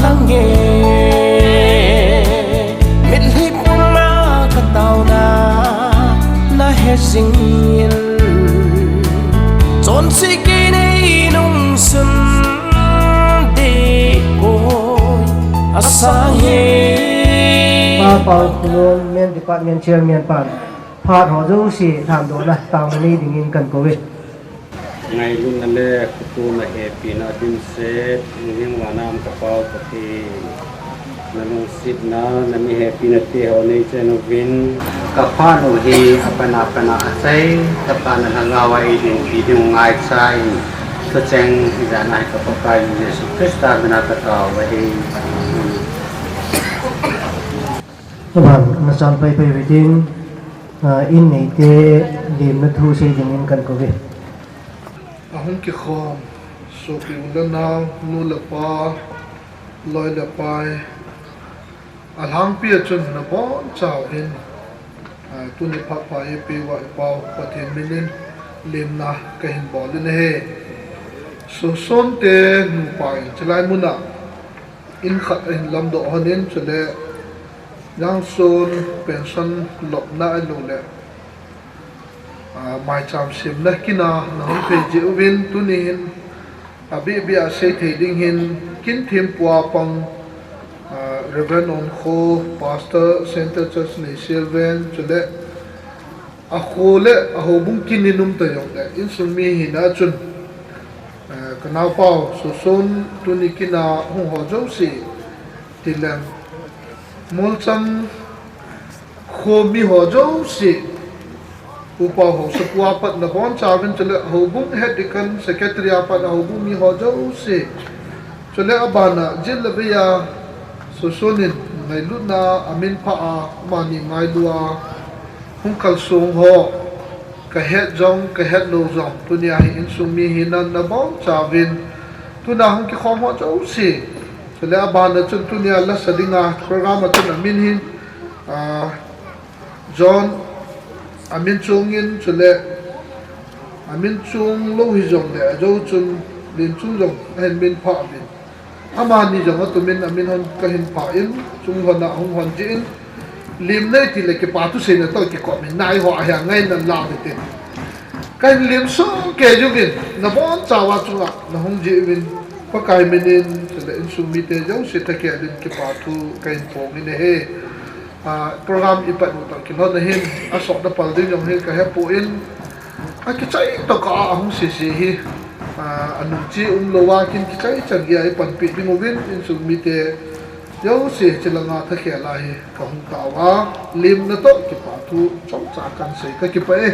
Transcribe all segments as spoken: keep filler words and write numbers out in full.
Lang e, mitlhi puma ka taona na he jingin, chonse kei nei nung sun ding koi a sang e. Pa Paokhunom, Men Department Chairman pan phat ho jouse lhamdohna taona nei dingin kan kou e. Ngailutna le kipana hepina dimset, hung hing vana um ka Pau Pathen, na lungsetna, na mihepina te ho nei chen uvin. Ka phat u hi apat apat a achai, ka phat na lhagao a eidinpi ding u ngaichan, thucheng ijat na hi ka Pakai Jesu Christa mina ka tao u ahi. Aban, na chan pai pai uhitin, ah, in neite lemna thu sei dingin kan kou e. Ahung kikhom sopi u le nao, nu le pa, loi le pai, alhangpi a chun nabonchauvin, ah, tuni phat pha eipeh uva i Pau Pathen minin lemna kahin bol in ahi. Soson te nupa in chulai muna in khat ahin lamdoh lhonin, chule Jangson pension lopna ahilouleh, ah, maicham semna kin a nahung thei jeh uvin, tuni hin abeh beh a sei thei ding hin, kin thempua pang, ah, Reverend Onkho, Pastor, Central Church Neihsianven, chule akho le ahoubung kin in um ta jongle, insung mi hina chun, eh, ka naopa u Soson tuni kin a hung ho jouse, tileng Molcham kho mi ho jouse, upa haosapu a pat nabonchauvin, chule houbung head deacon secretary a pat ahoubung mi ho jouse, chule abana jin le vei a Soson in ngailutna a amin phah a, amani ngailu a hung kalsong ho, ka het jong, ka het lou jong, tunia hi insung mi hina nabonchauvin, tuna hung kikhom ho jouse, chule abana chun tunia lasa dinga program a chun amin hin, ah, John amin chungin, chule amin chung lou hijongle ajou chun Lenchung jong ahin min phah uvin. Amani jong atumin amin hon kahin phah in, chung lhon a hung hon jeh in, lemna iti le kipa thuseina toh kikop in, nai ho ahi a ngaina la uvin tin, kahin lemsoh kei uvin, nabonchauva chunga nahung jeh uvin, Pakai minin, chule insung mite jouse thakhel in kipa thu kahin phong in ahi. Ah, program ipat u toh kilhon a hin, asotna pal ding jong hi kahepoi, akichai tokah a ahung sese hi, ah, anung che umlou a kin kichai chan geiya ipanpi ding uvin, insung mite jouse chilanga thakhel a hi kahung tao a, lemna toh kipa thu chomcha kahin sei, kakipah e.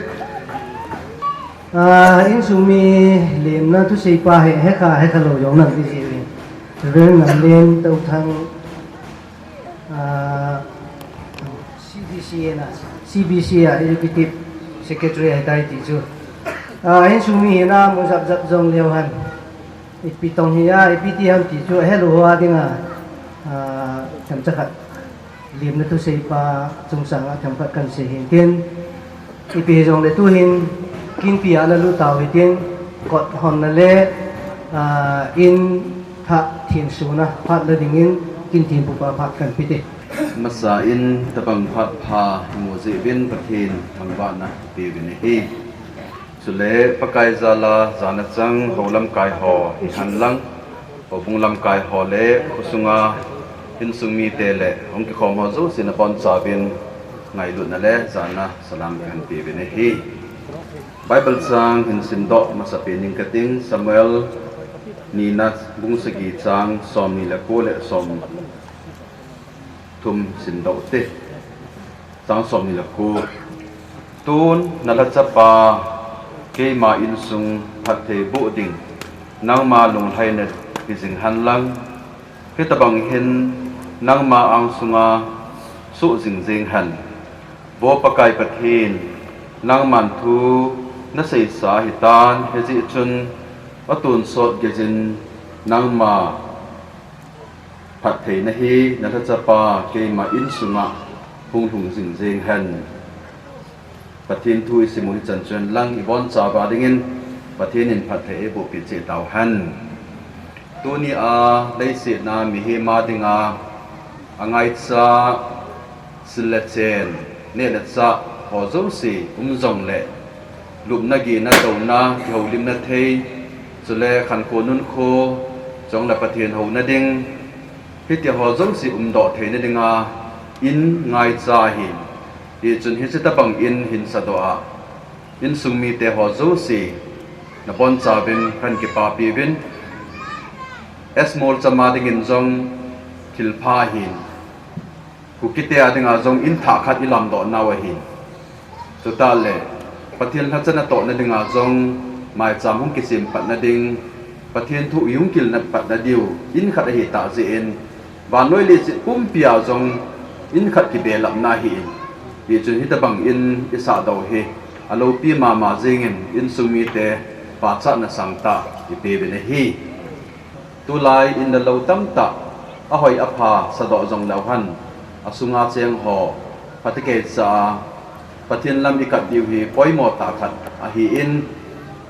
Ah, insung mi lemna thusei pa hi hekha, hekha lou jong nam iji uvin. Reverend Ngamlen Touthang, ah, C B C A na, C B C A Executive Secretary ahitai ti chu. Ah, insung mi hina mu jap jap jong leu hen, ipi tong hi a, ipi ti ham ti chu ahelou ho a dinga, ah, themcha khat lemna thusei pa chungchang a themkhat kahin sei hin tin, ipi hijongle tuhin kinpi a nalut tau hitin, kot honna le, ah, in thah thensona phat la dingin kin thempu pa phat kahin pe te. Masa in tabang phat pha imu jeh uvin Pathen thangvahna ipe uvin ahi. Chule Pakai jal a jana chang hou lamkai ho hihen lang, houbung lamkai ho le khosunga insung mite le hung kikhom ho jouse nabonchauvin ngailutna le jana salam kahin pe uvin ahi. Bible chang hin simdoh masapen ing kating, Samuel nina bung sagi chang somni le ko le som thum simdoh te. Chang somni le ko. Tun nalhachapa keima insung phatthei boh ding nangma lunglhaina hijing hen lang, hitobang hin nangma angsunga soh jingjing hen. Vo Pakai Pathen, nangman thu naseisa ahitan, hijeh chun atonsot geiyin nangma phattheina hi nalhachapa keima insunga hung lhung jingjing hen. Pathen thu isim u hichan chun lang ibonchauva dingin Pathen in phatthei eibohpeh cheh tauhen. Tuni a leiset a mihem a dinga angaicha sil le chen, neh le chah ho jouse um jongle, lupna, gihna, douna, kihoulimna thei, chule khankho nunkho, chule Pathen houna ding, hitia ho jouse umdoh theina dinga in ngaicha ahin, hichun hiche tobang in hin sadoh a, insung mite ho jouse nabonchauvin kahin kipapi uvin. S. Molcham a dingin jong thilpha ahin, Kukite a dinga jong in thah khat ilamdoh nau ahin. Chutah le Pathen lhacha natohna dinga jong maicham hung kisem patna ding, Pathen thu ihung kile patna diu in khat ahitah jeh in, vannoi leiset pumpia jong in khat kibelapna ahin. Hichun hitobang in isahdoh hi aloupi mama jengin, insung mite pachatna sangtah ipeuvin ahi. Tulai in le lou tamtah, ahoi apha sadoh jongleu hen, asunga cheng ho phatecha a Pathen lam ikat diu hi poimo tah khat ahin,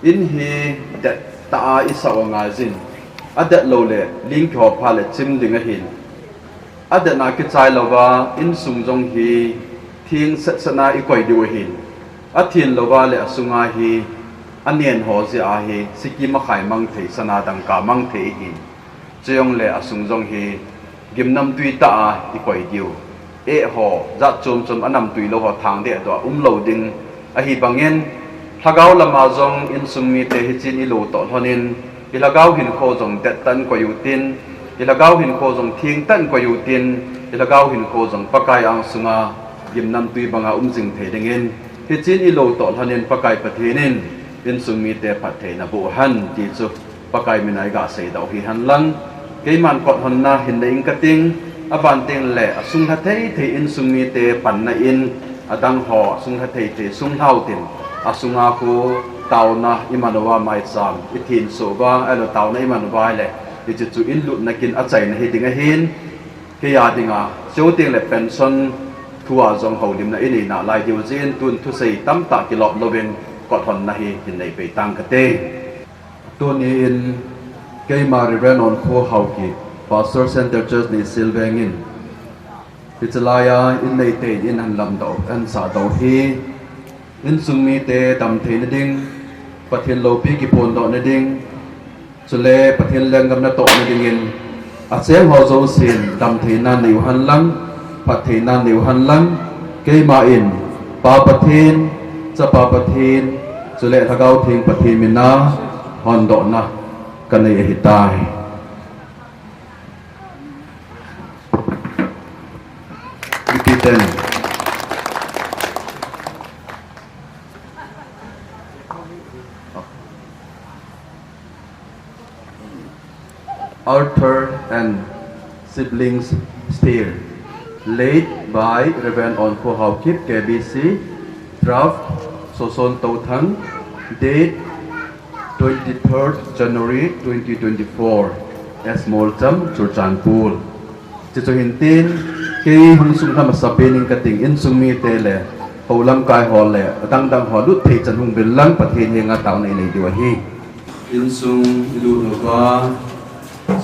in hi dettah a isah u angaijin, adet loule ling kihopha le chim ding ahin, adetna kichai louva insung jong hi theng setset a ikoi diu ahin, athen louva le asunga hi anen ho jeh a hi sikim akhai mang thei, sana dangka mang thei ahin, chujongle asung jong hi gimnamtwi tah a ikoi diu, eh ho jat chom chom, anamtwi lou ho thang dehdoh a umlou ding ahi bangin, lhagao lama jong insung mite hichun ilotoh lhonin, ilhagao hinkho jong dettah in koi utin, ilhagao hinkho jong thengtah in koi utin, ilhagao hinkho jong Pakai angsunga gimnamtwi banga um jing thei dingin, hichun ilotoh lhonin Pakai Pathen in insung mite phattheina boh hen ti chu Pakai mina iga seidoh u hihen lang, keiman kothonna hin nei inge kating, aban tengle asunglha thei thei insung mite panna in, adang ho asunglha thei thei sunglhau tin, asunga khu taona iman uva, maicham ithensoh uva, ahilou taona iman uva ahile, hiche chu in lutna kin achaina hiding ahin, keiya dinga, chuteng le pension thua jong houlimna inei nalai diu jeh in, tun thusei tamtah kilop louvin kothonna hi hin neipeh tang kate. Tuni in keima Reverend Onkho Haokip, Pastor, Center Church, Nissilveng in, hiche laiya in neite in ahin lamdoh, ahin sahdoh hi, insung mite damtheina ding, Pathen loupi kiphondohna ding, chule Pathen lenggam natohna dingin, acheng ho jousen damtheina neiu henlang, phattheina neiu henlang, keima in Pa Pathen, Chapa Pathen, chule Lhagao Theng Pathen mina hondohna kanei ahitai. Mipiten. Arthur and Siblings Steer, laid by Reverend Onkho Haokip, K B C, draft Soson Touthang, date twenty-third January twenty twenty-four, S. Molcham, Churachandpur. Chuchu hintin, kei hung sunglha masapen ing kating, insung mite le hou lamkai ho le adang dang ho lut thei chan hung vel lang Pathen henga taona inei diu ahi. Insung ilut uva,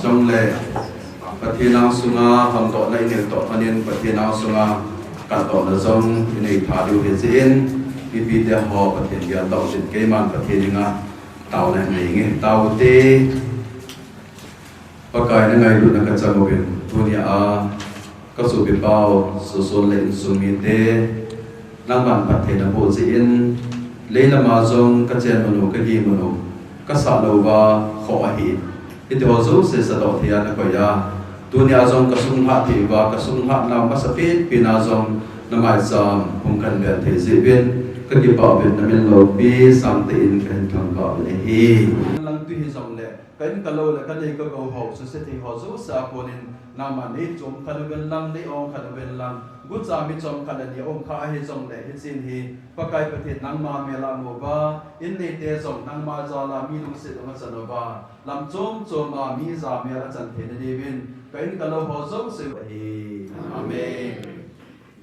chule Pathen angsunga hondohna inei toh lhonin Pathen angsunga katdohna jong inei tha diu ahi jeh in, mipite ho Pathen geldoh uvin, keiman Pathen henga taona inei inge, taute. Pakai, nangailutna kachang uvin, tunia kasopipau Soson le insung mite, nangman phattheina boh jeh in, leilama jong kachen manu, kagin manu, kasah louva khoh ahi. Hitiho jouse sadoh theiya nakoi a, tunia jong kasunglhah thei uva, kasunglhah nau masapen pen a jong namaicham hung kahin vel thei jeh uvin, kakipah uvin, namin loupi sangtah in kahin thangvah uvin ahi. Langtwi hijongle, ka in ka lou le ka nei ka gou ho, suse thei ho jouse a konin, nangman nei chom khat uvin lang, nei ong khat uvin lang, gucha mi chom khat le ni aum kha ahi jongle, hichen hi Pakai Pathen nangma mel a mu uva, in neite jong nangma jal a mi lungset um achan uva, lam chom chom a mi jamel achan theina diuvin, ka in ka lou ho jouse u ahi. Amen.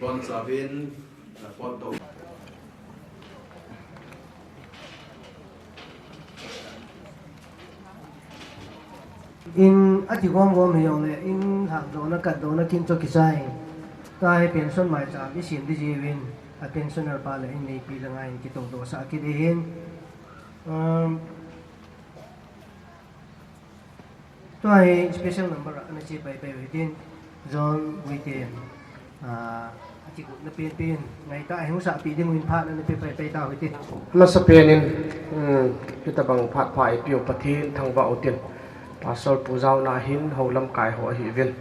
Bonchauvin, napot doh. In ati gomgom hijongle, in lhah dohna, kat dohna kin chu kisai. Tua hi pension maicham i sem ding jiuvin, a pensioner pa le in neipi langa in kitoh dohsah kit ding ahin. Um, tua hi special number a ana che paipai u hitin, John Guite. Ah, ati gupna penpen, ngaitah a hung sahpi ding uvin phat ana pe paipai tau hitin. Amasapen in, um, hitabang phat pha eipeu Pathen thangvah utin. Pastor pu jaona hin hou lamkai ho ahiuvin.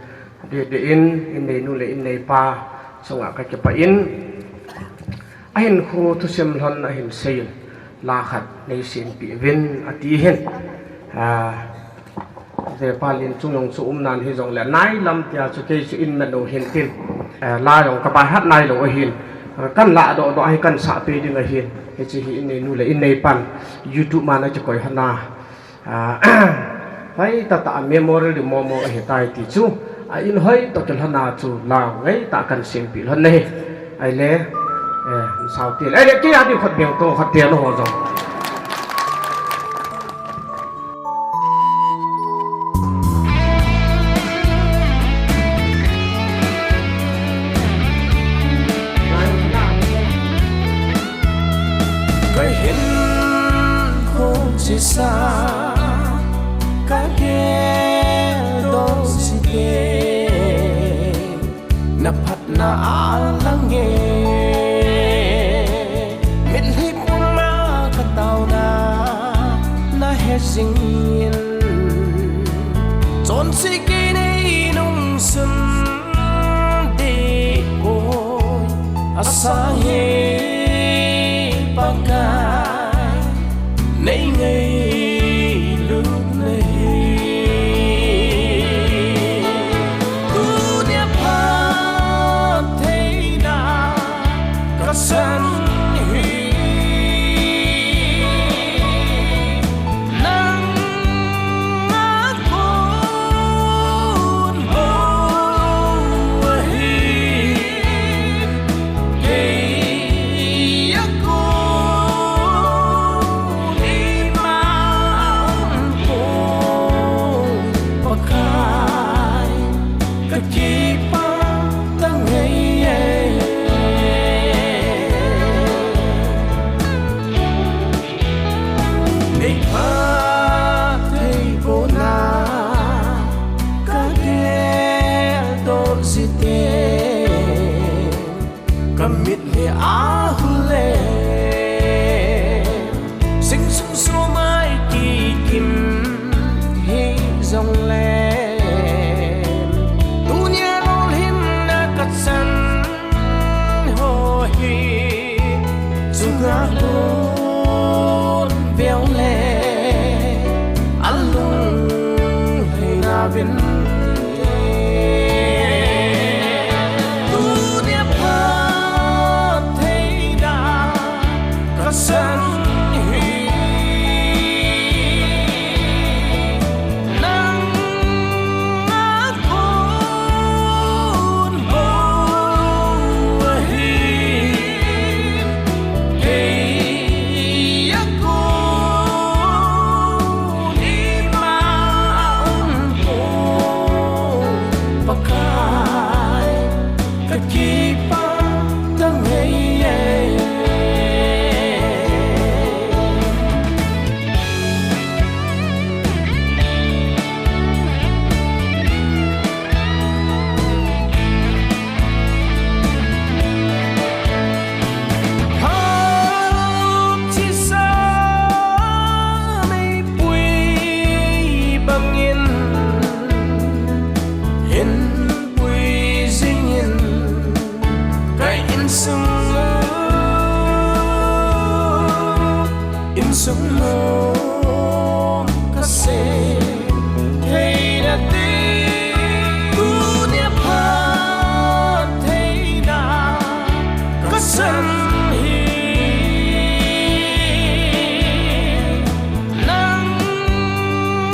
Adeh deh in, in neinu le in neipa chunga kakipah in, ahinkho thusim lhon ahin seiyin, la khat nei sempeh uvin ati hin. Ah, Vepa Lenchung jong chu umnan hijongle, nailam tia chu kei chu in man u hintin. Eh, la jong kabai hat nailou ahin. Eh, kan ladoh doh ahi kan sahpi ding ahin. Hiche hi in neinu le in neipan YouTube ma ana kikoi hon a. Ah, hoitah tah a memorial ding momo ahitai ti chu. A in hoitah kilhon a chu la ngaitah kan sempeh lhon ahi. Ahile, eh, sao ti. Ahile, kei a ding khat beng to, khat te na ho jong. Kahinkho chesa, kageldoh jite, naphatna alange. Mitlhi puma kataona nahe jingin, chonse kei neinungsun ding poi, asang hi Pakai, nei ngailut nahi. Tunia phattheina kasan hi, nang a kon bou ahi. Kei a kon ima umpoi Pakai, kakipah tange. Nei phatthei kona kageldoh jite, kamitlhi ahule, sing sung sumai kikim hijongle, tunia lolhinna kachan ho hi chunga kon veule, alunglhaina vinte. Tunia phattheina kasan hi, nang a kon bou ahi. Kei a kon ima umpoi Pakai, kakipah tange. Hapchesa neipui bangin, hinpui jingin, ka insung u, insung nom kasem theina ding, tunia phattheina kasan hi, nang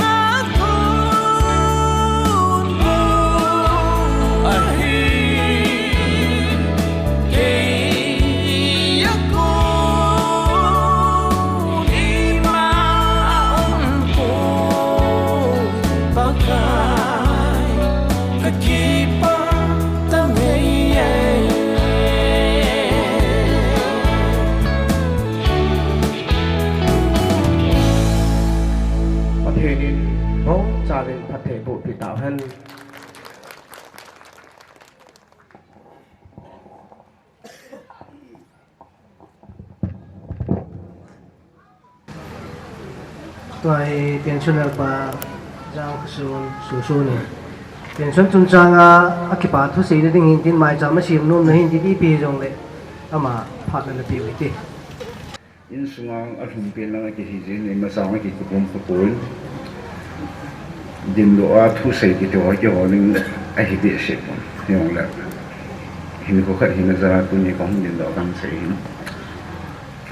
a kon bou ahi. Kei a kon ima Hi pensioner pa Jangkhosun Susu ni. Pension chungchang a, akipa thu seina ding hin tin maicham a sem nom na hin tin ipi jongle ama phat na pe u hite. Insunga alhumpi lang akihi jin, imacha a kikupum khopon. Dindoh a thusei kiti ho kihol ding ahi behseh pon. Hijongle hinkho khat hina jal a tuni kahung dindoh kahin sei hin.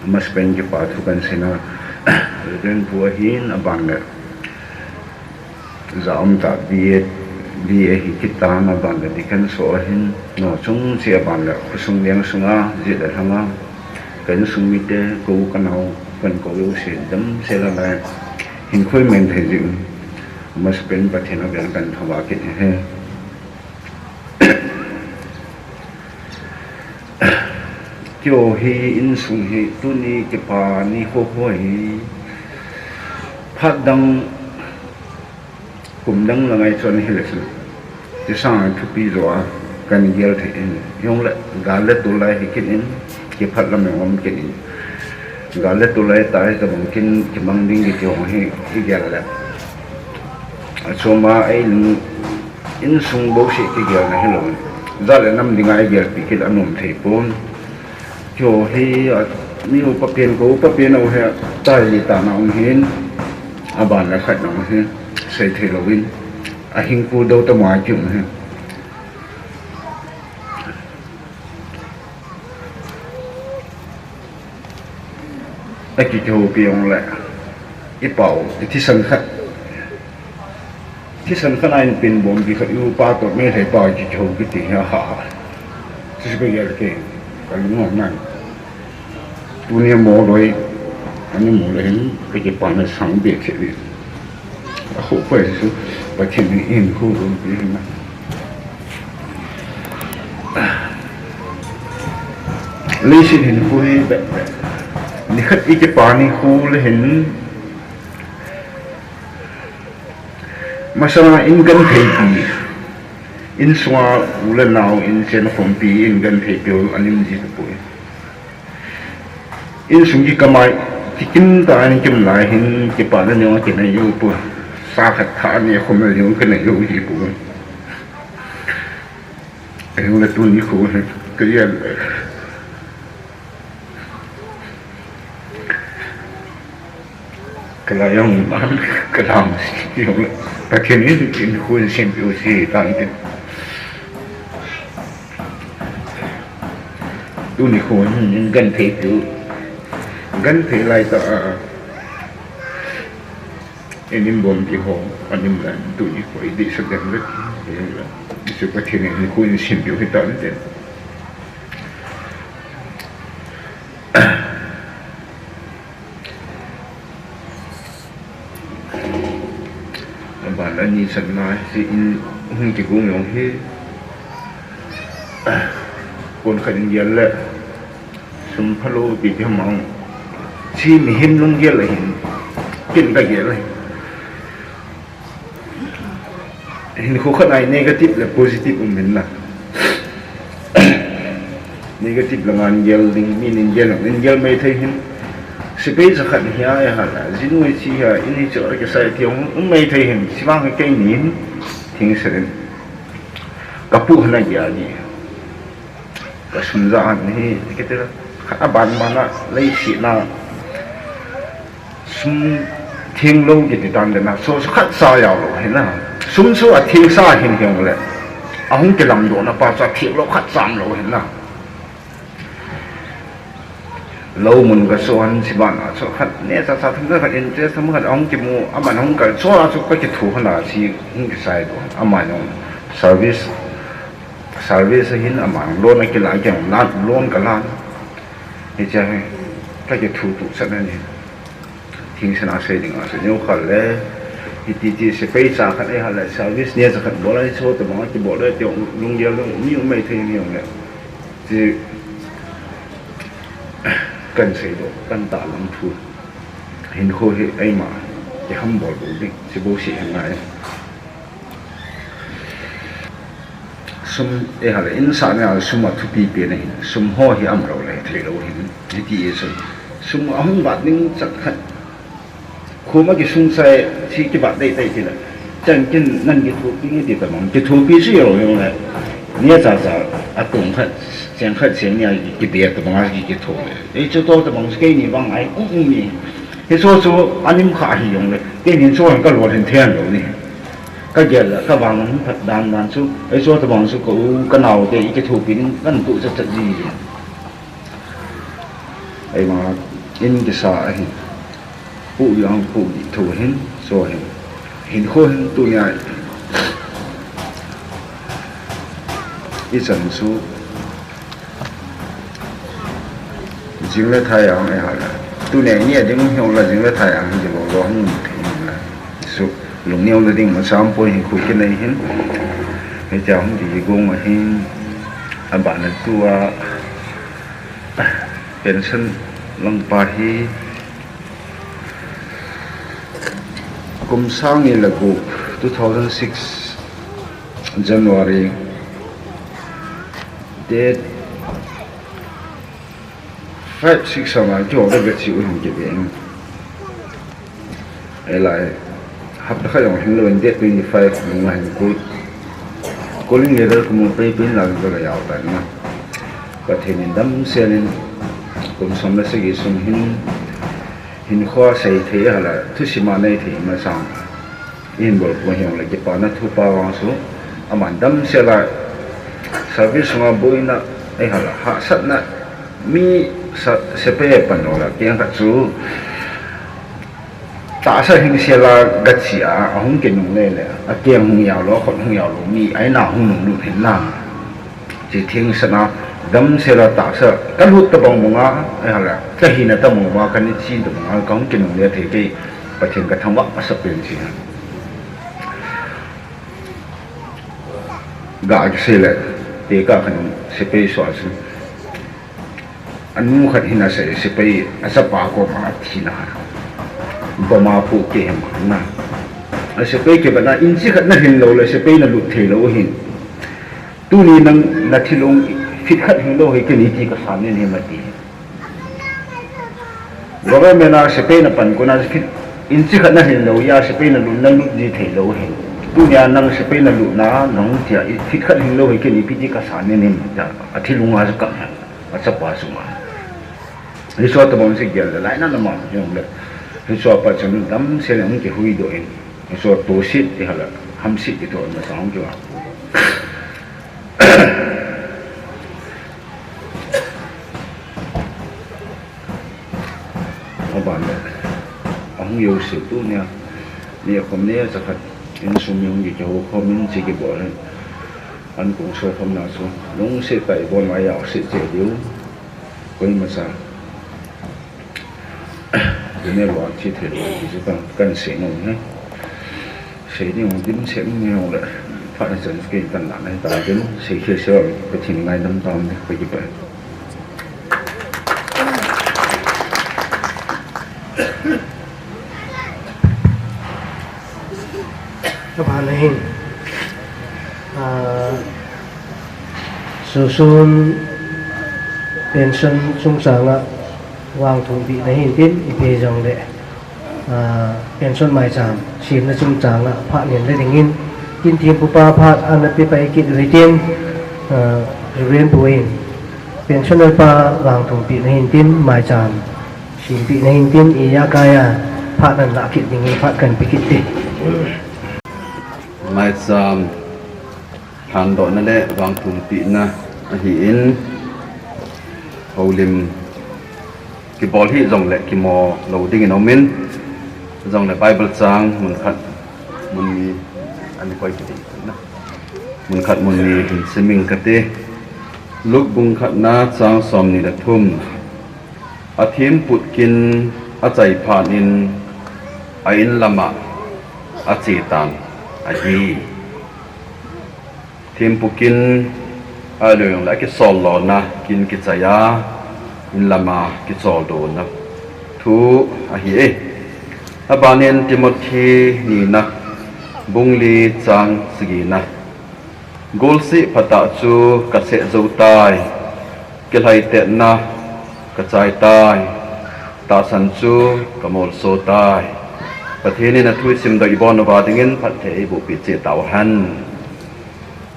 Amasapen kipa thu kahin seina. Reverend pu ahin, aban le ja um tah B A, B A hi kit tan, aban le deacon so ahin, no chung chi aban le khosung leng sunga, jit le lhanga, ka insung mite, kou ka nao, kahin kou jouse, damsel a lai, hinkho imainthei jeh un, amasapen Pathen a vel kahin thova kit ahi. Keiho hi insung hi tuni kipa nikho hi phat dang kum dang lang ahi chun hile chun, tisang thupi jo a kahin gel thei in, hijongle gal le tol lai hi kit in, kiphat lam jong um kit in, gal le tol lai ta hi tabang kin kimang ding kiti ho hi igel le, achom a eiling insung bouseh kigelna hilou in, jat le nam dinga igelpi kit anom thei pon. Keiho hi, a, mi upa pen, kou upa pen u hi, tahi tana um hin, aban le khat na um hin, sei thei louvin, ahing kul dou tama ki um hin. Akihoupi jongle, ipau, ithisan khat. Thisan khat a inpen bompi khat, iupa toh Meitei pa kihou kiti hi, ha, ha. Chuchu kagel kei, kalung a nan. Tuni mo loi, ani mo loi hin, kakipana sang behseh di. Akhoh pai chu, Pathen in hinkho bompi hin na. Leiset hinkho hi, nikhat ikipa nikho le hin, masanga ingentheipi, insunga u le nao inchen khompi ingentheipi u alim ji tapoi. Insung kikamai, kikim tah a ikim lai hin kipana jong kinei u poi. Sa khat thah ni khom le jong kinei u ji poi. Ahinla tuni kho hi, kagel le. Kalai jong man, kalam jong le. Pathen in, in khun sem piu si tan tin. Tuni kho hin, in genthei piu. Genthei lai tah a. In, in bompi ho, anim lai, tuni kho, idih sa dem le. Isu Pathen in, in khun sem piu hi tan tin. Aban ani channa hi in hung kigong jong hi. Kon khat in gel le. Sum phalou ti ti mang. Chi mihem lunggel ahin. Kin kagel ahin. Hinkho khat a hi negative le positive um in na. Negative langa gel ding, min in gel, in gel mai thei hin. Sepai cha khat hi a, a ha la, jinu hi chi hi a, in hi chu a kisai ti um, um mai thei hin, chivang hi keini hin, thingset in. Kapu hana gel ni. Kasum ja han hi, kiti la, khat aban ban a, leiset na, sum theng lou kiti tan le na, so, so khat cha jao lou hin na. Sum so atheng sa hin hijongle. Ahung kilamdoh na pa chu atheng lou khat cha um lou hin na. Lou mun kaso han si ban a chu khat neocha cha thum khat interest thum khat ahung kimu, aman ahung kal chu a chu kakithu hana si hung kisai doh. Aman jong service Service ahin aman loan akila keng, loan kalan. Hiche hi, kakithu tu chan ahi. Thingsan a sei ding a sei neo khat le. Hiti ti sepai cha khat ahi le, service neocha khat bol a hi chu tabang a kibol le ti lunggel lung mi um mai thei mi um le. Ti kahin seidoh, kahin tahlang thu. Hinkho hi eima kihambol bou ding, ti bouseh hi ngai. Sum, eh, hale, insahna a sum athupi pen ahin, sum ho hi aum lou le thei lou hin, hiti e chun. Sum ahung bat ding chan khat, Thum a kisung sai, si kibat dei dei ti la. Chang kin nan kithopi nge ti tabang. Kithopi si yo yo le. Nia cha cha, a tung khat, chang khat chang nia ki, kibe tabang a ki, kitho le. Ei chu to tabang si kei ni bang ai, um, um ni. Hi so chu, anim kha hi yong le. Kei ni so ka lo hin thian lo ni. Ka gel la, ka bang hung phat dan dan chu. Ei so tabang chu ko u, ka nau te, i kithopi ning, kan tu cha cha ji. Ei ma, in kisa ahi. Pu yang pu di thu hin, so hin. Hin kho hin tu nia. I chan su. Jing le thai ang e hala. Tu nia ni a ding hiong la jing le thai ang hi lo lo hung thei la. Su lung niu le ding ma sam poi hin khu ki nei hin. Hei cha hung di gong a hin. A ba na tu a. Pension lang pa hi. Kum sang ni le gup, two thousand six January, date five, six sama kihou le vechi u hin kibeng. Elai, hapta khat jong hin lou in date twenty-five nung a hin kul. Calling letter kamu pei pei in lang ka yau tan na. Pathen in damsel in kum som le sagi sung hin, hin khua sei thei hala, thusim a nei thei masang. Hin bol ko hiong le kipana thu pa vang su, aman damsel a service sunga boina, ei hala, hahsatna, mi sa, sepai pan lo la, keng khat chu, tahsa hingsel a gachi a, ahung kinung le le, akeng hung yau lo, khut hung yau lo, mi, aina hung nung lut hin lang. Chi thing sana, damsel a tahsa, ka lut tabang bang a, ei hala, ka hina tabang bang a, ka ni chin tabang a, ka hung kinung le thei kei, Pathen ka thangvah asa pen chi. Ga kisei le, te ka khan sepai so asin. Anu khat hin a sei, sepai, a chapa koma a thina khat. Bom a pu ke hem khat na. A sepai ke bana inchi khat na hin lo le, sepai na lut thei lo hin. Tuni nang na thilung fit khat hin lo hi ke ni ti ka sa nen hi ma ti. Government a sepai na pan kona fit inchi khat na hin lo ya sepai na lut na lut ji thei lo hin. Tuni a nang sepai na lut na nang tia fit khat hin lo hi ke ni pi ti ka sa nen hi ma ta. A thilung a ka. A chapa sunga. Hi so tabang si gel le, lai na na ma, yong le. Hi so pa chun damsel in hung kihui doh in. Hi so to sit ti hala, ham sit ti to na sa hung kiva. Aban le. Ahung yo se tu nia. Ni khom ni cha khat. Insung mi hung kihou khom in chi kibol in. An kong so khom na so. Lungset tah in bol ma ya se che diu. Koima cha. Tuni lou a thi thei lou ti chu kan, kan sei nom e. Sei ding dimset ni lou le. Phat na chan kei kan la na ta ding. Sei khel sei lou, Pathen ngaidam tam ding, ka kipah. Ka ban ahin. Ah, Susun pension chungchang a vangthum pehna hin tin, ipi jong le, ah, pension maicham semna chungchang a phat nen le ding in, tin thempu pa phat ana pe pai kit u hitin, ah, Reverend pu in pensioner pa vangthum pehna hin tin, maicham sem pehna hin tin, i ya kaya phat nan la kit ding in phat kan pe kit te. Maicham lhandohna le vangthum pehna ahin, houlim kibol hi jong le kimo lou ding in um in, jong le Bible chang mun khat mun ni ani koi kiti na. Mun khat mun ni hin siming kati. Luke bung khat na chang som ni le thum. A themput kin a chai phat in a in lam a a che tan ahi. Thempu kin a loi jong le a kisol lona kin kichai a in lam a kichol dona thu ahi e. A ban in Timothy ni na bung li chang sagi na. Golseh phatah chu ka seh jou tai, kilhaitetna ka chai tai, tahsan chu ka molso tai. Pathen in athu isimdoh ibon uva dingin phatthei eiboh peh cheh tauhen.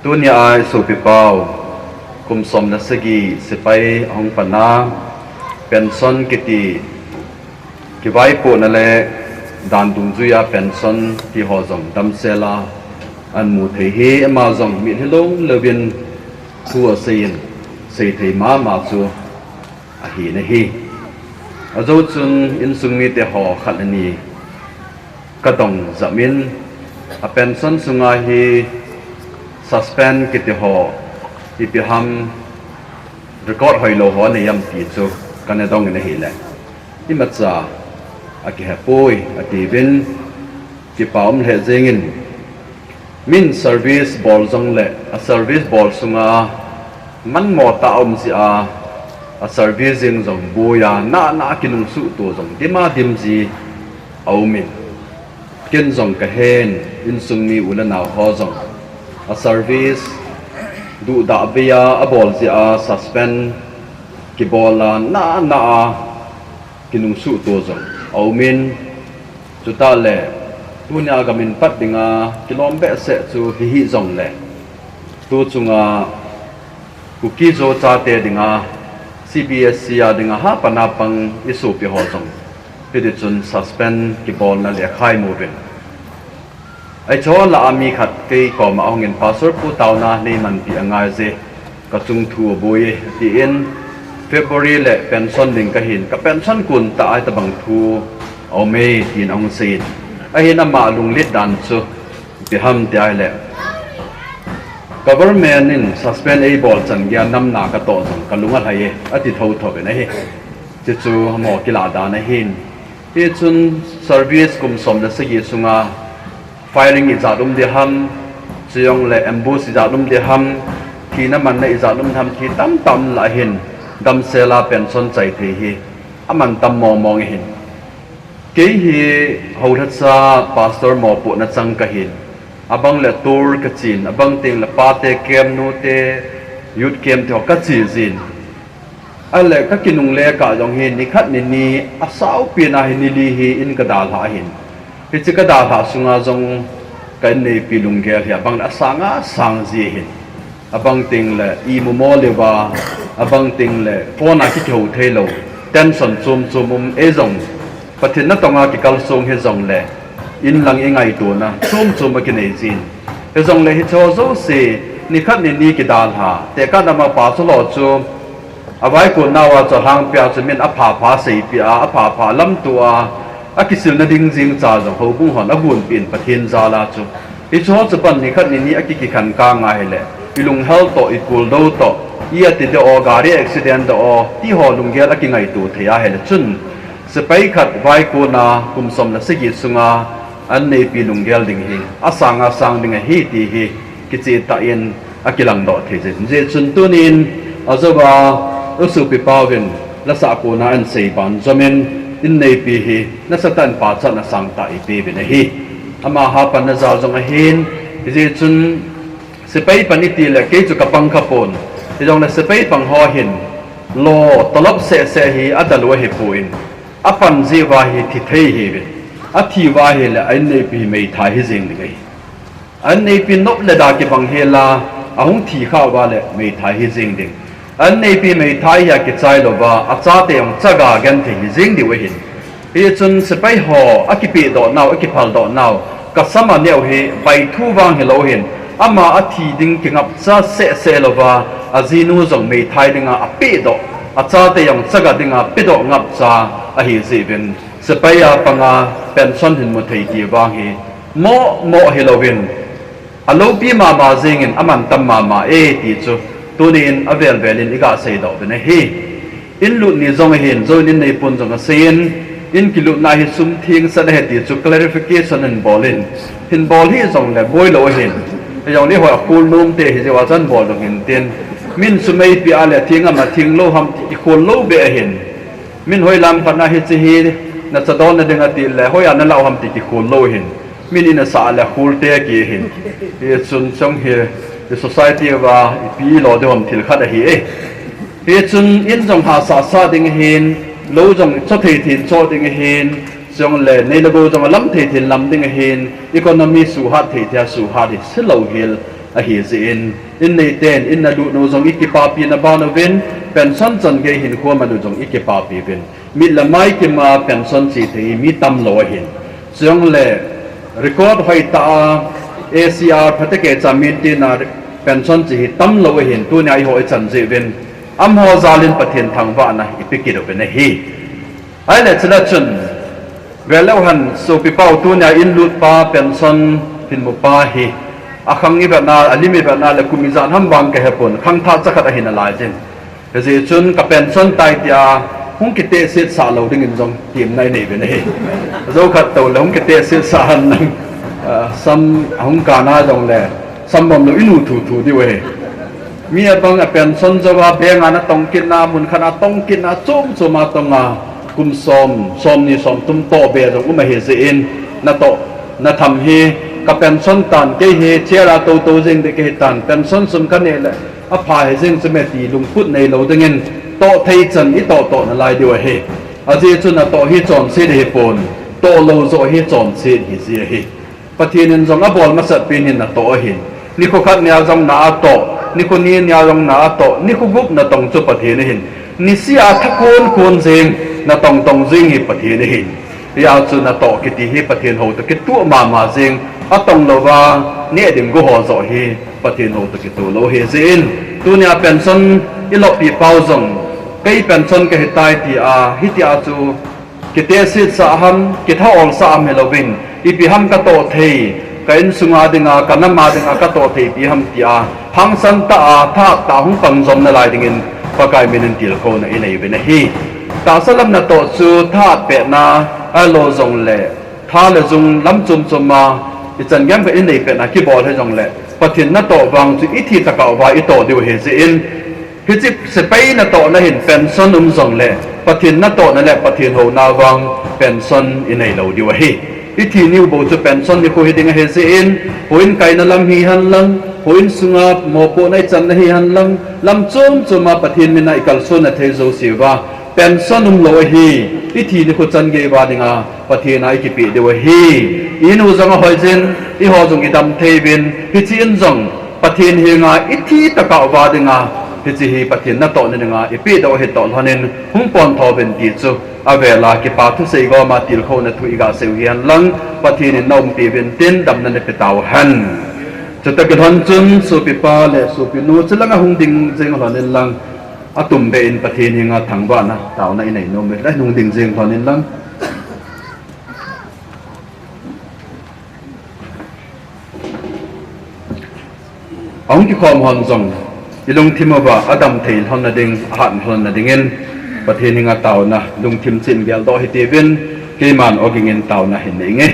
Tunia i sopipau, kum som le sagi sepai ahung pana, pension kiti, kivaipohna le dan dungjuia pension ti ho jong damsela ahin mu thei hi, ama jong mitlhi lou louvin thu aseiyin, seithei mama chu ahin ahi. Ajou chun insung mite ho khat le ni kadong jep in, a pension sunga hi suspend kiti ho, ipi ham record hoilou ho anei em ti chu kana dong in ahile, imacha akihepoi atiuvin, kipa um lheh jengin, min service bol jongle a service bol sunga manmo tah a um jeh a, a service jeng jong boiya, nana kinungsuhto jong dima dim ji aumin, ken jong kahen, insung mi u le nao ho jong a service duhdah beiya abol jeh a suspend kibola nana a kinungsuhto jong aumin, chutah le tunia gamin pat dinga kilom behseh chu hihih jongle, tu chunga Kuki-Zo chate dinga, C B S E a dinga hapana pang i sopi ho jong hitichun suspend kibolna lekha imuvin. Ahicho lah a mi khat kei koma ahungin, Pastor pu taona neimanpi angaije, kachung thu aboi e, tin February le pension ding kahin, ka pension kon tah a hitobang thu aume, tin ahung seiyin. Ahin ama lunglet dan chu ipi ham ti ahile, government in suspend eibol chan geiya namna katoh jong kalung alhai e, ati thotho in ahi. Chuchu amaho kilah dan ahin. Hichun service kum som le sagi sunga firing ijat um ding ham, chujongle ambush ijat um ding ham, thina manna ijat um ding ham, thi tamtah um lah hin damsela pension chai thei hi amantam mongmong ahin. Kei hi houlhacha pastor mopohna chang kahin, abang le tour kachen, abang tengle pate camp, nute youth camp tiho kache jin. Ahile kakinungle kah jong hi nikhat nini asaopen a hi nili hi in kadalhah ahin. Hiche kadalhah sunga jong ka inneipi lunggel hi abang le asanga sang ji ahin. Abang tengle imumo leuva, abang tengle phone a kikihou theilou, tension chom chom um, eijong Pathen natonga kikalsong hijongle, inlang ingaitona chom chom akinei jin. Hijongle hicheho jouse nikhat nini kidalha, tekah nama pa chu lo chu, avaikon nauva chu alhangpia chu min apha pha seipeh a, apha pha lamto a, akisilna ding jengcha jong houbung hon agonpeh in Pathen jal a chu. Hicheho chu pan nikhat nini akikikhen kang ahile, ilunghel toh, ipuldou toh, i ati deh o, gari accident deh o, tiho lunggel akingaito thei ahile chun, sepai khat vaikon a kum som le sagi sunga anneipi lunggel ding hi asanga sang ding ahi ti hi kichehtah in akilangdoh thei jin. Hijeh chun tunin ajouva usopipauvin lasah kona ahinsei ban jomin inneipi hi nasatah in pachatna sangtah ipeuvin ahi. Ama hapanna jal jong ahin, hijeh chun sepai pan itile kei chu kapang khapon. Hijongle sepai pang ho hin lo tolop sehseh hi adalou ahipon, apan jeh uva hi thi thei ahiuvin. Athi uva ahile a inneipi hi meithai hijeng ding ahi. A inneipi nop le da kibang hela, ahung thi khah uva le meithai hijeng ding. A inneipi meithai hia kichai louva, achate jong chaga genthei hijeng diu ahin. Hichun sepai ho akipehdoh nau, akiphaldoh nau, kasam aneo hi vaithu vang hilou hin, ama athi ding kingapcha sehseh louva, ajinu jong meithai dinga apehdoh, achate jong chaga dinga pedoh ngapcha ahijeh uvin, sepai a panga pension hin muthei ti vang hi moh moh hilouvin, aloupi mama jengin amantam mama e ti chu tunin avel velin iga seidoh uvin ahi. In lut ni jong ahin, join in neipun jong aseiyin, in kilutna hi sum thengset ahi ti chu clarification hin bolin, hin bol hijongle boilou ahin. Hijongle hoi akhol nomte hijeh uva chan bol dong hintin, min sum eipeh a le theng ham atheng lou ham ti kikhol lou beh ahin. Min hoilam patna hiche hi nachadonna ding atile hoiya nalah u ham ti kikhol lou ahin. Min in asah le kholte kihi ahin. Hichun chung hi i society uva ipi lo ding ham thil khat ahi e. Hichun in jong hahsah sah ding ahin, lou jong chothei thei in cho ding ahin, Chule nei le gou jong alam thei thei lam ding ahin, economy suhat thei thei a suhat hi silou hel ahi jeh in, in neiten in nalut nau jong ikipapi na ban uvin, pension chan gei hin khom anu jong ikipapi uvin. Mit le mai kima pension che thei mi tamlou ahin. Chule record hoitah a A C R phatecha maintain a pension che hi tamlou ahin, tunia eiho ichan jeh uvin, amaho jal in Pathen thangvahna ipe kit uvin ahi. Ahile chule chun, veleu hen, sopipau, tunia in lutpa, pension hin mupa hi, akhang ivetna, alim ivetna le kum ijat ham vang kahepon, khangthah chakhat ahi nalaiyin. Hijeh chun ka pension tai tia hung kitehsetsah lou dingin jong temna inei uvin ahi. Jou khat toule hung kitehsetsah hen lang, ah, sam ahung kana jongle, sam bom lou inu thuthu diu ahi. Mi abang a pension jouva bank a natong kitna, mun khat a tong kitna, chom chom a tong a, kum som, somni somthum toh be jong um ahi jeh in, natoh natham hi, ka pension tan, kei hi chair a toutou jeng ding kahitan, pension sum kaneh le apha hijeng chu me ti lungput neilou dingin, toh thei chan itoh toh nalai diu ahi. Ajeh chu natoh hi chonset ahipon, tohlou joh hi chonset ahiji ahi. Pathen in jong abol masat pen hin natoh ahin. Nikho khat nia jong na atoh, nikho ni nia jong na atoh, nikho gup natong chu Pathen ahin. Nisea tha kon kon jeng, natong tong jeng hi Pathen ahin. Hijeh chun natoh kiti hi Pathen hou toh kitoh mama jeng, atong louva neh ding go ho joh hi Pathen hou toh kitoh lou ahi jeh in, tunia pension iloppi pau jong, kei pension kahitai tia, hitia chu kitehsetsah ham, kitha olsah ham hilouvin, ipi ham katoh thei, ka insunga dinga, ka nama dinga katoh thei ipi ham tia, hangsan tah a, thahat tah a hung pang jom nalai dingin, Pakai min in tilkhouna inei uvin ahi. Tahsa lam natoh chu thahat petna, ahilou jongle, tha le jung lam chom chom a, ichan gei khat inei petna kibol hijongle, Pathen natoh vang chu ithi tokah uva itoh diu ahi jeh in, hiche sepai natohna hin pension um jongle, Pathen natohna le Pathen houna vang pension inei lou diu ahi. Ithi niu bou chu pension nikho hiding ahi jeh in, houin kaina lam hihen lang, houin sunga mopohna ichanna hihen lang, lam chom chom a Pathen min a ikalsonna thei jouse uva, pension umlou ahi, ithi nikho chan gei uva dinga Pathen a ikipeh diu ahi. Inu jong ahoijin, eiho jong idam thei uvin, hiche in jong Pathen henga ithi tokah uva dinga, hiche hi Pathen natohna dinga ipehdoh ahi toh lhonin, hung pontho uvin ti chu, avela kipa thusei goma tilkhouna thu igasei u hihen lang, Pathen in naumpi uvin tin damna nape tauhen. Chutah kilhon chun sopipa le sopinu chulanga hung ding jeng lhonin lang, atumbeh in Pathen henga thangvahna taona inei nom uve. Hung ding jeng lhonin lang. Ahung kikhom hon jong ilungthim uva adam thei lhonna ding, ahat lhonna dingin Pathen henga taona lungthim cheh in geldoh hitiuvin, keiman ogingin taona hin neinge.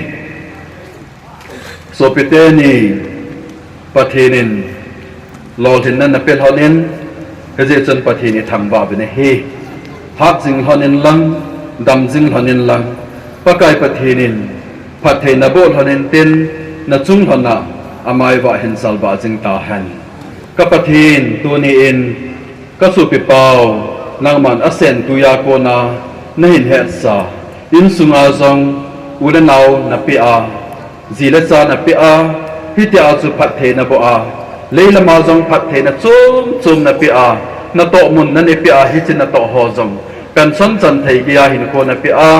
Sopiteni, Pathen in lolhinna nape lhonin, hijeh chun Pathen ithangvah uvin ahi. Hatjing lhonin lang, damjing lhonin lang, Pakai Pathen in phatthei naboh lhonin tin, nachung lhona amaiva hin salvah jing tahen. Ka Pathen, tuni in kasopipau, nangman asentuiya kona nahin hetsa, insunga jong u le nao napeh a, ji le cha napeh a, hitia chu phatthei naboh a, leilama jong phattheina chom chom napeh a, natoh mun nanepeh a, hiche natoh ho jong pension chan thei geiya hinkho napeh a,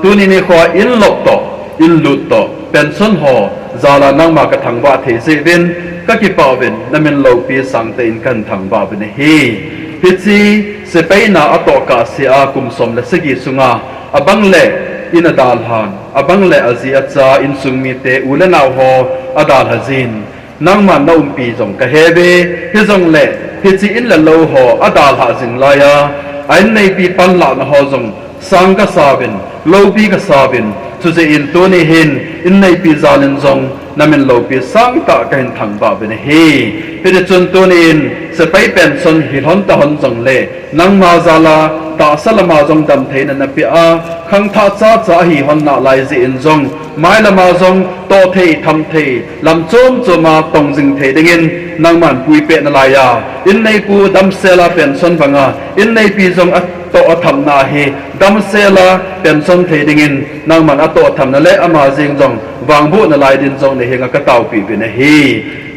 tuni nikhoa inlop toh, inlut toh, pension ho jala nangma kathangvah thei jeh uvin, kakipah uvin, namin loupi sangtah in kahin thangvah uvin ahi. Hiche sepaina atoh kahsea kum som le sagi sunga, abang le in adalhan, abang le aji acha, insung mite, u le nao ho adalhajin, nangman naumpi jong kaheuve, hijongle hiche in le lou ho adalhah jing laiya, a inneipi panlahna ho jong sang kasauvin, loupi kasauvin, chujeh in tuni hin inneipi jalin jong namin loupi sangtah kahin thangvah uvin ahi. Hitichun tuni in sepai pension hi lhon tahon jongle, nangma jala tahsa lama jong damtheina napeh a, khangthah chacha ahi hon nalai jeh in jong, mai lama jong toh thei, tham thei, lam chom choma tong jing thei dingin nangman puipeh nalai a, inneipu damsel a pension banga, inneipi jong atoh athamna hi damsel a pension thei dingin nangman atoh athamna le ama jeng jong vangboh nalai din jong nahenga kataopeh uvin ahi.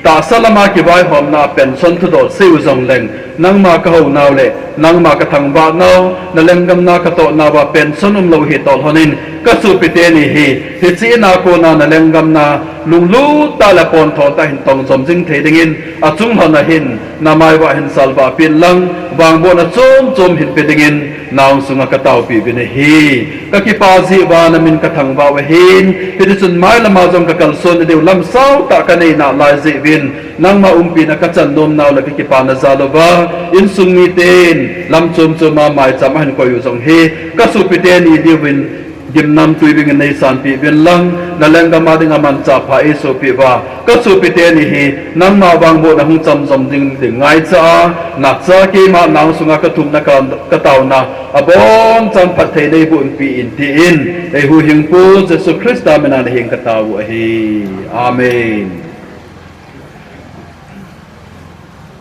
Tahsa lama kivaihomna pension thudol seiu jongleng, nangma kahou nau le nangma kathangvah nau, nalenggam na katoh nauva pension umlou hitol honin, kasopi teni hi, hiche a kona nalenggam na lunglut tah le pontho tah hin tong jom jing thei dingin, achung lhon a hin, namai uva hin salvah peh in lang, vangbohna chom chom hin pe dingin, nahung sunga kataopeh uvin ahi. Kakipa jeh uva namin kathangvah u ahin, hitichun mai lama jong kakalson nadiu lam sao tah kanei nalai jeh uvin, nangma umpina kachan nom nau le kakipana jal uva, insung miten lam chom choma maicham ahin koi u jong hi, kasopi teni diuvin, gimnamtui bangin neisanpeh uvin lang, nalenggam a dinga manchah pha eisopeh uva, kasopi teni hi, nangma vangbohna hung cham jom ding, ding ngaicha a, nacha keima nahung sunga kathumna ka, kataona, abonchan phatthei neiboh in tin, eihuhhingpu Jesu Christa mina nahenga katao u ahi. Amen.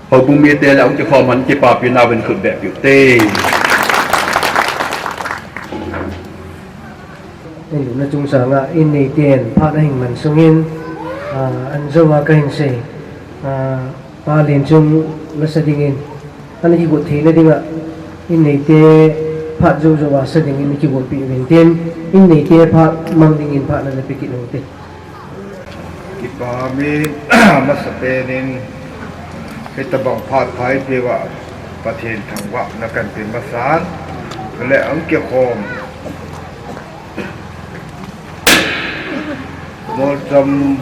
Houbung mite le hung kikhom hon kipapina uvin khut beh peh ute. Eilutna chungchanga inneiten phat ahin man sungin, ah, anjouva kahin sei, ah, Pa Lenchung nasa dingin, ana kigot theina dinga, inneite phat jou jouva sa dingin kigot peh uvin tin, inneite phat mang dingin phat nana pe kit ute. Kipah in, amasapen in, hitabang phat pha eipeuva, Pathen thangvahna kahin pe masan, le hung kikhom Molcham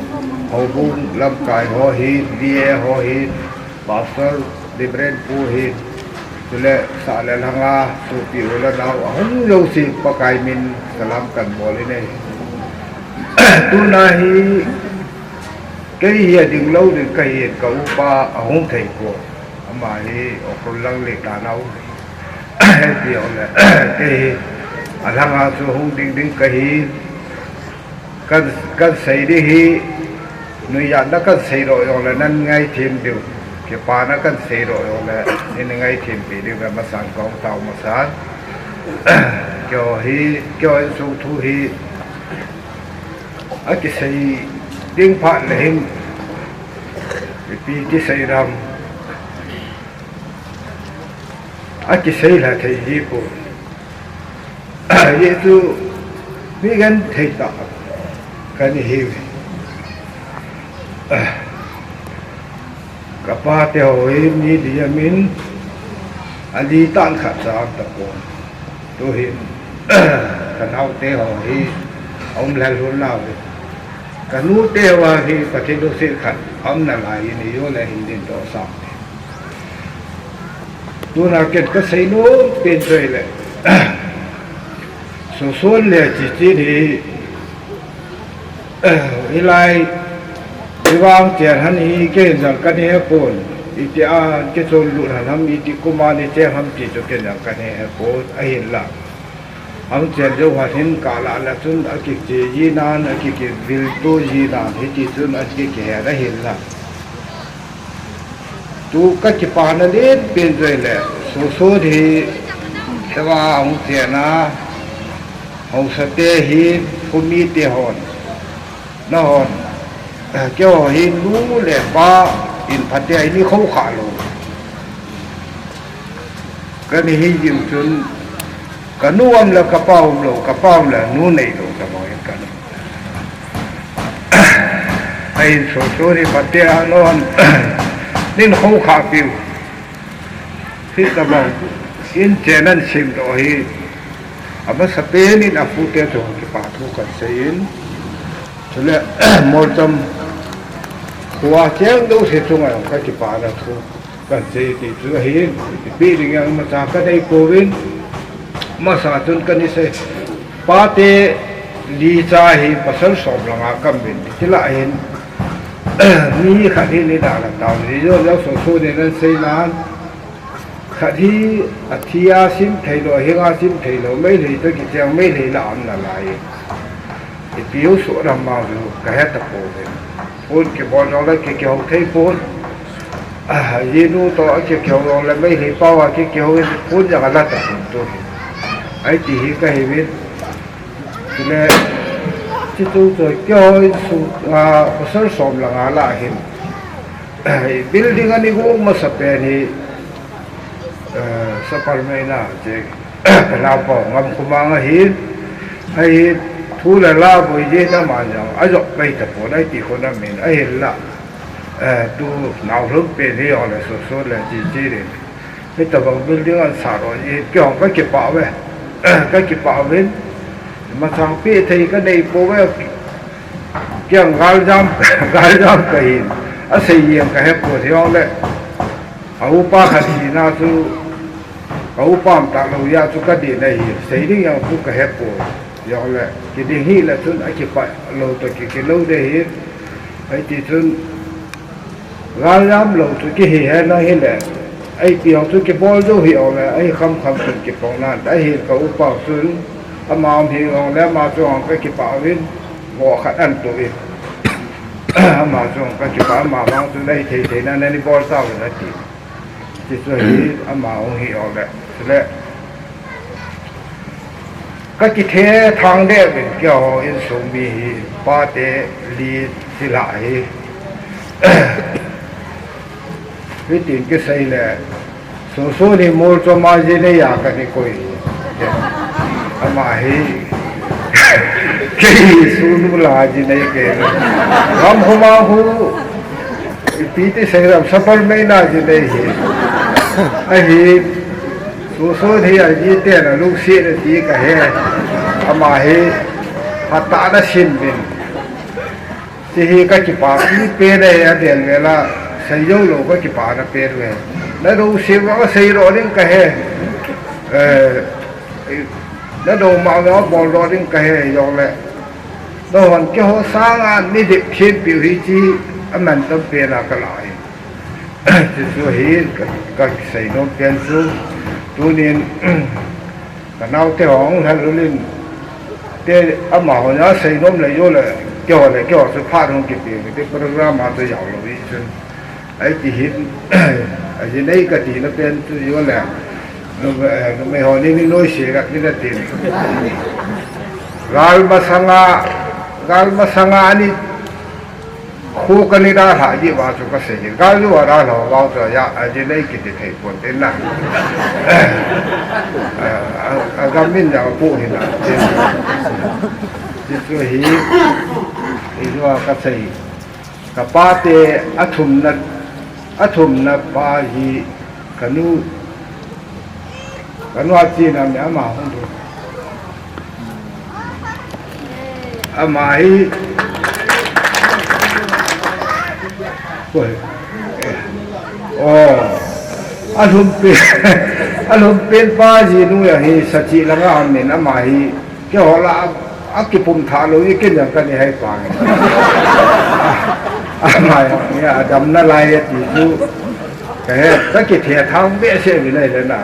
houbung lamkai ho hi, V A ho hi, Pastor Reverend pu hi, chule sah le lhanga sopi u le nao ahung jouse Pakai min salam kahin bol in ahi. Tuna hi kei hi ading lou ding kahin, ka upa ahung thei poi. Ama hi Ukhrul lang le tana u. Hiti jongle, kei hi alhanga chu hung ding ding kahi. Kan, kan sei ding hi, nuijatna kan sei doh jongle nan ngaithem diu. Kipana kan sei doh jongle, nei ngaithempeh diu ve, masan kahung tao masan. Keiho hi, keiho insung thu hi, akisei ding phat le hin, ipi kisei dam. Akisei lha thei hipoi. Hichu mi genthei tah kana hiuve. Ka pate ho hi mi diamin, ali tan khat cha tapon. Tuhin, ka naote ho hi aum lheh lhon nauve. Ka nute ho hi Pathen lungset khat aum nalai in, ijo le hin ding toh sa. Tuna ken kasei nom pen chu ahile, Soson le Chichen hi, hilai, ivang chen han hi kei hin jong kana hepon, itia kichon lut han ham, iti kuma ni chen ham ti chu ken jong kana hepon, ahinla. Hung chen jou hat hin kah lah lah chun akiche ji nan, akikivil to ji nan, hiti chun akikihet ahinla. Tu kakipana len pen chu ahile, Soson hi, keiho hung chen a, haosate hi, khomite hon, nahon, keiho hi nu le pa in phatea ini khoukhah lou. Kana hi jing chun, ka nu um le ka pa um lou, ka pa um le nu nei lou tabang in kana. Ahin Soson hi phatea nahon, nin khoukhah piu. Hitabang in chen ahin sem doh hi, amasapen in apute chunga kipa thu kahin seiyin. Chule, Molcham khoa cheng jouse chunga jong kakipana thu kahin sei ti chu ahin, ipi ding jong imacha kanei pouvin, masa chun kana sei. Pate li cha hi pasal som langa kaum uvin, hiti lah hin, mi khat hi nidalha tauvin, ijo le Soson in asei nan, Khat hi athi a sim thei lou, ahinga sim thei lou, Meitei toh kicheng Meitei la um nalai. Ipi u soh ram ma chu kahe tapouve. Phone kibol jongle ki, kihou thei pon. Ah, jinu toh a ki, kihou jongle Meitei pao a ki, kihou in phone jong ala tapon tu hi. Ahi ti hi kahiuvin. Chule, chuchu chu keiho insung, ah, pasal som langa lah hin. Building ani gong masapen hi, eh, Saparmeina che, ka naopa Ngamkhomang ahin, ahin, thu le la boi jeh in ama jong ajop pai tapon, ahi ti khun amin, ahinla, eh, tu nao lhum pen hi jongle soso le chi chi ding. Hitabang building ahin sah lou jeh in, keiho kakipah uve, kakipah uvin, machang peh thei kanei pouve, kei jong galjam, galjam kahin, asei jeng kahe pon hijongle, a upa khat hina chu, ka upa um talou jeh a chu kadin ahi, sei ding jong chu kahe pon, hijongle, kiding hile chun akipah lou toh ki, kilou ding ahi, ahi ti chun, galjam lou chu kihi henlang hile, ipi jong chu kibol jou hih jongle, ahi kham kham chun kipong nan, ahin ka upa chun, ama um hih jongle, ama chunga kakipah uvin, voh khat ahin toh in. Ama chunga kakipah, ama vang chun, ahi thei thei na, nani bol tauvin ati. Chuchu hi, ama um hih jongle, chule, kakithe thang deh uvin, keiho insung mi hi, pate li sila hi. Hitin kisei le, soso ni mol choma jinei a kani koi. Ama hi, kei hi sunu la jinei kei. Ngamkhomang hu, ipi ti sei ram, Saparmeina jinei hi. Ahi, soso hi ajiten alungset e ti kahe. Ama hi, hatah na sim uvin. Ti hi kakipahpi pen ahi, adel vela, sei jou lou kakipana pen uve. Nadou sei vang sei lou ding kahe. Eh, nadou ma vang bol lou ding kahe jongle, nahon keiho sanga nei dep thempiu hi ti amantam pen a kalah e. Chuchu hi ka, kasei nom pen chu, tunin, ka naote hung lhal ulin, te amaho na sei nom le jongle, keiho le keiho chu phat hung kipe, te program a chu jao lou hi chun. Ahi ti hin, ajinei kati na pen chu jongle, numei, eh, numei ho ni, ni noise rat ni natin. Gal masanga, gal masanga ani, khu kani dalha ji uva chu kasei hi. Gal jou a dalha uva chu aja, ajinei kiti thei pon tin na. A, a, agam min jong apoh hina. Chuchu hi, ijou a kasei. Kapate athumna, athumna pa hi kanu, kanu achena mi ama hung du. Ama hi, oi. Oh. Alhum pen, alhum pen pa jinu jong hi Sachi langa amin, ama hi keiho lah a, akipum tha lou, ikin jong kani hai pa. Ama jong hi adam nalai e ti chu. Kahe, kakithe thang behseh uvin ahile na.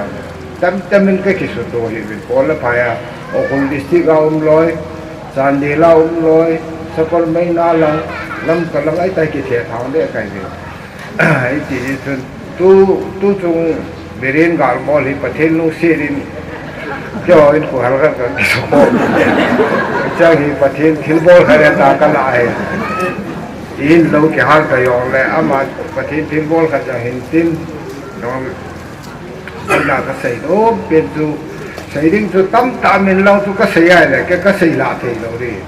Tamtah in kakisuto hih uvin, pol le phai a, Ukhrul district a um loi, Chandel a um loi, Saparmeina lang, Lamka lang, ahi tai kithe thang deh kahi uvin. Ahi ti hi chun, tu, tu chung Biren gal bol hi Pathen lungset in, keiho in kho hal khat kakisuto. Chang hi Pathen thilbol khat ahi tia kalah e. In lou kihal kahi jongle, ama Pathen thilbol khat jong hin tin, jong Ahinla kasei nom pen chu, sei ding chu tamtah min lang chu kasei ahile, kei kasei lah thei lou ding.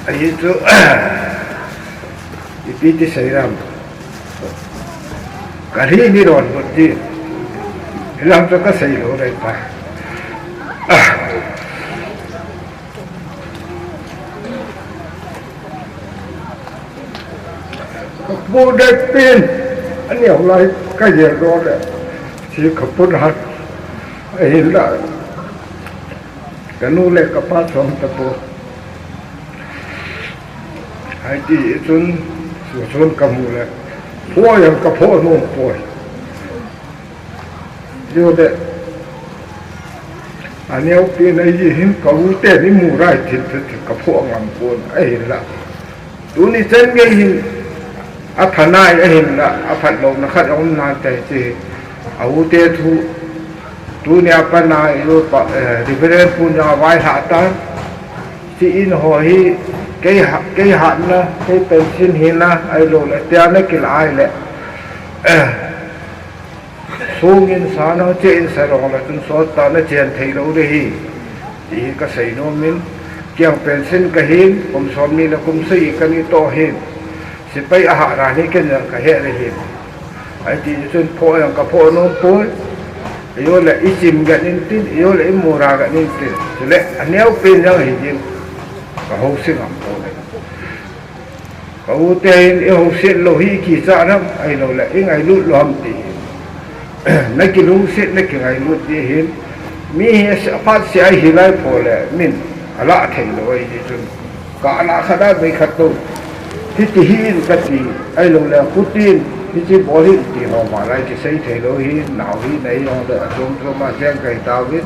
Ahi chu, ipi ti sei ram. Kalhi ni ron got ti. Hilam chu kasei lou ding pa. Kapu dei pin, ani hung lai kajel doh le, chi kapun hat, ahinla, kanu le kapa chom tapou. Ahi ti chun, su chun kamu le, pho jong kapho nom poi. Yo de. Aneo pi na yi hin ka u te ni mu rai thil thil thil ka pho ngam pon a hin la. Tuni chen gei hin a thanai a hin la a phat lo na khat om na te chi. A u te thu tuni a pa na yo pa, eh, Reverend pu nya vai ha ta. Chi in ho hi kei ha, kei ha na, kei pension hi na, ai lo le, tia na kil ai le. Sungin sa na che in sa rong la tun sot ta na chen thei lo de hi. Ti hi ka sei nom in, kiang pension ka hin, kum som ni le kum sei ka ni to hin. Sipai a ha ra ni ken yang ka he de hin. Ai ti chun pho yang ka pho nom poi. Yo le i chim ga nin tin, yo le i mu ra ga nin tin. Chule, a neo pen yang hi din. Ka ho sing am po le. Ka u te in i ho sit lo hi ki cha ram, ai lo le, i ngai lut lo ham ti. Na ki lung sit, na ki ngai lut ti hin. Mi hi a phat si ai hi lai po le, min, a la thei lo ai ti chun. Ka la kha da bai khat to. Ti ti hi in ka ti, ai lo le, ku tin, ti ti bol hin ti ho ma lai ki sei thei lo hi, nau hi nei ho da, a chom chom ma jeng kai ta win.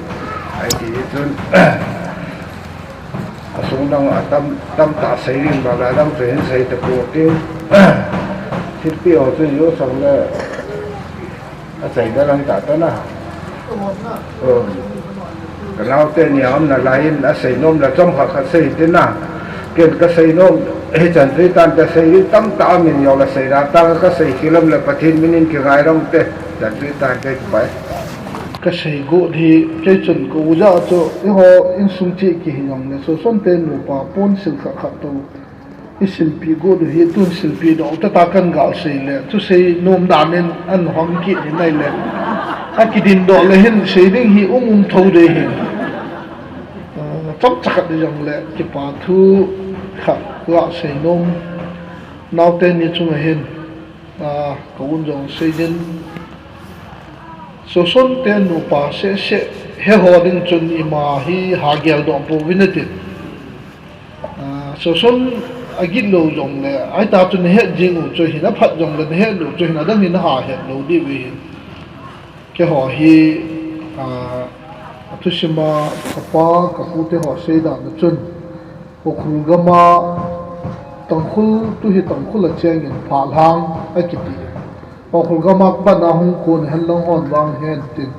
Ai ti chun. A sung dang a tam, tam ta sei rin ba la dang chu hin sei ta pu tin. Thilpi ho chu yo sang le a sei da lang ta ta na. Oh. Ka nau te ni am na lai in a sei nom la chom kha kha sei tin na. Ken ka sei nom he chan tui tan ka sei rin tam ta min yo la sei da ta ka sei kilam le Pathen min in ki ngai ram te chan tui tan ke bai. Ka sei got hi, kei chun ka u ja chu, eiho insung cheh kihi jong le, Sosonte nupa pon sil khat khat to, i silpi got u hi, tun silpi doh tata kan gal sei le, thusei nom dan in an hong kit hi nai le, a kidin doh le hin sei ding hi um um tho de hin. Ah, chomcha khat di jong le, kipa thu khat gal sei nom, naote ni chunga hin, ah, ka un jong sei din, Sosonte nupa seh seh, he ho ding chun ima hi ha gel doh pouvin atin. Ah, Soson a git lo jong le, ai ta chun na het jing u chu hin, a phat jong le na het lo chu hin, a dang hin na ha het lo di ve hin. Kei ho hi, ah, a thusim a ka pa, ka pu te ho sei dan a chun, Ukhrul gam a Tangkhul, tu hi Tangkhul a cheng in Phalhang a kiti. Ukhrul gam a pan a hung kun hen lang hon vang hen tin.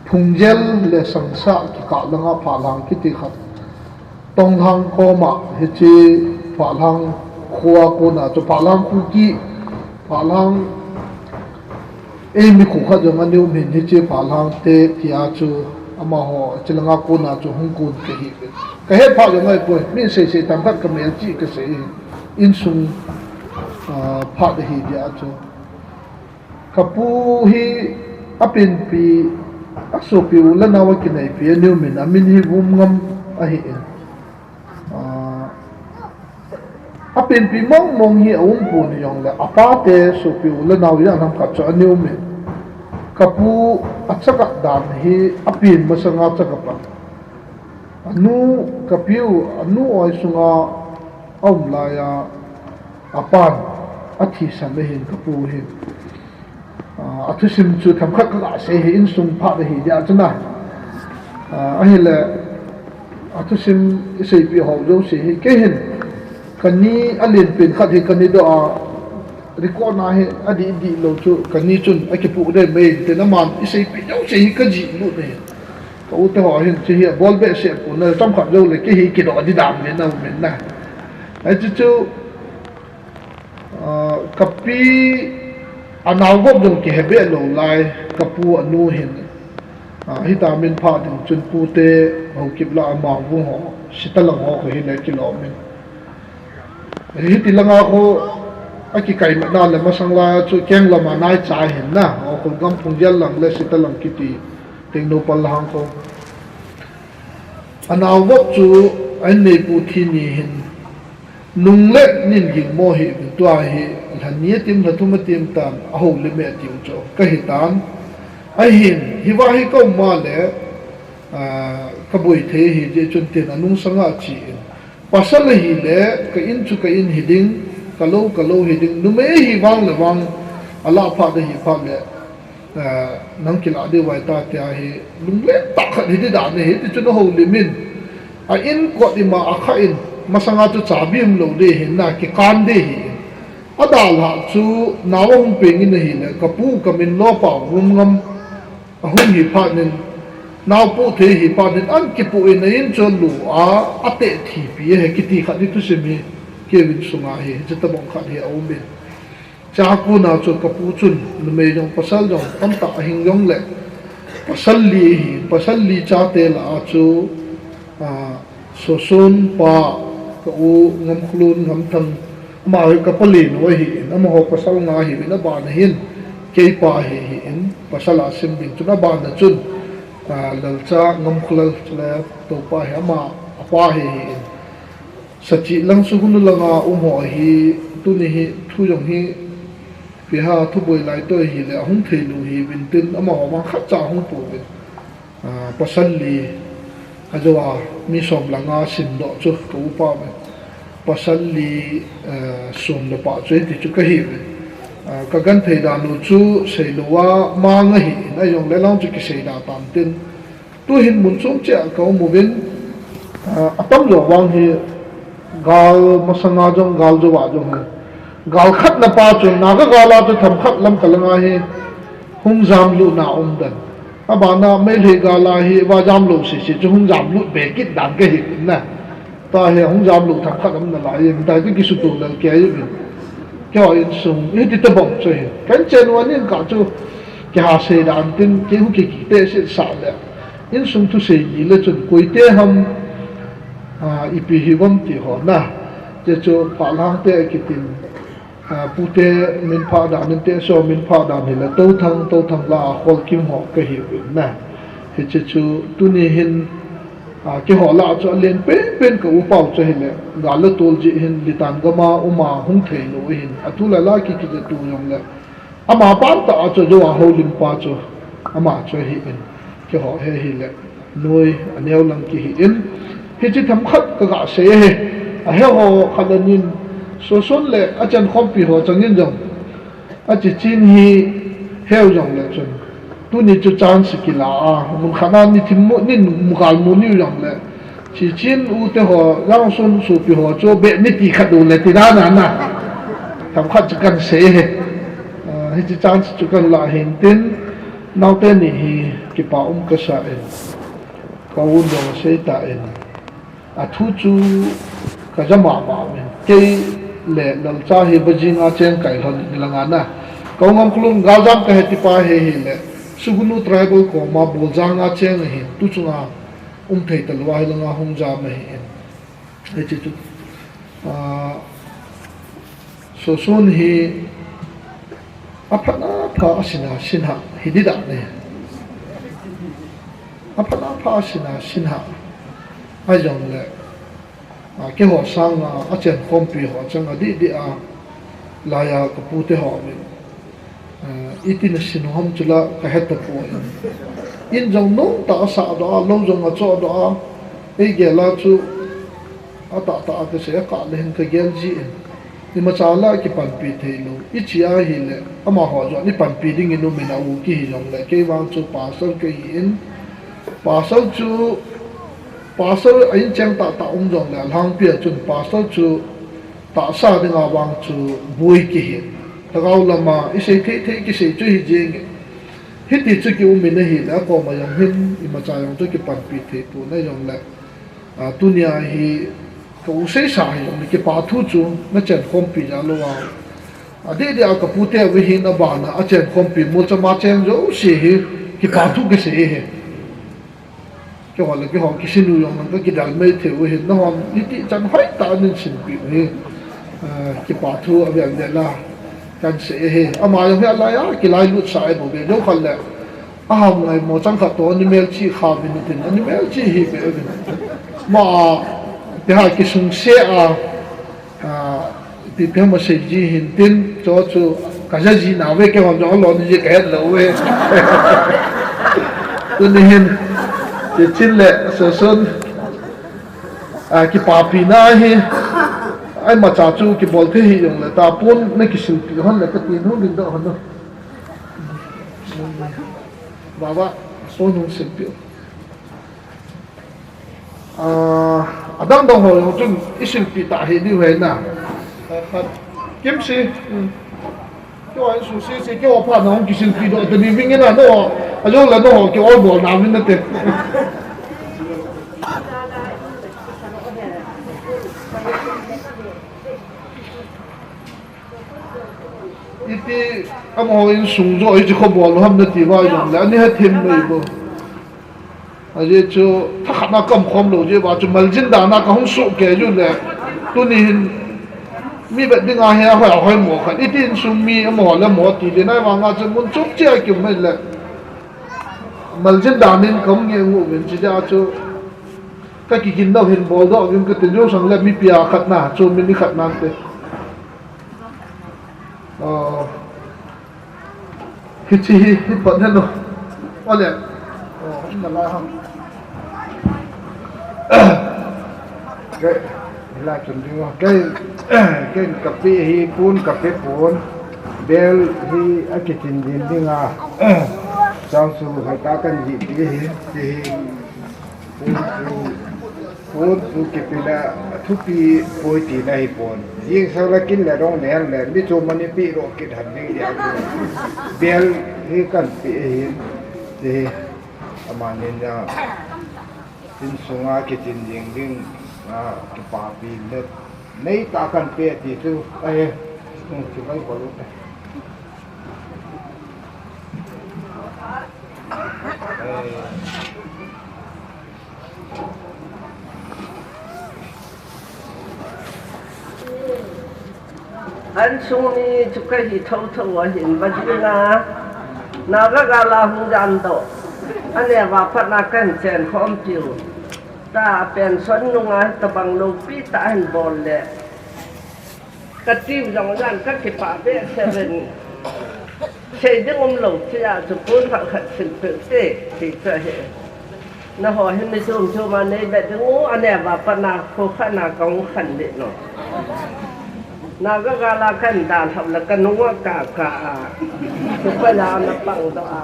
Phungjel le Sangsa kikah lang a Phalhang kiti khat. Tonglhang kom a hiche Phalhang khua kun a chu Phalhang Kuki, Phalhang Ei, mi khu khat jong a neo min hiche Phalhang te tia chu amaho, chilanga kona chu hung kun kahi. Ka het pha jong ngai poi, min sei sei tam khat ka mel chi ka sei hi. Insung, ah, phat ahi dia chu. Ka pu hi a penpi, a sopi u le nao a kinaipi a neo min a min hi Vumngam ahi in. Ah, a penpi mong mong hi a um pon jong le, a pa te sopi u le nao hi a nam khat chu a neo min. Ka pu a chakap dan hi a pen masanga chakap a. A nu, ka pi u, a nu oi sunga a um lai a, a pan a thisan le hin ka pu hin. Ah, a thusim chu themkhat ka ga sei hi insung phat ahi dia chu na. Ah, ahile, a thusim i seipi ho jouse hi kei hin. Ka ni a lenpen khat hi ka ni doh a, record na hi a dih dih lo chu ka ni chun a kipu de mai te na man i seipi jouse hi ka ji lut de. Ka u te ho hin chu hi a bol behseh pon na chomkhat jou le kei hi kidoh di dam le na min na. Ai chu chu, Ah, ka pi a nao vop jong kihe beh lou lai, ka pu a nu hin, ah, hita min pha ding chun pu te Haokip lah a Mangvung ho, Sitalang ho kho hin a kilom in. Hiti langa kho a kikai mat na le masang lai a chu keng lam a nai chai hin na, Ukhrul gam Phungjel lang le Sitalang kiti Tengnoupal lang kho. A nao vop chu a inneipu thi ni hin, Nung le nin ging mo hi, tua hi, lha ni a tim, lha thum a tim tan, a ho le me a tim chu, ka hi tan. Ahin, hi va hi ka um ma le, ah, ka boi thei hi, je chun tin a nung sanga chi in. Pasal hi le, ka in chu ka in hi ding, ka lo, ka lo hi ding, numei hi vang le vang, a la pha de hi pha le, Nang kilah diu vai ta tia hi lunglen tah khat hi di dan ahi, ti chu na houlim in. A in kot ima a kha in, masanga chu chabi um lou di hin na kikan di hi in. A dalhah chu nao a hung peng in ahile, ka pu ka min lo pa vum ngam a hung hi phat in, nao pu thei hi phat in, an kipu in a in chu lu a, a teh thipi ahi kiti khat hi thusim hi, kei vin sunga hi, hiche tabang khat hi a um in. Chakuna chu ka pu chun, numei jong pasal jong, tamtah a hing jong le, pasal li hi, pasal li chate lah a chu, a, Soson pa, ka u Ngamkholun Ngamthang, ama hi ka palen u ahi in, amaho pasal nga hi in, a bana hin, kei pa hi, hi in, pasal a sim ding chun, a bana chun, a, Lalcha Ngamkholal, chule, topa hi, ama, a pa hi, hi in. Sachih lang Sugunu langa um ho hi, tuni hi, thu jong hi, piha thu boi lai toh hi le, a hung thei lou hi, vin tin, amaho vang khat cha hung pu vin. A, pasal li, a jo a, mi som langa sim doh chu, ka upa vin. Pasal li, a, som le pa chu, ti chu ka hi vin. A, ka gan thei dan u chu, sei lou a, mang ahi, in a jong le lang chu kisei da tan tin. Tu hin mun chom cheh a ka um uvin, a, atam jo vang hi gal masanga jong, gal jou a jong hi. Gal khat na pa chu, Naga gal a chu themkhat lam ka langa hi hung jam lut na um dan. A bana Meitei gal a hi va jam lou sese chu hung jam lut be kit dan ka hi na. Ta hi hung jam lou themkhat um na lai, in ta ka kisuto lel kei uvin. Kei ho insung, hiti tabang chu hi. Kan chen u anin ka chu, kei ha sei dan tin, kei hu kei kite se sa le. Insung thusei ni le chun, koite ham, a, ipi hi vam ti ho na. Che chu, pha lang te kitin, a, pute min pha dan, min te so min pha dan hi le, to thang, to thang la, a khol kim ho ka hi uvin na. Hiche chu, tuni hin, a, kei ho lah chu a len pen pen ka upa u chu hi le, gal le tol ji hin, Litan gam a, um a, hung thei lou hin, a thu la la ki ki tu jong le, Ama ban tah a chu, jo a houlim pa chu, ama chu ahi in, keiho hi ahile, noi a neo lang kihi in, hiche themkhat ka ga sei ahi, a he ho khat anin, Soson le a chenkhompi ho chang in jong, a chi chin hi heu jong le chun, tuni chu chance kila a, mun khat a ni thim mu, ni mu gal mu ni jong le, Chi chin u te ho, Jangson sopi ho chu beh ni ti khat u le ti dan a na. Themkhat chu kan sei ahi. Ah, hiche chance chu kan la hin tin, naote ni hi kipa um ka sa in. Ka un jong sei ta in. A thu chu ka ja mama in. Kei le Lalcha hi Bajing a cheng kai lhon ni lang a na. Ka u Ngamkholun Galjam ka he ti pa hi hi le. Sugnu tribal koma Boljang a cheng ahin. Tu chunga um thei talou a hi langa hung jam ahi in. Hiche chu, ah, Soson hi aphat apha a sina sinha hi di dan ahi. Aphat apha a sina sinha a jong le, ah, keiho sanga a chenkhompi ho chang a di di a laiya ka pute ho min. Eh, iti na sin u ham chu la ka he tapoi. In jong nom tah a sah doh a, lou jong a choh doh a, ei gel a chu a tah tah a ka sei a kah le hin ka gel ji in. Imacha la kipanpi thei lou. I chi a hi le, amaho jong i panpi ding in um in a u kihi jong le, kei vang chu pastor ka hi in. Pastor chu, pastor a in cheng tah tah um jong le, a lhangpi a chun pastor chu, Tahsa dinga vang chu boi kihi. Lhagao lama i sei thei thei kisei chu hi jeng e. Hiti chu ki um in ahi le, a koma jong hin imacha jong chu kipanpi thei pon a jong le. A, tunia hi ka u sei sa hi jong le kipa thu chu na chenkhompi ja lou a. A deh deh a ka pute u hin a bana a chenkhompi mu chama cheng jouse hi kipa thu kisei hi. Keiho le keiho kisin u jong nang ka kidel mei thei u hin, nahon hiti chan hoitah a nin sinpi u hi, eh, kipa thu a vel vel a kan sei ahi. Ama jong hi a laiya kilai lut sa ahi bou ve, jong khat le a ham ngai mo chang khat toh ani melchih kha uvin tin, ani melchih hi be uvin. Ma, tia kisung se a, Ah, ipi pi ham a sei ji hin tin, chu chu ka ja ji nau ve, keihon jong alon ji ka het lou ve. Tuni hin, Chiching le Soson, ah, kipapi na hi, imacha chu kibol thei hi jong le, tapon na kisilpi hon le ka tin hung ding doh hon. Baba, son hung silpeh u. Ah, adang dang ho jong chun i silpeh ta hi diu ahi na. Kimsi. Hmm. Keiho insung sese, keiho phat na hung kisilpeh doh ta diu vin nge na, no. Ajong la no, keiho bol na vin nate. Iti amaho insung joh hiche kho bol u ham nati uva jongle, ani hethem mai bou. Ajeh chu thakhat na ka um khom lou jeh uva chu maljin dan a ka hung sohkei jiu le. Tuni hin mi vet ding ahi a hoi a hoi mo khat. Iti insung mi amaho le amaho ti le nai vang a chu mun chom cheh a kium mai le. Maljin dan in ka hung nge ngu uvin, chujeh a chu ka kigin nau hin bol doh uvin ka tin jong sang le mipi a khat na, chu mi ni khat na te. Ah, hiche hi, hi pat hen o. Ole. Oh, in la ham. Kei, la chun ding o. Kei, kei ka pe hi pon ka pe pon. Bel hi a kichin din ding a. Chang su hai ta kan ji pi hi, ti hi. Pon chu, pon chu kipe le, athupi poi tina hi pon. Jing sang le kin le dong nel le, mi chu mani pi ro kit han ding dia chu. Bel hi kan pe hi, ti hi. Amanin a, insunga kichin jing ding, a, kipapi le, nei ta kan pe ti chu, a he, chu kai bol u te. Insung mi chu kahi thotho ahin, vading a Naga gal a hung jan doh, aneo a pat na kan chen khom piu ta, pension nunga tabang loupi tah hin bol le. Ka tiu jong jan ka kipah behseh in. Sei ding um lou, tia chu pon khat khat silpeh u te, ti chu ahi. Nangho hi mi chom chom a nei vet ding u, aneo a pat na kho khat na ka hung khan ding nom. Naga gal a kan dalhau le ka nung a ka ka a. Chu pa la na pang doh a.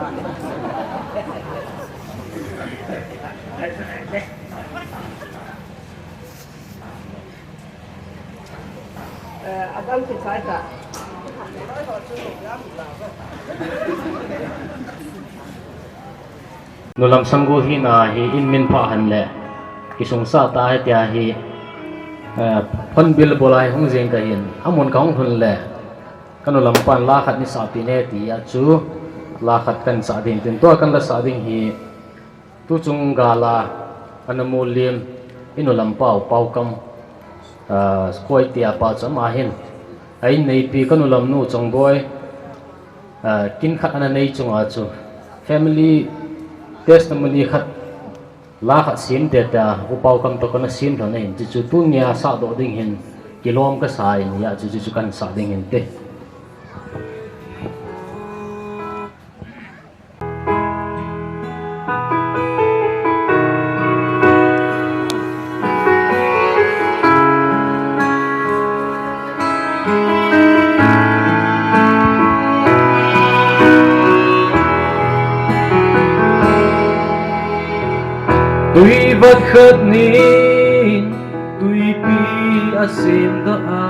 Eh, adam kisai ta. Nulam sanggu hina hi in min pha hen le, kisungsa ta hi tia hi, eh, phone bill bol a hi hung jing ka hin, amun ka hung lhun le, ka nulam pan la khat nei sah peh in ti a chu, la khat kan sah ding tin, tua kan la sah ding hi, Tuchung gal a, ana mu lim, i nulam pau, Paukam, ah, Koitia pa chu ama hin. A in neipi ka nulam nu Chongboi, ah, kin khat ana nei chunga chu. Family testimony khat, la khat sem te ta, U Paukam toh kana sem lhon ahin, chu chu tunia sah doh ding hin, kilom ka sa in, hia chu chu chu kan sah ding hin te. Tui vat khat nin tuipi a sem doh a,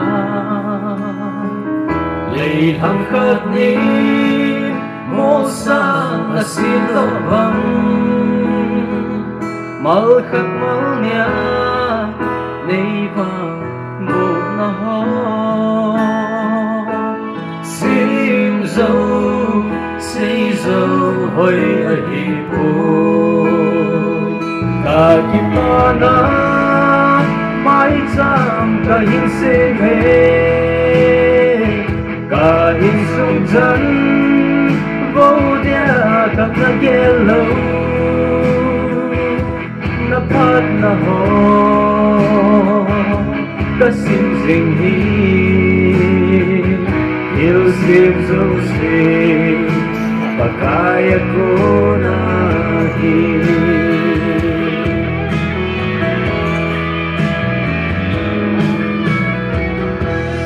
leilhang khat nin molsang a sem doh bang, mal khat mal nia nei vang bohna ho. Sim jou, sei jou hoi ahi poi. Ka kipana maicham ka hin sem e. Ka insung chan vo dia ka na gel lou. Na phatna ho ka sim jing hi, thil sem jouse Pakai a kona hi.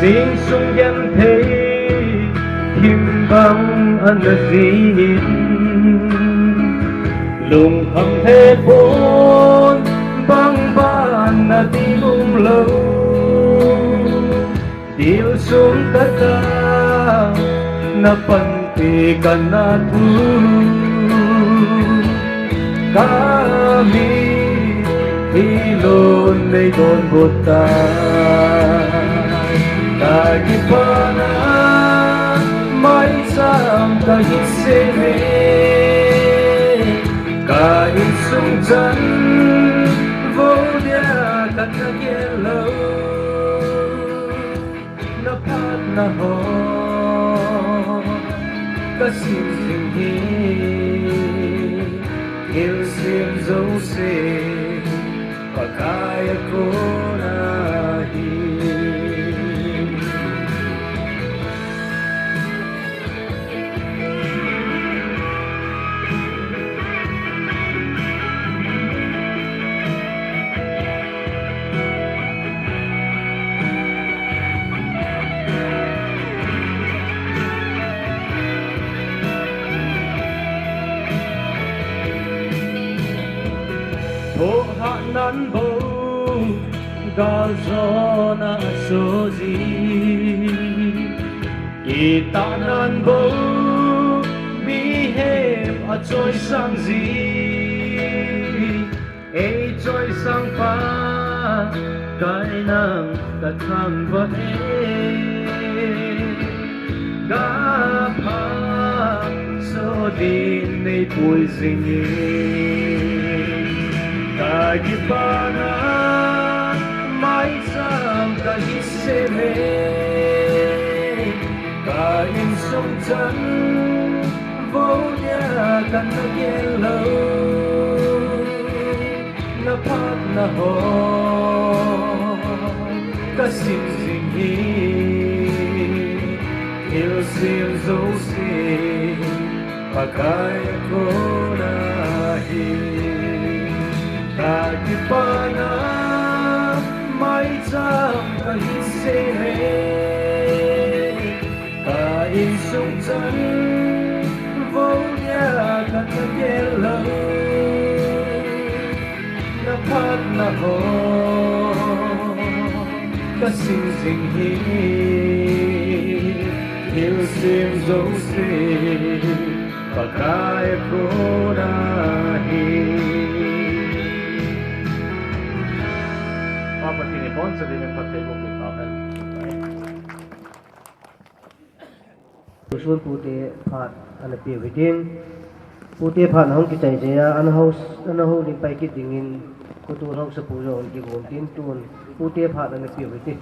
Insung genthei thim bang ana jin, Lungkham thei pon bang ban na ti um lou. Dil sung kata na panpi kana thu. Kami hi lon nei don bota. Ka kipana mai sam ka hi se me. Ka insung chan vo dia ka na gel lou. Na phatna ho ka sim jing hi. Thil sim jouse Pakai a kona hi. Thohhat nan bou galjona aso ji. Kitah nan bou mihem achoisang ji. Ei choisang Pakai nang ka thangvah e. Ka phatso din nei pui jing e. Ka kipana mai sam ka hi se me. Ka insung chan vo dia ka na gel lou. Na phatna ho ka sim jing hi. Thil sim jouse Pakai a kona hi. Ka kipana mai sam ka hi se me. Ka insung chan vo dia ka na gel lou. Na phatna ho ka sim jing hi. Thil sim jouse Pakai a kona hi. Pa Pathen in abonchauvin phatthei boh peh tauhen. Tusun pute phat ana peh u hitin. Pute phat ahung kichai chai a, ana hou, ana houlim pai kit dingin, Khutul haosapu jong ana kigom tin, tun pute phat ana peh u hite.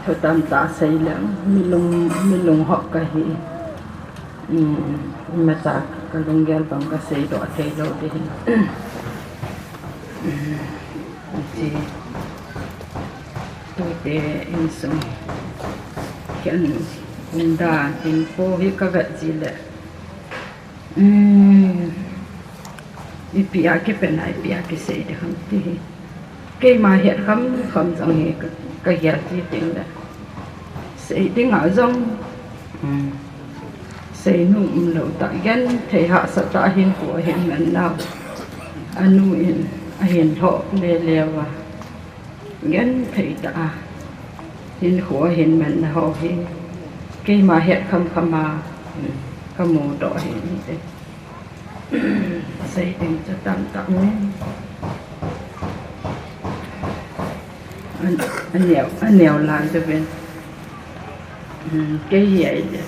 Thu tamtah sei leng, mi lung, mi lunghoh kahi. Um, imacha ka lunggel bang ka seidoh thei lou ding ahi. Um, hiche tute insung khen, indan, inpo hi ka vet ji le. Um, ipi a kipen a, ipi a kisei ding ham ti hi. Keima het kham kham jong hi ka, ka gel ji teng le. Sei ding a jong, um, seinu umlou tah, genthei hahsa tah hinkho ahin man nau. Anu in ahin lhoh le le uva. Genthei tah a hinkho ahin man na ho hi keima het kham kham a, um, ka mudoh ahi. Sei ding chu tamtah um e. An, aneo, aneo lai chu ven. Um, kei hi ahile,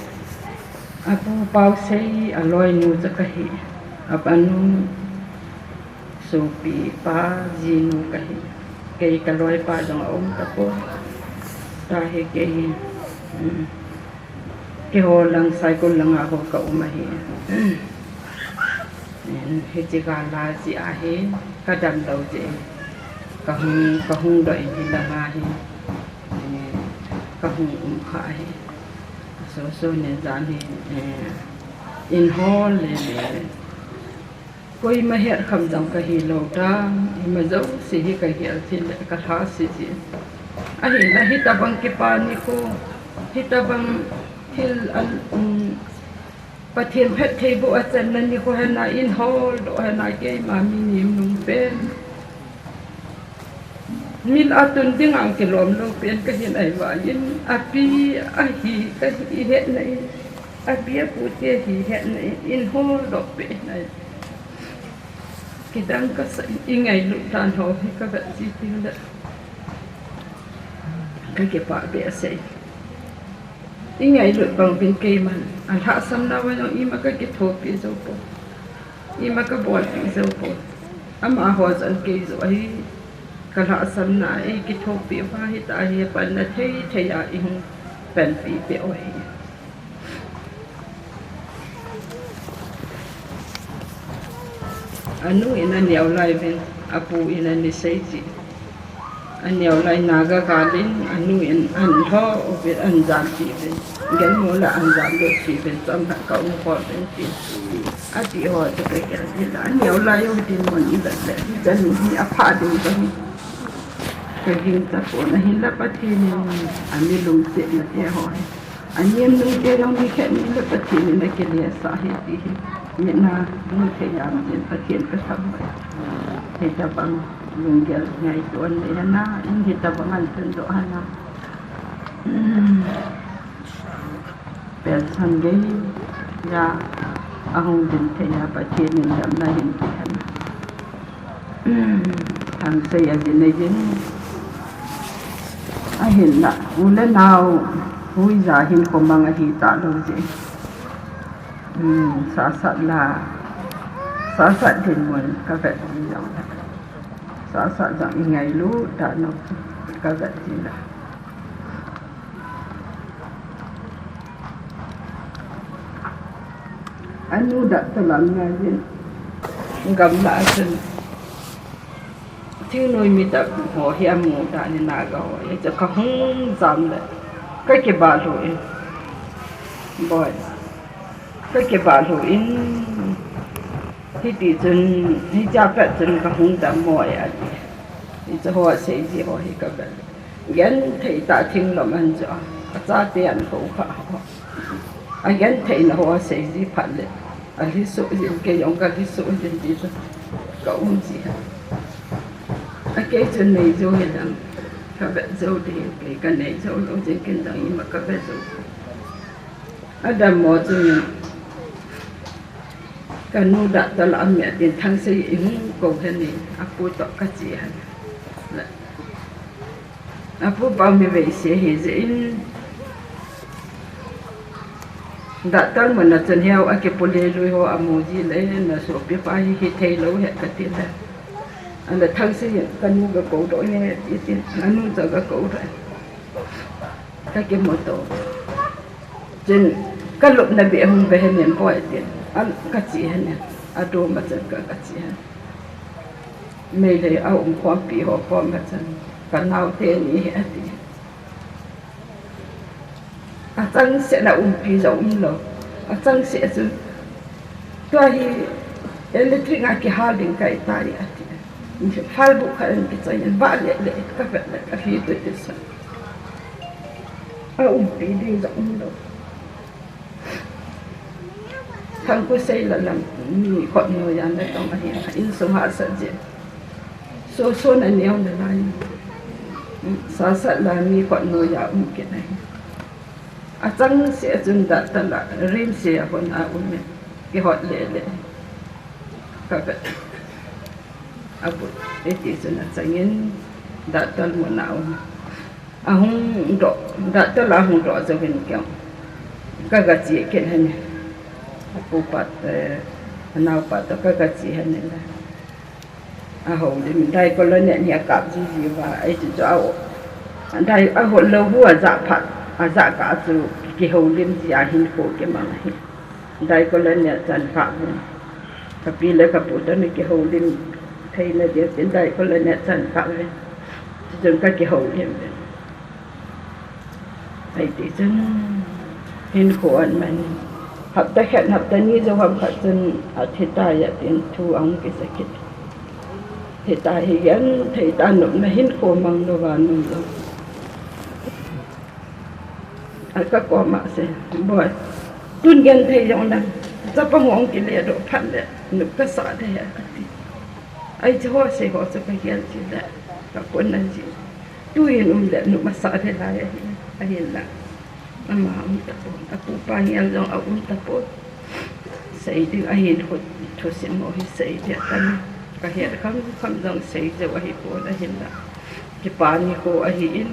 apu Pausei aloinu chu kahi. Apanu Sopi pa jinu kahi. Kei kaloipa jong aum tapoi. Tahi kei hi, um, keiho lang Saikul langa ho ka um ahi. Um, hiche gal a jeh ahi, ka damlou jeh in. Ka hung, ka hung doh in hilanga hi, um, ka hung um kha ahi. Soso nen jan hi, um, in hol le le. Koima het kham jong kahi lou ta, ima jouse hi ka gel thei le ka lha se ji. Ahinla hitabang kipa nikho, hitabang thil an, um, Pathen phattheiboh a channa nikho hena, in holdoh hena, keima mi nemnung pen, min a tun ding ang kilom lou pen kahin, ahivangin api ahi kahi hetna in, api apu te ahi hetna in, in holdoh peh na in. Kidang kasa in, i ngailut dan ho hi kavet ji teng le kakipah behseh in. I ngailut bang uvin keiman, alhahsamna uva jong ima kakithopi jou poi. Ima kabolpi jou poi. Amaho jong kei joh ahi, kalhahsamna eikithopi uva hita hi panna thei thei a eihung panpi peh u ahi. Anu in aneo lai uvin, apu in ana sei ji. Aneo lai Naga gal in, anu in ahin lho uvin, ahin jampi uvin. Gelmo la ahin jamlut pi uvin, chomkhat ka um khol uvin tin. Ati ho chu kagel ji la, aneo lai u dinmun ivet le, hiche nu hi apha ding kahi. Kaging tapon, ahinla Pathen in ami lungsetna te ho hi. Anemnung te jong mi khat ni le Pathen in akilesah ahi ti hi. Mitna mu thei jeng in Pathen kathangvah e. Hitabang lunggel ngaito anei hena, in hitabang ahin tundoh hena. Pension geiya ahung ding thei a Pathen in damna ahin pe hena. Thangsei ajin ajin. Ahinla, u le nao, huija hinkho mang ahi talou jeh. Hmm, Sahsat la. Sahsat dinmun kavet ji jong le. Sahsat jong i ngailut dan u kavet ji la. Anu Dahtol a ngai jin. Gamla a chun thingnoi mi tah ho hi amu dan in Naga ho hi chu kahung jam le kakibah lhu in. Boi. Kakibah lhu in. Hiti chun, hiche pet chun kahung dammo e ati. Hiche ho asei ji ho hi kavet. Genthei tah thinglom ahin jo a. Achate ahin kou kha ho. Agentheina ho asei ji phat le, alhisoh jin, kei jong kalhisoh jin ti chu ka um ji. Akei chun nei jou hilang, kavet jou ding, kei kanei jou lou jin, ken dang ima kavet jou. Adammo chun, kanu Dahtol a um e atin, Thangsei in hung kou hen in, apu toh kache hen. Apu pa mi veise ahi jeh in, Dahtol mun a chun hiu akipule lui ho amu ji le, nasopi pa hi hithei lou he kati le. Ahile Thangsei in kanu gakou doh e, ati tin, anu chu gakou doh e. Kakimuto. Chun, kalupna beh hung ve hen in boi tin. An, kache hen in. Adom a chun ka, kache hen. Meitei a umkhompi ho koma chun, kanao teni hi ati. Achangseh na umpi jong umlou. Achangseh chun, tua hi electric a kihal ding kahi tai ati. Phalbu khat in kichoi in, vah lele, kavet le, kalhi tui tui sa. Aumpi ding jong umlou. Thangkhosei la lam, mi khut noiya natong ahi, insung hahsat jeh. Soso na neo nalai. Sahsat la mi khut noiya um kit ahi. Achangseh chun Dahtol a, RIMS a hon a um e. Kihot lele. Kavet. Abul, hiti chun achangin, Dahtol mun a um. Ahung doh, Dahtol a hung doh jouvin kei. Kagache kit hen. Apu pa, eh, anaopa toh kagache hen le. Ahoulim, diclofenac hi akap jiji uva, ahi chu chu a, di, ahol lou hu ajah phat, ajah kah a chu kihoulim ji a hinkho kimang ahi. Diclofenac chan kah uvin. Kapi le kapu toh ana kihoulim theina dia tin diclofenac chan kah uvin. Chuchun kakihoulim uvin. Ahiti chun hinkho aman. Hapta khat, hapta ni jou ham khat chun athi tai atin thu ahung kisei kit. Thi tai hi genthei tah a nopna hinkho mang louva nung lou. Aka koma asei, boi. Tun genthei jong lang. Chapang hung kile doh phat le, nu kasah de ati. Ai, chu ho sei ho chu kagel ji le, kakon na ji. Tuin um le, nu masah de lai ahi, ahin la. Ama um tapon, apupa ngel jong aum tapon. Sei ding ahin hot, thusim ho hi sei ding atan. Kahet kham kham jong sei jong ahipon ahin la. Kipa nikho ahin.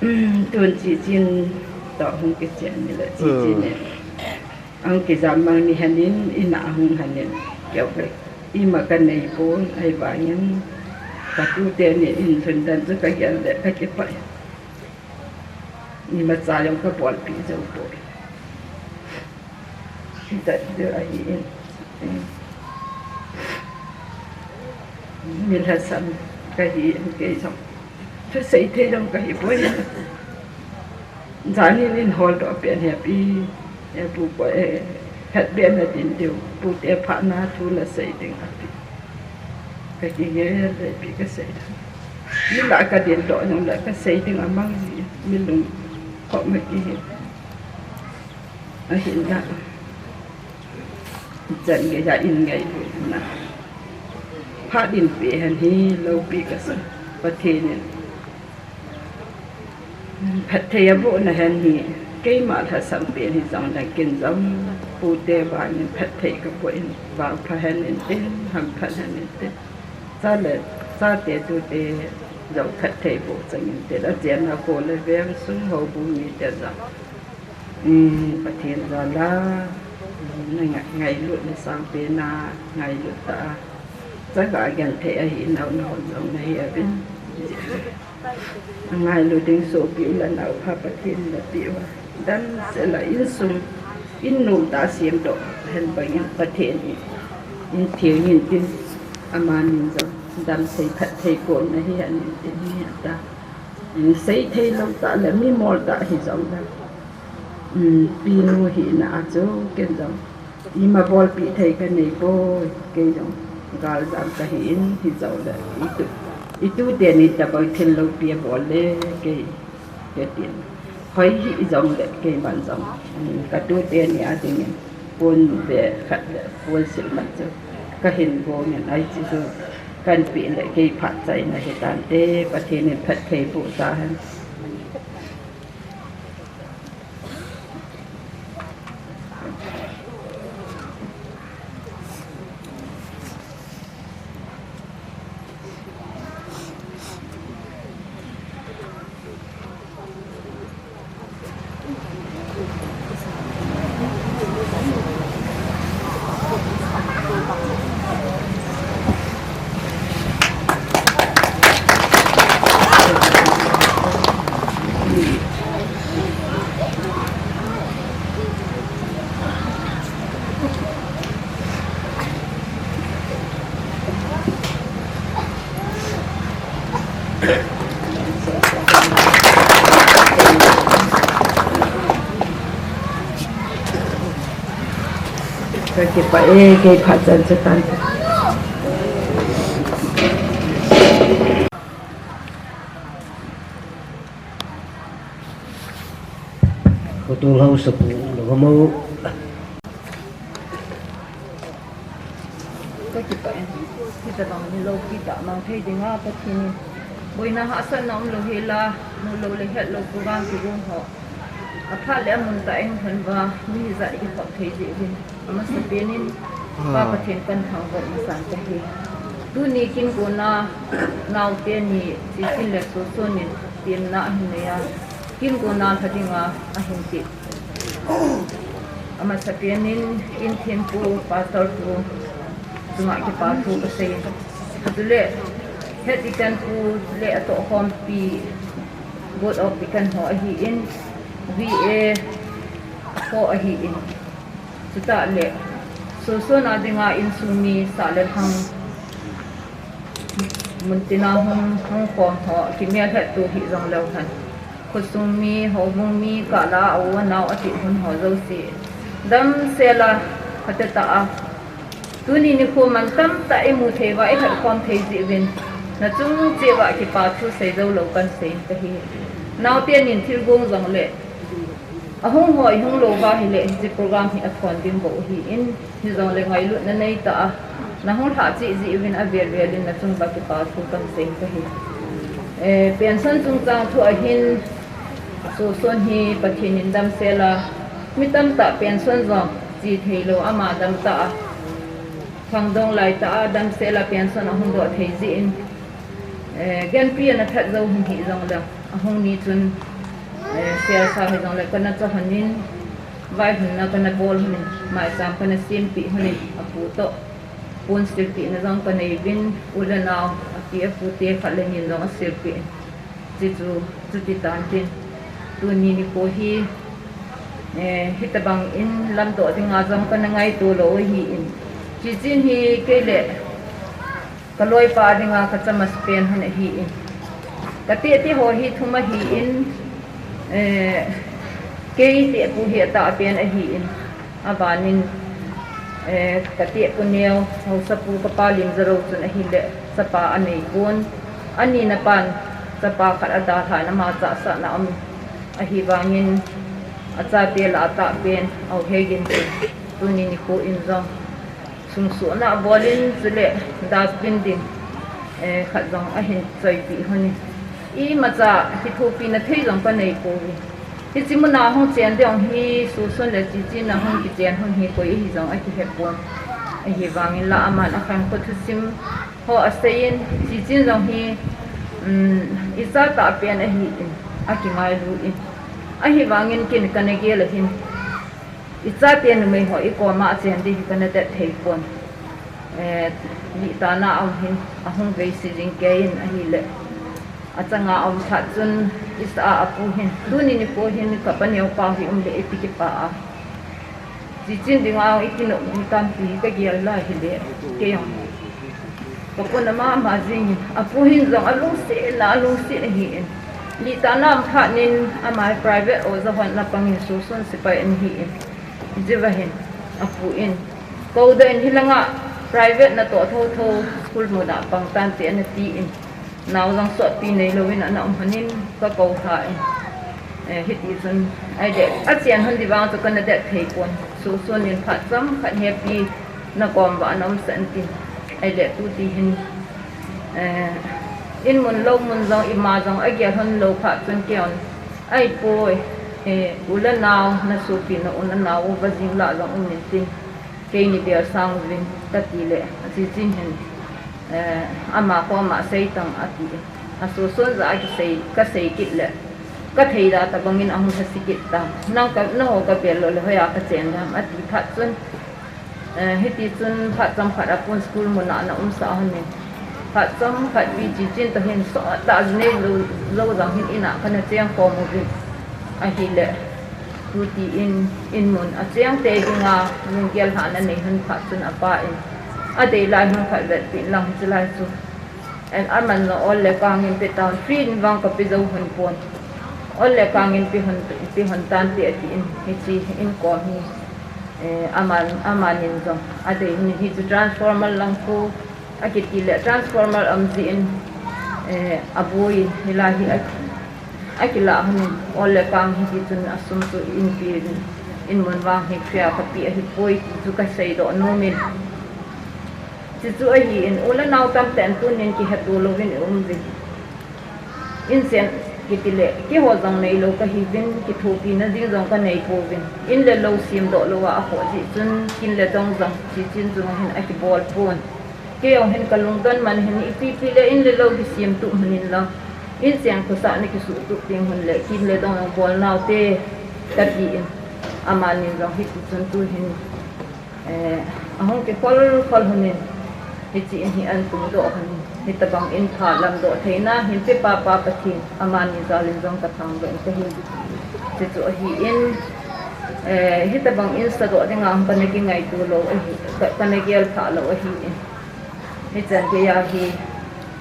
Um, tun Chichi in toh hung kichen ni le Chichi in. Ahung kijam mang ni henin, ina ahung henin. Keu ve. Ima kanei pon, ahivangin. Katute ni in lhun dan chu kagel le kakipah. Imacha jong kabolpi jou poi. Hita deu ahi in. Mi lhasam kahi in kei jong. Thusei thei jong kahi poi. Janin in hol doh pen hepi. Hepu ko e. Het be na din deu. Pute pha na thu la sei ding api. Kakigel le pi kasei ding. Mi lah kadin doh jong le kasei ding amang ji. Mi lung khop ma kihi. Ahin la. Chan gei a in ngailutna. Phat in pe hen hi loupi kasa. Pathen in. Phatthei abohna hen hi. Keima lhasam pen hi jong le ken jong. Pute vangin phatthei kaboh in. Vangpha hen intin, hampha hen intin. Cha le, chate tute jong phatthei boh chang intin. Achenna kho le veng sung houbung mite jong. Um, Pathen jal a, um, na ngai-, ngailut na sangpen a, ngailut tah a. Chaga genthei ahi nau nau jong nahi uvin. Ngailut ding sopi u le nau pha Pathen in napeh uva. Damsel a insung, in nom tah a semdoh hen bangin Pathen in, in theng intin, amanin jong damsei phatthei kon nahi hen intin hi ta. In seithei lou tah le mi mol tah hijong le. Um, pinu hina a chu ken jong. Ima bolpi thei kanei poi, kei jong. Galjam kahi in hijong le. Itu, itute ni tabang thil loupi abol le kei. Kei tin. Hoi hijong le keiman jong. Um, katute ni a dingin. Pon be khat le, pon sil khat chu. Kahin gong in ai chi chu. Kanpeh le kei phat chaina hitante, Pathen in phatthei boh tahen. Kakipah e, kei phat chan chu tan. Hotung hausapu, lo mo. Kakipah e. Hitabang ni loupi tah mang thei dinga Pathen in. Boina hahsatna umlou hela, mu lou le het lou program kigong ho. Aphat le amun tah a eihung lhun uva, mi hijat a ikikhop thei jeh uvin. Amasapen in, Pa Pathen kathangvah masan kahi. Tuni kin kona, naote ni, Chichi le Soson in, temna ahin nei a. Kin kona lha dinga, ahin ti. Amasapen in, in thempu, Pastor pu, chunga kipa thu kasei. Chule, Head Deacon pu le atohkhompi, Board of Deacon ho ahin, V A ho ahin. Chutah le, Soson a dinga insung mi sah le lhang, muntina hung, hung khom ho, kimelhetto hijong leu hen. Khosung mi, houbung mi, kah la a u a nao ati hun ho jouse. Damsel a, phatechan a. Tuni nikho man tamtah imu thei uva, ilhatkhom thei jeh uvin. Nachung cheh uva kipa thu sei jou lou kahin sei in kahi. Naote nin thilgong jong le. Ahung hoi hung lou va hile, hiche program hi athon ding bou ahin, hijongle ngailutna neitah a nahung lhah cheh jeh uvin avel vel in nachung uva kipa thu kahin sei kahi. Eh, pension chungchang thu ahin, Soson hi Pathen in damsel a, mi tamtah pension jong che theilou ama damtah a, khangdong laitah a damsel a pension ahung doh thei jeh in, eh, genpi ana that jou hung hih jongle, ahung ni chun, eh, sel sa hijongle kana cha lhonin, vaihomna kana bol lhonin, maicham kana sempeh lhonin, apu toh pon silpehna jong kanei uvin, u le nao, api apu te khat le ni in jong asilpeh in. Chuchu, chuti tan tin, tuni nikho hi, eh, hitobang in lamdoh dinga jong kana ngaito lou ahin, chuche hi kei le kaloipa dinga kachamasapen lhon ahin, kateh teh ho hi thum ahin, eh, kei tehpu hi atahpen ahin, abanin, eh, katehpu neo, haosapu kapa Limjarou chun ahile chapa aneipon, anina pan chapa khat adalhan ama chahsahna um, ahivangin achate lah a atahpen Aohegin chun tuni nikho in jong sungsohna abol in, chule dustbin ding, eh, khat jong ahin choipeh lhonin, imacha kithopina thei jong kanei pouve. Hiche muna hung chen ding hi Soson le Chichi in ahung kichen lhon hi koi ahi jong akihepon, ahivangin la aman akhangkhut thusim ho aseiyin, Chichi in jong hi, um, icha tahpen ahin, akingailu in, ahivangin ken kana gel ahin, ichate numei ho ikoma achen ding hi kana det theipon, eh, lihtana a um hin ahung veise jing kei in ahile, achanga aum phat chun isah a apu hin, tuni nikho hin kapa neopa hi umle ipi kipah a, Chichi in dinga ikinop ding tampi kagel lai hile, kei jong kapona mama jingin, apu hin jong alungsetna alungset ahin, lihtana um phat in ama hi private oja hon ana pangin, Soson sepai ana hin, hicheva hin apu in koudoh in, hilanga private natoh thouthou school muna pang tante ana tin, nao jong sotpi neilouvin ana um lhonin kakou lhan, eh, hitichun ahile achen lhon ding vang chu kana det theipon, Soson in phat chomkhat hepi nakom uva ana umsah in tin, ahile tuti hin, eh, in mun lou mun jong ima jong agel lhon lou phat chun keiin, ahipoi, eh, u le nao, nasopi nau u nanao uva jing lah jong um intin, keini bel sang uvin katile, Chichi in hin, eh, ama koma seitang atin, aSoson jah a kisei, kasei kit le kathei da tobangin ahung lhase kit tan, nang ka, nangho kabel lou le hoiya kachen ding ham ati phat chun, eh, hitichun phat chomkhat a pun school muna ana umsah lhonin, phat chomkhat pi Chichi in toh hin sottah ji neilou, lou jong hin in a kana chengkhom uvin, ahile tuti in, in mun acheng tei dinga lunggel lhahna nei lhon phat chun apa in, adei lai lhon khat vetpeh in lang hiche lai chu, eh, aman jong ol le kang in pe tan, free in vang kape jou lhon pon, ol le kang in pe lhon, pe lhon tante atin, hiche in kom hi, eh, aman, amanin jong adei lhon in, hichu transformer lang khu akiti le transformer um jeh in, eh, aboi in hilai hi a, akilah lhonin, ol le kang hitichun asum chu inpi in, in mun vang hi free a kape ahipoi ti chu kaseidoh nomin, chuchu ahin, u le nao tamtah in tunin kiheto louvin i um uvin, inchen kitile keiho jong neilou kahiuvin, kithopina ding jong kanei pouvin, in le lou semdoh louva akhoh jeh chun kin le dong jong Chichi in chunga hin akibol pon, kei jong hin kalungdon man hin, ipi pi le in le lou kisem tup lhon inlang, inchen khosah nakisuh tup ding lhon le kin le dong jong bol naute katin, amanin jong hitichun tuhin, eh, ahung kikhol khol lhonin, hiche in hi ahin tungdoh lhonin, hitobang in pha lamdoh theina hin pepa Pa Pathen amani jal in jong kathangvah in kahi. Chuchu ahin, eh, hitobang in sadoh dinga hung kana kingaito lou ahi, ka, kana gelphah lou ahin, hichan geiya hi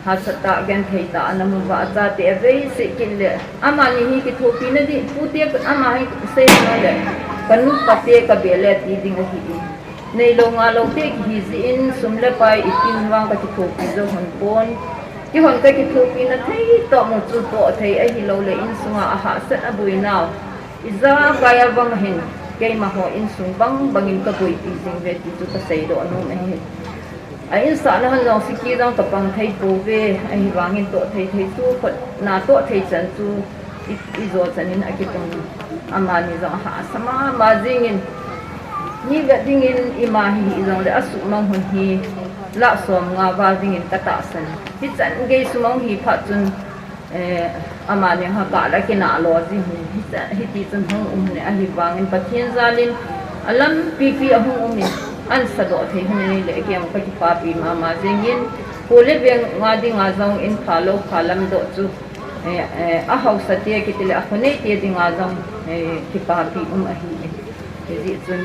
hahsatah gentheitah ana mu uva, achate aveise kit le, amani hi kithopina ding pute, ama hi seina le, kanu kate kabel e ti ding ahin, neilou ngailou te kihi jeh in sum le pai ipin vang kakithopi jou lhon pon, keihon kakithopina thei toh mu chu toh thei ahiloule insunga ahahsat aboinau Ijakai a vang hin, keima ho insung bang bangin kaboipi jing ve ti chu kasei doh nom ahi. A insahna hon jong siki jong kapang thei pouve, ahivangin toh thei thei chu khut na toh thei chan chu i, ijo chanin akitung. Amani jong ahahsa mama jingin, ni vet dingin ima hi hijongle asuhmang hun hi lakh somnga val dingin katahsan. Hichan gei sumang hi phat chun, eh, amani ha kah le kinah lo ji hun. Hicha, hiti chun hung um le ahivangin Pathen jalin alampi pi ahung umin, ansa doh thei hun ahile kei jong kakipapi mama jingin, kho le veng nga dinga jong in phalou phalam doh chu, eh, eh, ahaosa te kiti le akhonei te dinga jong, eh, kipapi um ahi. Hijeh chun,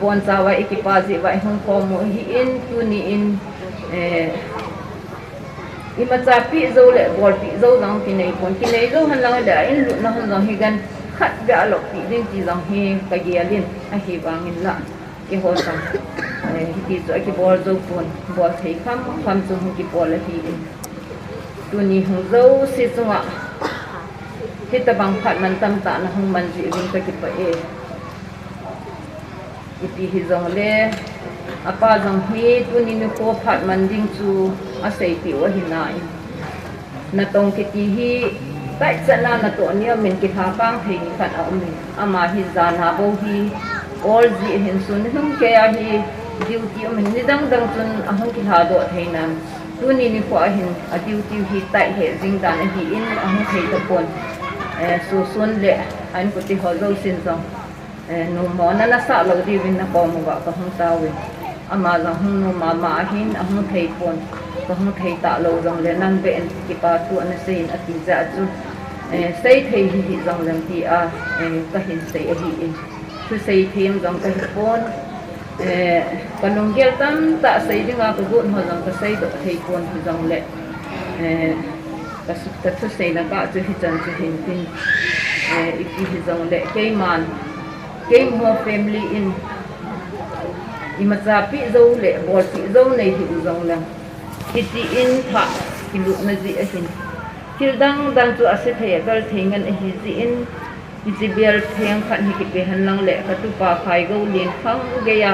bonchauva ikipa jeh uva ihung khom u ahin, tuni in, eh, imacha peh jou le bolpeh jou jong kinei pon, kinei jou henlang le a in lutna hon jong hi gan khat beh a lopeh ding ti jong hi kagel in, ahivangin la keiho jong, eh, hiti chu akibol jou pon, bol thei kham kham chu hung kibol ahin. Tuni hung jouse chunga hitabang phat mantam tah na hung man jeh uvin kakipah e. Ipi hijongle, apa jong hi tuni nikho phat man ding chu aseipeh u ahi nai. Natong kiti hi taichatna natoh ni umin kilhakang thei ni khat aumin, ama hi jana bou hi ol ji ahin, sun nilhum keiya hi duty umin, nidang dang chun ahung kilhadoh thei nan, tuni nikho ahin a duty hi tai lheh jing dan ahin, ahung thei tapon, eh, susun le a inkote ho jousen jong, eh, nommo na nasah lou diuvin nakom uva kahung tauvin. Ama jong hung nom mama ahin, ahung thei pon, kahung thei talou jongle nang beh in kipa thu anasei in ati jeh a chu, eh, sei thei hihih jongleng tia, eh, kahin sei ahin. Thusei them jong kahipon, eh, kalunggel tamtah sei dinga kagot ho jong kaseidoh thei pon hijongle, eh, kasu-, kathuseina kah chu hichan chu hintin, eh, ipi hijongle keiman, keiho family in imacha peh jou le bolpeh jou nei hih u jongleng, hitin thah kilutna jeh ahin, thil dang dang chu asethei agalthei ngen ahi jeh in, hiche bel pheng khat hi kipe henlang le katupa Khaigoulen khang geiya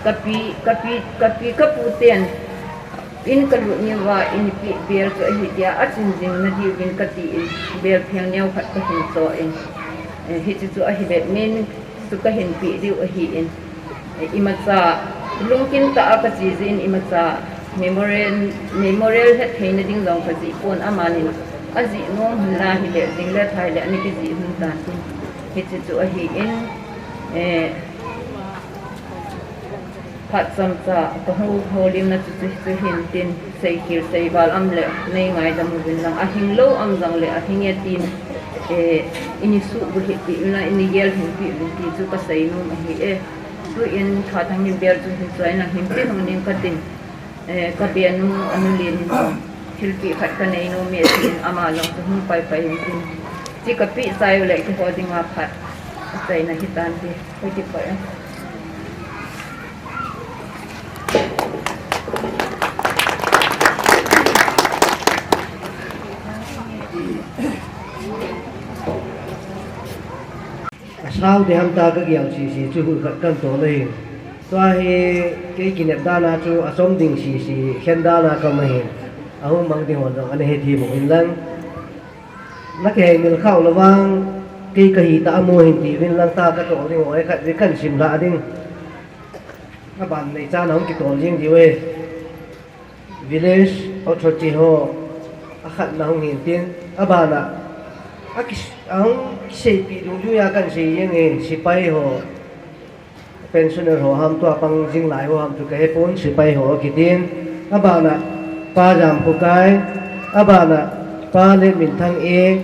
kapi, kapi, kapi kapu ten in kalut niuva eipeh bel chu ahi tia achin jing nadiuvin katin, bel pheng neo khat kahin choh in, eh, hiche chu ahi bet min chu kahin peh diu ahin, eh, imacha lungkim tah a kache jeh in imacha memorial, memorial hetthei na ding jong kajih pon, amanin ajih nom henlang hile jingle thaile ana kijih hon tantin, hiche chu ahin, eh, phat chomcha kahung holimna chu, chu, chu hintin, seikhel seival um le neingaidam uvin lang, ahinglou um jongle ahinge tin, eh, ini suhbulhit peh uvin lang, ini gelhing peh uvin ti chu kasei nom ahi e. Tuin Thathangin bel chu hin choilang hintin hung ning katin, eh, kabenu anu Len in jong thilpeh khat kanei nom e tin, ama jong chu hung paipai hintin, hiche kapeh chai ule keiho dinga phat achaina hitante, kakipah e. Asao deham tia kagel sese chu hoi khat kanto nahi. Tua hi kei kinep dana chu achom ding sese khen dana kaum ahi. Ahung mang ding hon jong ana hethem uvin lang. Nakihei mil khah lou vang, kei kahi tah amu hin tiuvin lang, tua katol ding hoi khat vei kahin sim lha ding. Aban neichan ahung kitol jing diu e. Village authority ho akhatna hung hintin, abana aki, ahung kiseipeh dungjuiya kahin sei jeng e, sepai ho, pensioner ho ham tua pang jing lai ho ham chu kahepon, sepai ho akitin, abana Pa Jamkhokai, abana Pa Letminthang e,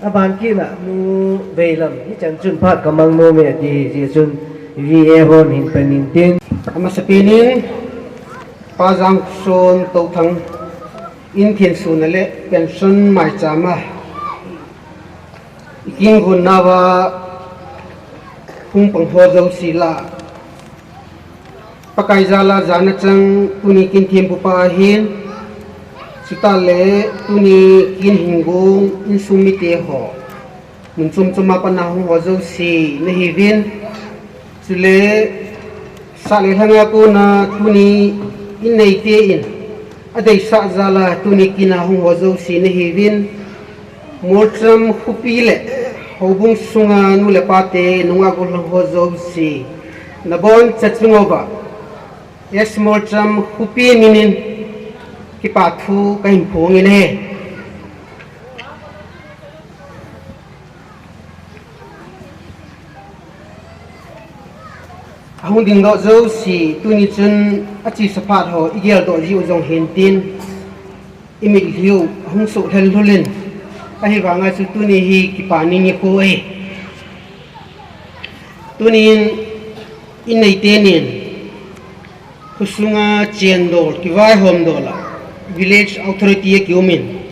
aban kitna Nu Veilam, hichan chun phat kamang nom e ti hi jeh chun V A hon hin pan intin. Amasapen in Pa Jangson Touthang in thensona le pension maichama ikingon nauva hung pang ho jouse lah a, Pakai jal a jana chang tuni kin thempu pa ahin, chutah le tuni kin hin gong insung mite ho, Mun chom chom a pat a hung ho jouse nahiuvin. Chule sah le lhanga kona tuni in neite in adeisah jal a tuni kin a hung ho jouse nahiuvin. Molcham khopi le houbung sunga nu le pate nungah gollhang ho jouse naboncha chunguva S Molcham khopi minin kipa thu kahin phongin ahi. Ahung dingdoh jouse tuni chun achesa phat ho igeldoh jiu jong hintin, imitlhiu ahung soh lhel lhul in, ahivanga chu tuni hi kipa ni nikho ahi. Tunin in neite nin khosunga chendol, kivaihomdol a village authority a kiumin,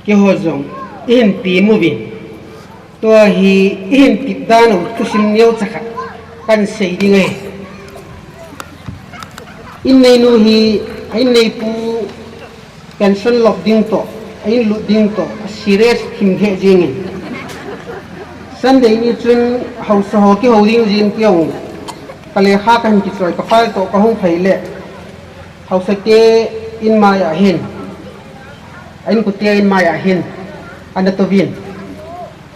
keiho jong ihin pemuvin, tua hi ihin tep dan u thusim neocha khat kahin sei ding ahi. In neinu hi a in neipu pension lop ding toh, a in lut ding toh a serious thim lheh jengin, Sunday ni chun haosa ho kihou ding jin keiho kalekha kahin kichoi, ka file toh kahung phei le haosate in mai a hin, a inkote in mai a hin ana touvin,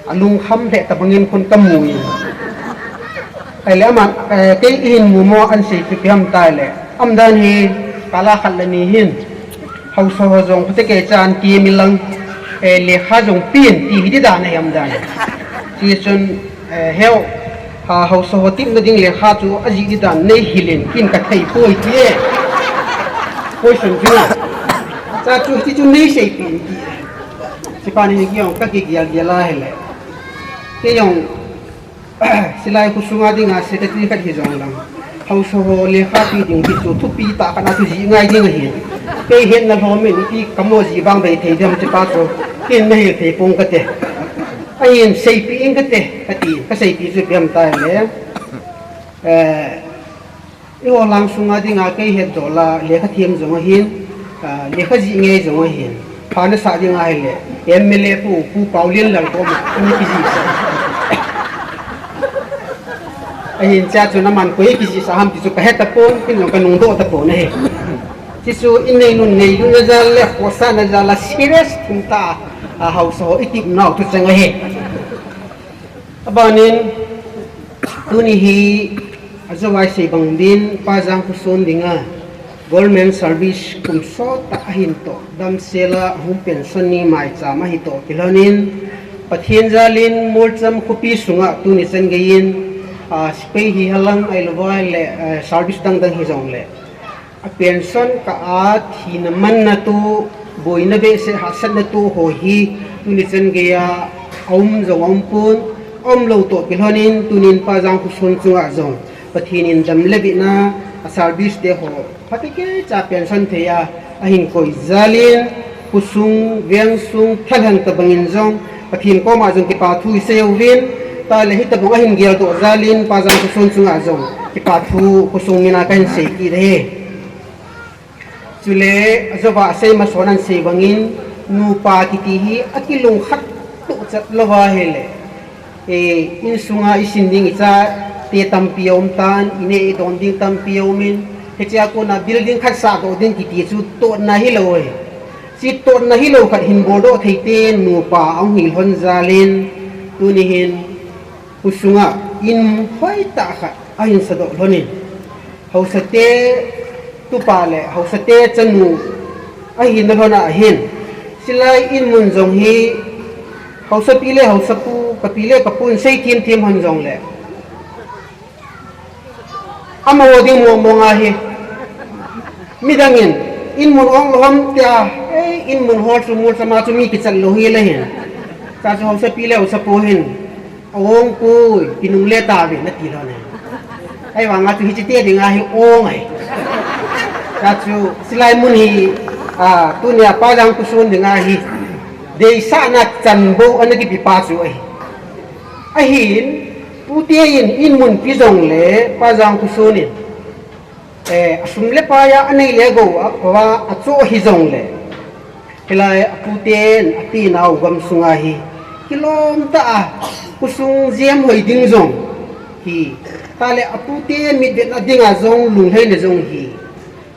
alungkham lheh tobangin khun kamu in, ahile aman, eh, kei ihin mumo ahin sei chu ipi ham tile, umdan hi kal a khat le ni hin haosa ho jong phatecha ahin tem inlang, eh, lekha jong pen ti hi ding dan ahi umdan. Hichun, eh, heo, ha, haosa ho tepna ding lekha chu ajih ding dan neihil in, kin kathei poi ti e. Poison chu na. Cha chu ti chu neiseipeh in ti e. Hiche pa ni hi keiho kakigel gel a hile, keiho hilai khosunga dinga secretary khat hijong lang, haosa ho lekha pe ding ti chu thupi tah khat a chu jih ngai ding ahi. Kei hetna lhomin iti kamo jih vang bei thei dem, hiche pa chu kin nahil thei pong kate. Ahin seipeh ing kate, kati, kaseipeh chu ipi ham tile, eh, eiho lang sunga dinga kei hetdoh a lekha them jong ahin, ah, lekha jih ngei jong ahin, pha nasah ding ahile M L A pu, Pu Paolienlal koma ana kijihsah. Ahin, hichea chun aman koi kijihsah ham ti chu kahe tapon, kin jong kanungdoh tapon ahi. Hichu in neinun neilutna jal le khosahna jal a serious thim tah a haosa ho itepnau thucheng ahi. Abanin, tuni hi ajouva sei bang din, Pa Jangkhoson dinga government service kum sottah ahin toh, damsel a hung pension ni maicham ahi toh kilhonin, Pathen jalin Molcham khopi sunga tuni chan geiyin, a, sepai hihen lang ahilouva le, eh, service dang dang hijongle, a pension kah a thina manna toh, boina behseh hahsatna toh ho hi tuni chan geiya aum jong aumpon, aumlou toh kilhonin tunin Pa Jangkhoson chunga jong Pathen in dam le vina a service te ho phatecha pension thei a ahin koi jalin, khosung, vengsung, thalheng tobangin jong Pathen koma jong kipa thu isei uvin, tale hitobang ahin geldoh jalin Pa Jangkhoson chunga jong kipa thu khosung mina kahin sei kit ahi. Chule ajouva asei mason ahin sei bangin, nupa kiti hi akilungkhat tohchat louva ahile, eh, insunga isin ding ichate tampi aumtan, ineh idon ding tampi aumin, hichea kona building khat sahdoh ding kiti chu totna hilou ahi. Hiche totna hilou khat hin boldoh thei ten nupa ahung hilhon jalin, tuni hin khosunga in hoitah khat ahin sadoh lhonin, haosate tupa le haosate chanu ahina lhon ahin, hilai inmun jong hi haosapi le haosapu, kapi le kapun seithem them hon jongle, amaho ding mong mong ahi. Midangin inmun onglou ham tia, ei, inmun hol chu Molcham a chu mi kichat lou hile hin, cha chu haosapi le haosapu hin, aongpoi, kinungle tauve nati lhon ahi. Ahivanga chu hichete dinga hi ong ahi. Cha chu hilai mun hi, a, tunia Pa Jangkhoson dinga hi deisahna chan bou ana kipepa chu ahi. Ahin, tute in inmun pe jongle Pa Jangkhoson in, eh, asum le pai a anei le gou a, achoh hijongle, hilai aputen apenau gamsunga hi Kilom tah a, khosung jem hoi ding jong hi, tale atute mitvetna dinga jong lunglhaina jong hi,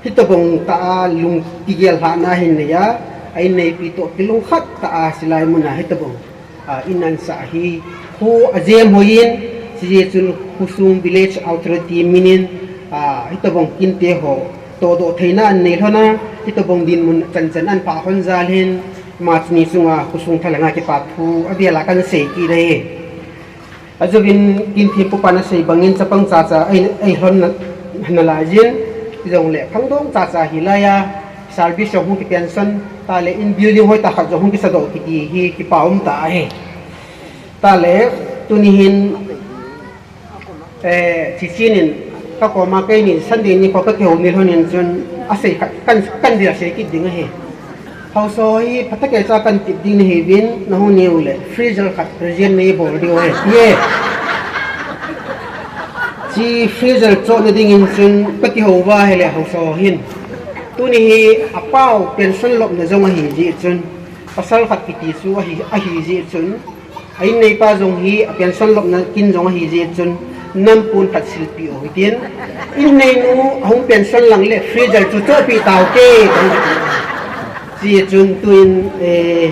hitobang tah a lung kigel lhahna hin neiya, a inneipi toh kilungkhat tah a silai muna hitobang, a, in ansah hi, kho ajem hoi in, chujeh chun khosung village authority minin, a, hitobang kinte ho tohdoh theina anei lhon a, hitobang dinmun chanchan anphah lhon jal hin, March ni chunga khosung thalheng a kipa thu avel a kahin sei kit ahi. Ajouvin kin thempupa nasei bangin chapang chacha ei, ei lhon na, nalai jin, jongle khangdong chacha hilai a, service jong hung kipension, tale in building hoitah khat jong hung kisadoh kiti hi kipa um tah ahi. Tale, tuni hin, eh, Chiching in, kakoma keinin Sunday nikho kakihou ni lhonin chun, asei khat, kan, kahin dil a sei kit ding ahi. Haosa hi phatah kei cha kahin tip ding nahiuvin, nahung niu le, freezer khat present neibol diu ahi, ti e. Chi freezer chohna dingin chun, kakihou uva ahile haosa hin. Tuni hi apao pension lopna jong ahi jeh chun, pasal khat kiti chu ahi, ahi jeh chun, a inneipa jong hi a pension lopna kin jong ahi jeh chun, nampun khat silpeh u hitin, inneinu ahung pension lang le freezer chu chohpeh tau te, kahung ti. Chujeh chun tuin, eh,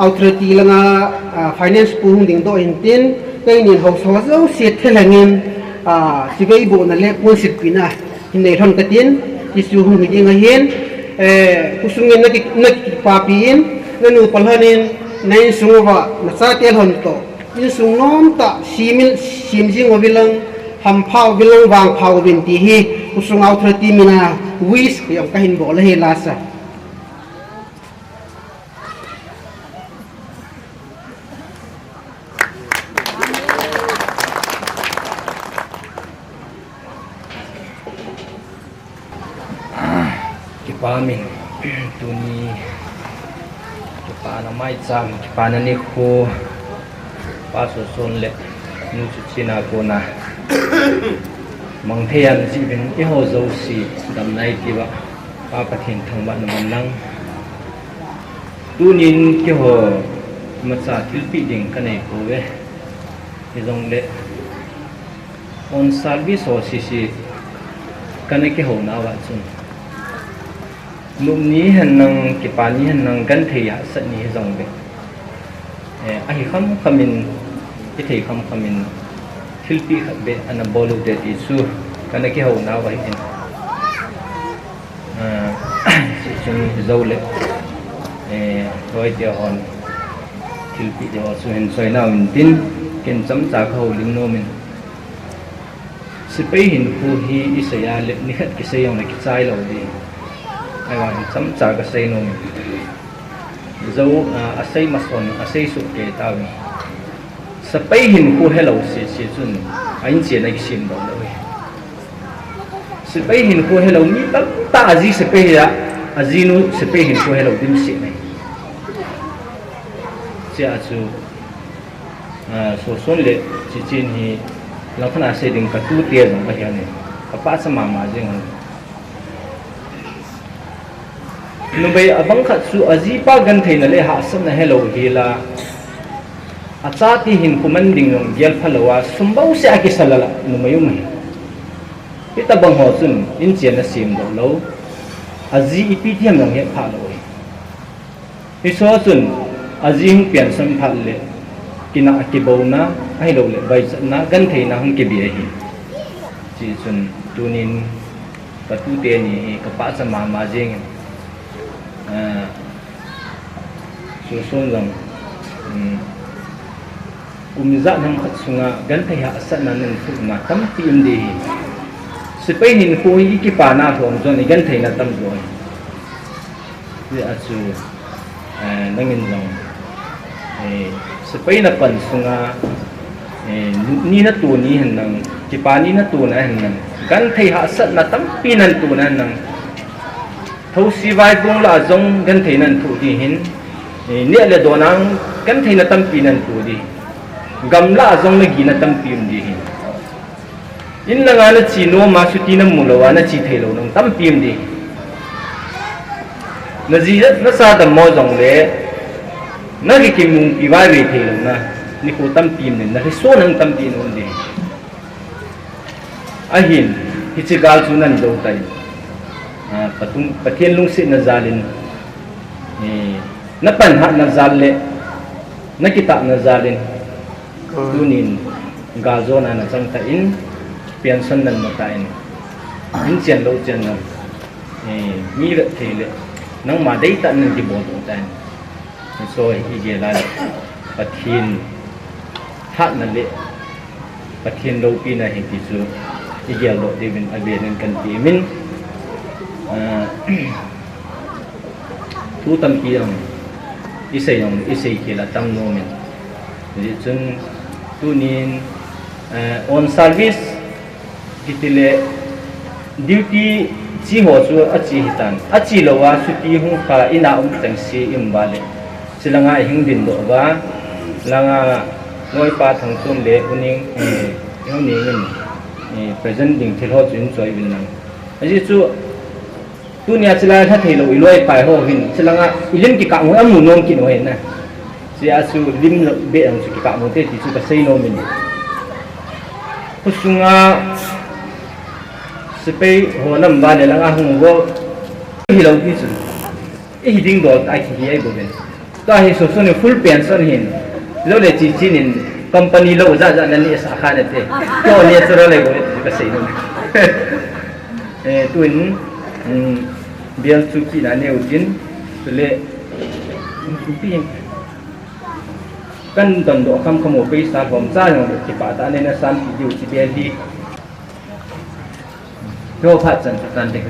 authority langa, ah, finance pu hung dingdoh intin, keinin haosa jouse thalhengin, ah, chibai bohna le pon silpehna hin nei lhon katin, hichu hung hi ding ahin, eh, khosungin naki, nakipapi in, nanu pa lhonin, na insung uva, nachate lhon toh, insung nomtah, semin, sem jing uvin lang, hampha uvin lang, vangpha uvin ti hi, khosung authority mina, wish jong kahin bol ahi lasa. Kipa min, tuni, kipana maicham, kipana nikho, Pa Soson le, Nu Chiching a kona, mangthei a najih uvin, eiho jouse, damna eipeuva, Pa Pathen thangvahna man lang. Tunin keiho imacha thilpeh ding kanei pouve. Hijongle, on service ho sese kana kihouna uva chun, nop ni hen lang, kipa ni hen lang, genthei hahsat ni hijongle, eh, ahi khamkham in, ithei khamkham in, thilpeh khat beh ana bol u te ti chu kana kihouna uva ahin. Ah, chuche chun hijou le, eh, loi te hon, thilpeh te ho chu hin choina uvin tin, ken chomcha kahoulim nom in. Sepai hinkho hi isei a le, nikhat kisei jongle kichai lou ding. Ahivangin chomcha kasei nom in. Jou, ah, asei mason, asei soh kei tauvin. Sepai hinkho helou sese chun, a inchen a kisemdoh lou ahi. Sepai hinkho helou mi tamtah aji sepai hi a, ajinu sepai hinkho helou dimset ahi. Chea chu, ah, Soson le Chiching hi langkhat a sei ding katute jong ahi ahi. Kapachat mama jeng ahi. Numei abang khat chu ajipa gentheina le hahsatna helou hila, achate hinkho man ding jong gelpha lou a, sum bouseh a kisa lala numei um ahi. Hitobang ho chun inchen asemdoh lou, aji ipi ti ham jong hetphah lou ahi. Hiche ho chun aji hung pension phat le, kinah kibouna, ahilouleh vaichatna, gentheina hung kibe ahi. Chuche chun tunin katute ni hi kapachat mama jengin, ah, Soson jong, um, kum ijat ham khat sunga genthei hahsatna nathohna tampi um ding ahi. Sepai hinkho hi ikipana lhom jong igentheina tam jo ahi. Hijeh a chu, eh, nangin jong, eh, sepai napan sunga, eh, nop ni natoh ni hen lang, kipa ni natohna hen lang, genthei hahsatna tampi natohna hen lang, thosi vaibong lah a jong genthei nathoh ding ahin, eh, neh le don a gentheina tampi natoh ding, gamlah a jong nagihna tampi um ding ahin. In langa nache nom a chuti namu lou a nache thei lou jong tampi um ding. Naji nacha dammo jongle, Na kikimungpi vaive thei louna, nikho tampi um in, na lhiso nang tampi in um ding. Ahin, hiche gal chu nan do tai. Ah, Pathum, Pathen lungsetna jal in, eh, na panhatna jal le, na kitahna jal in, tunin gal jona na chang tan, pension nan mu tan, in chen lo chen nan, eh, mi vet thei le, nangma deitah nan kibol tan. So, i gel a le, Pathen hatna le, Pathen loupina ahi ti chu, i geldoh diuvin avel in kan ti min. Ah, thu tampi jong, i sei jong, i sei khel a tam nom in. Hijeh chun, tunin, eh, on service, Kiti le, duty che ho chu ache hitan. Ache lou a, chuti hung kha, in a um teng se i um uva le. Chulanga i hing ding doh uva, langa, loipa Thangchom le, U Ning, eh, U Ning in, eh, present ding thil ho chu in choi uvin lang. Ajeh chu, Tunia chulai lha thei lou, i loipa ho hin, chulanga i lim kikah mu, amu nom kit u ahi na. Chea chu lim lou beh ang chu kikah mu te ti chu ka sei nom in. Khusunga sepai ho nam ba le langa hung vo. Hi lou ti chu. I hi ding dol ta kihi ai bo ben. Tua hi soson in full pension hin. Lou le chi chin in company lou ja ja na ni sa kha na te. Tua ni chu ra le bo ka sei nom. Eh, tuin, um, bial chu kina neu tin, chule, um, pi, kan dondoh kham kham u paisa lhom cha jong le kipah tah a nei na san ti diu chi bial hi. Yo phat chan chu kan ding.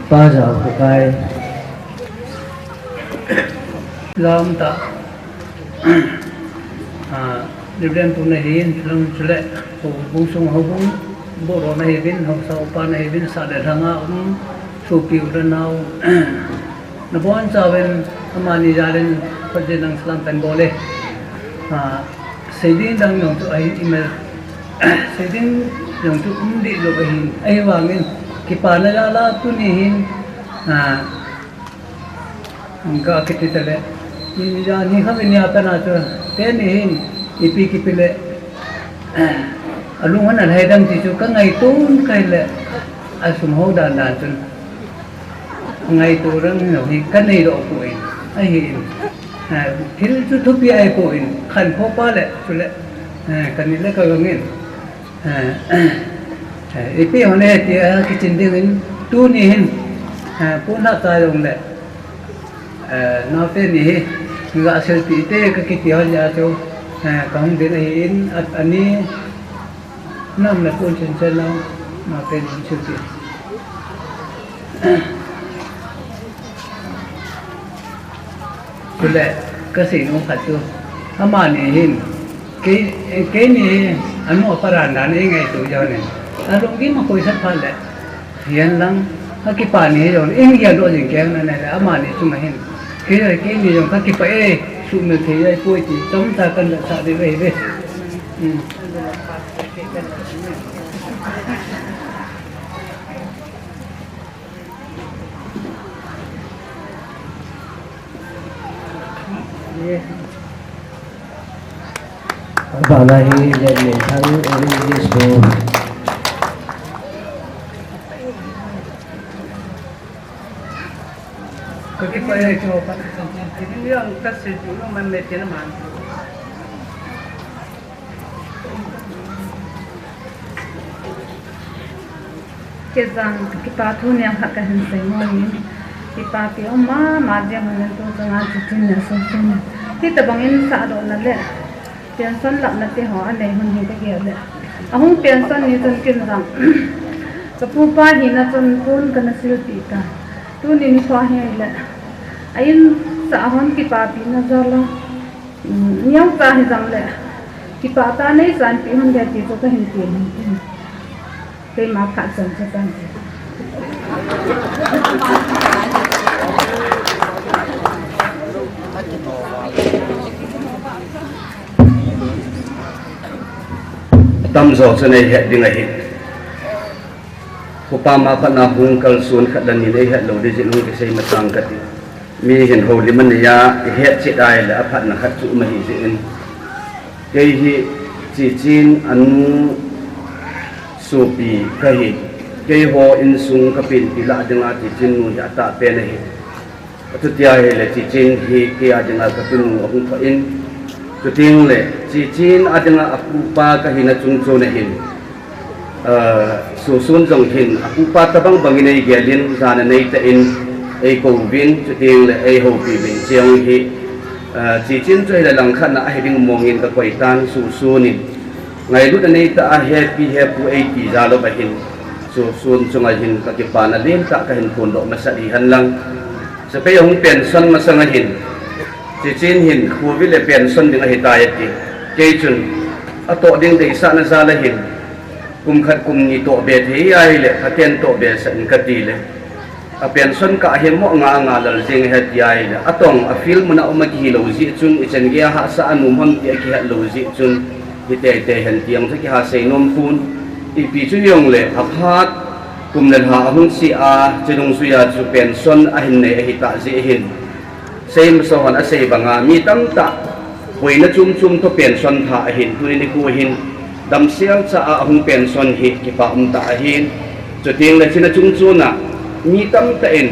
Pa ja pu kai. Lam ta. Ah, Reverend pu na hin, lang chule, houbung sung houbung, bohro na hi vin, haosa upa na hi vin, sa le lhanga um, sopi u le nao. Na bon chauvin, amani jal in, Pathen nang salam kan bol e. Ah, sei ding dang jong chu ahi, email. Sei ding jong chu um deh lou ahin, ahivangin, kipana jal a tuni hin, ah, Ka kiti tale. Ni ja ni kha ni apa na chu. Teni hin, ipi kipi le. Alung hon alhai dam ti chu ka ngaito kai le. Asum ho dan dan chun. Ngaito rang no hi ka nei doh poi. Ahi in. Ah, thil chu thupi ahi poi. Khankho pa le, chule. Ah, ka ni le ka gang in. Eh, eh, ipi hon e ti, eh, kichin ding in, tuni hin, eh, pun hap ta jong le, eh, naote ni hi, ga silpi te ka kiti hon ja chu, eh, ka hung din ahi in, at ani, nam le pun chin chen nao, naote ni silpi. Chule, ka sei nom khat chu, amani hin, kei, keini hi, anu apa ran dan i ngaito jong in. Alung kim a koi sat phat le, hihen lang, akipa ni hi jong, i geldoh jing keng na le, amani chunga hin. Kei, keini jong, ka kipah e, sumil thei jai poi ti, chomcha kan sa ding ahi ve. Hmm. Abana hi Lenminthang English School. Ka kipah e, ka kipah e. Kei jong kipa thu neo khat kahin sei nom in, kipapi um mama jeng hon in tu chunga chu tin na sung sung. Hitabang in sahdohna le, pension lapna te ho anei hon hi kagel le. Ahung pension ni chun ken jong, ka pupa hina chun pon kana silpi ta. Tuni nikho hi le, a insah hon kipapina jal a, Um, neocha hijong le, kipah tah a nei chanpi hon ding ti chu kahin ti nom in. Keima phat chan chu chan chu. Atamjo chu nei het ding ahi. Khopa ma phatna hung kalson khat le ni nei het lou ding jeh in hung kisei masang kati. Mi hin houlim anei a, i het chet ahile aphatna khat chu um ahi jeh in. Kei hi Chichen a nu sopi kahi. Keiho insung kapenpi lah dinga Chichen nu hi atahpen ahi. Chuti ahile Chichen hi kei a dinga katunu ahung pha in. Chuteng le Chichen a dinga apupa kahina chungchon ahin. Ah, Susun jong hin apupa tabang bangin eigel in, jana neitah in eikouvin, chuteng le eihoupi uvin, chujong hi, ah, Chichen chu hile langkhat na ahi ding mongin kakoi tan, Susun in ngailutna neitah a hepi hepu eiti jal uva hin, Susun chunga hin kakipana lentah kahin phondoh masat hihen lang. Sapei ahung pension masang ahin, Chichen hin, Covid le pension ding ahitai ati. Kei chun, atoh ding deisahna jal ahin, kum khat kum ni toh be thei ahile, phaten toh be sah in kati le. A pension kah hi mo nga nga lal jeng ahi ati ahile, atong a field mun a um a kihi lou jeh chun, ichan gei a hahsa a nom ham ti akihet lou jeh chun, hi teitei hen ti jong chu kiha sei nom pon. Ipi chu hijongle, aphat kum le lha ahung che a, chunung jui a chu pension ahin nei ahitah jeh hin. Seimaso hon asei banga, mi tamtah boina chom chom toh pension tha ahin, tuni nikho hin damsel cha a ahung pension hi kipa umtah ahin. Chuteng le chuna chungchon a mi tamtah in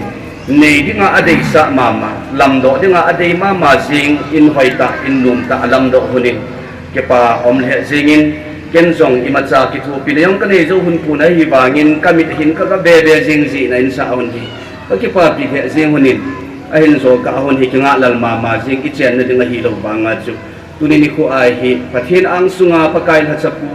nei dinga adeisah mama, lamdoh dinga adei mama jeng, in hoitah, in nomtah alamdoh lhonin, kipa um lheh jengin, ken jong imacha kithopina jong kanei jou lhon pon ahivangin, kamit hin kaga be be jeng jeh in, insah lhon hi kakipapi lheh jeng lhonin, ahin jo kah lhon hi kingah lal mama jeng, ichenna ding ahilou vanga chu, tuni nikho a hi Pathen angsunga Pakai lhachapu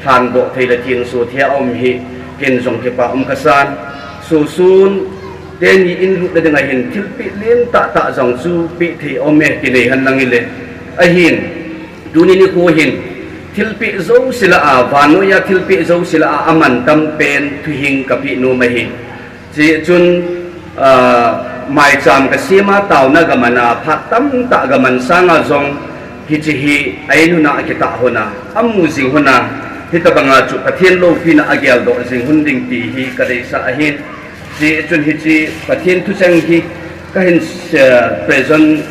lhandoh thei le thenso thei a um hi, ken jong kipa um kasan. Susun teni in lutna dinga hin thilpeh lentah tah jong chu peh thei aume, kinei hen lang hile. Ahin, tuni nikho hin thilpeh jouse lah a, vannoiya thilpeh jouse lah a, amantam pen thuhing kapeh nom ahi. Chuchun, ah, maicham kasem a, taona gaman a, phat tamtah gaman sanga jong, hiche hi a-in lhon a, akitah lhon a, amu jing lhon a, hitobanga chu Pathen loupina ageldoh jing lhon ding ti hi kadeisah ahin. Chuchun hiche Pathen thucheng hi kahin, eh, present,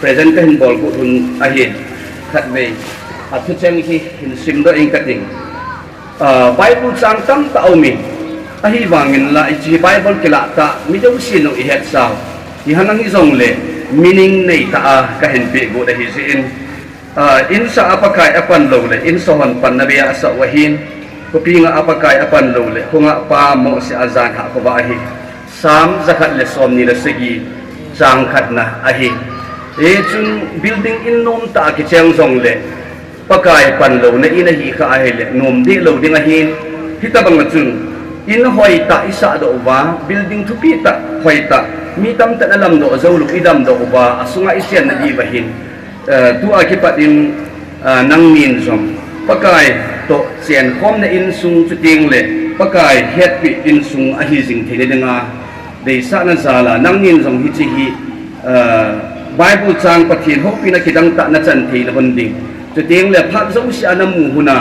present kahin bolgot lhon ahin, khatvei athucheng hi hin simdoh inge kating. Ah, Bible chang tamtah aumin, ahivangin la hiche Bible kilah tah mi jousen jong ihetsau, hihen lang hijongle meaning neitah a kahin peh got ahi jeh in, ah, insah a Pakai apan lou le insahon panna bei a asah u ahin, khopi nga a Pakai apan lou le khonga pa mohseh a jan hah khovah ahi. Sam jakhat le somni le sagi chang khatna ahi. Hichun building in nomtah a kicheng jongle Pakai pan louna in ahi kha ahile, nom deh lou ding ahin, hitobang a chun, in hoitah isahdoh uva, building thupi tah, hoitah, mi tamtah in alamdoh joulou, idamdoh uva, asunga ichenna diuva hin, eh, tua kipat in, eh, nangnin jong, Pakai toh chenkhomna insung chuteng le, Pakai hetpeh insung ahi jing theina dinga, deisahna jal a, nangnin jong hiche hi, ah, Bible chang Pathen houpina kidang tah nachan theina lhon ding. Chuteng le phat jouse a namu lhon a,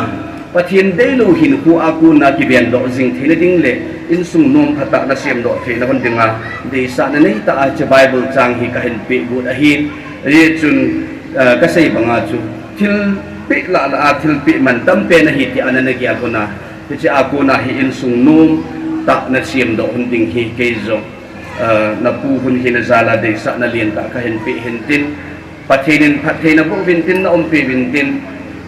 Pathen deilou hinkho a kona kivendoh jing theina ding le, insung nom phatah nasemdoh theina lhon dinga, deisahna neitah a hiche Bible chang hi kahin peh got ahin, hichun, ah, kasei banga chu, thilpeh lah lah a, thilpeh mantam pen ahi tia nana gel lhon a, hiche a kona hi insung nom tah nasemdoh lhon ding hi kei jong. Ah, napu lhon hina jal a deisahna lentah kahin peh hintin, Pathen in phattheina boh uvintin, naumpi uvintin,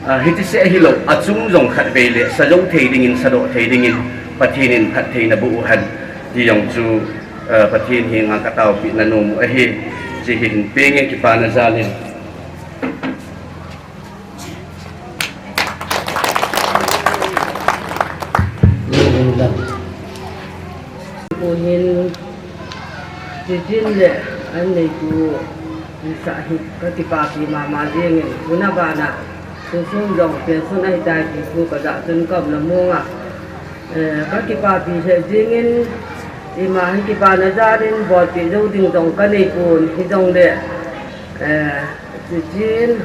ah, hiche seh hilou, achung jong khatvei le, sa jou thei dingin, sadoh thei dingin, Pathen in phattheina boh uhen, ti jong chu, ah, Pathen henga kataopeh na nom u ahi, hiche hi hin penge kipana jal in. Pu hin, Chichen le, an neipu, insah hi, kakipapi mama jengin, tuna bana, Susun jong, pension ahitai ti thu kajah chun kaumna monga, eh, kakipapi lheh jengin, ima hi kipana jal in, bolpeh jou ding jong kanei pon, hijongle, eh, Chichen,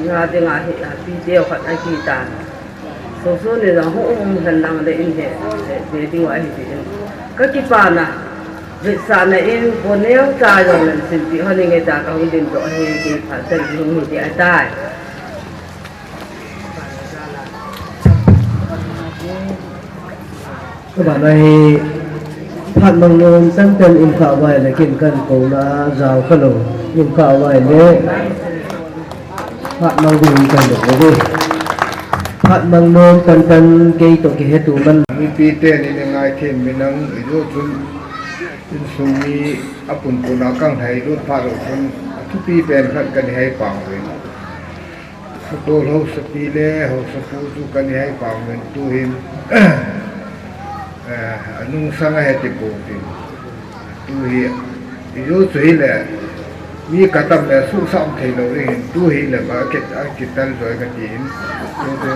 nga dinga hi, ah, pi teu khat ahitan. Soso ni jong hung um hen lang le in he, he, he ding wa hi ti in. Ka kipana, vetsahna in, bo neo cha jong le sin ti hon in nge ta ka hung din do he, ki pha tan hung hi ti a tai. Ka bana hi phat mang nom tan tan in kha vai le kin kan ko na jao ka lo, in kha vai le. Phat mang ding in kan lo ve. Phat mang nom tan tan kei to kihe tu man. Mipi te ni ne ngai them mi nang i jo chun insung mi a pun pun a kang hai lut pha lo chun a thupi pen khat kan hai pang ve. Khatol hausapi le hausapu chu kan hai pang ve tu hin. Eh, a nung sang a he ti pu tin. Tu hi, i jo chu hi le, mi ka tam le, su sam thei lo ri hin, tu hi le, ba, ke, a, ke tal joi ka ti hin. Tu, tu,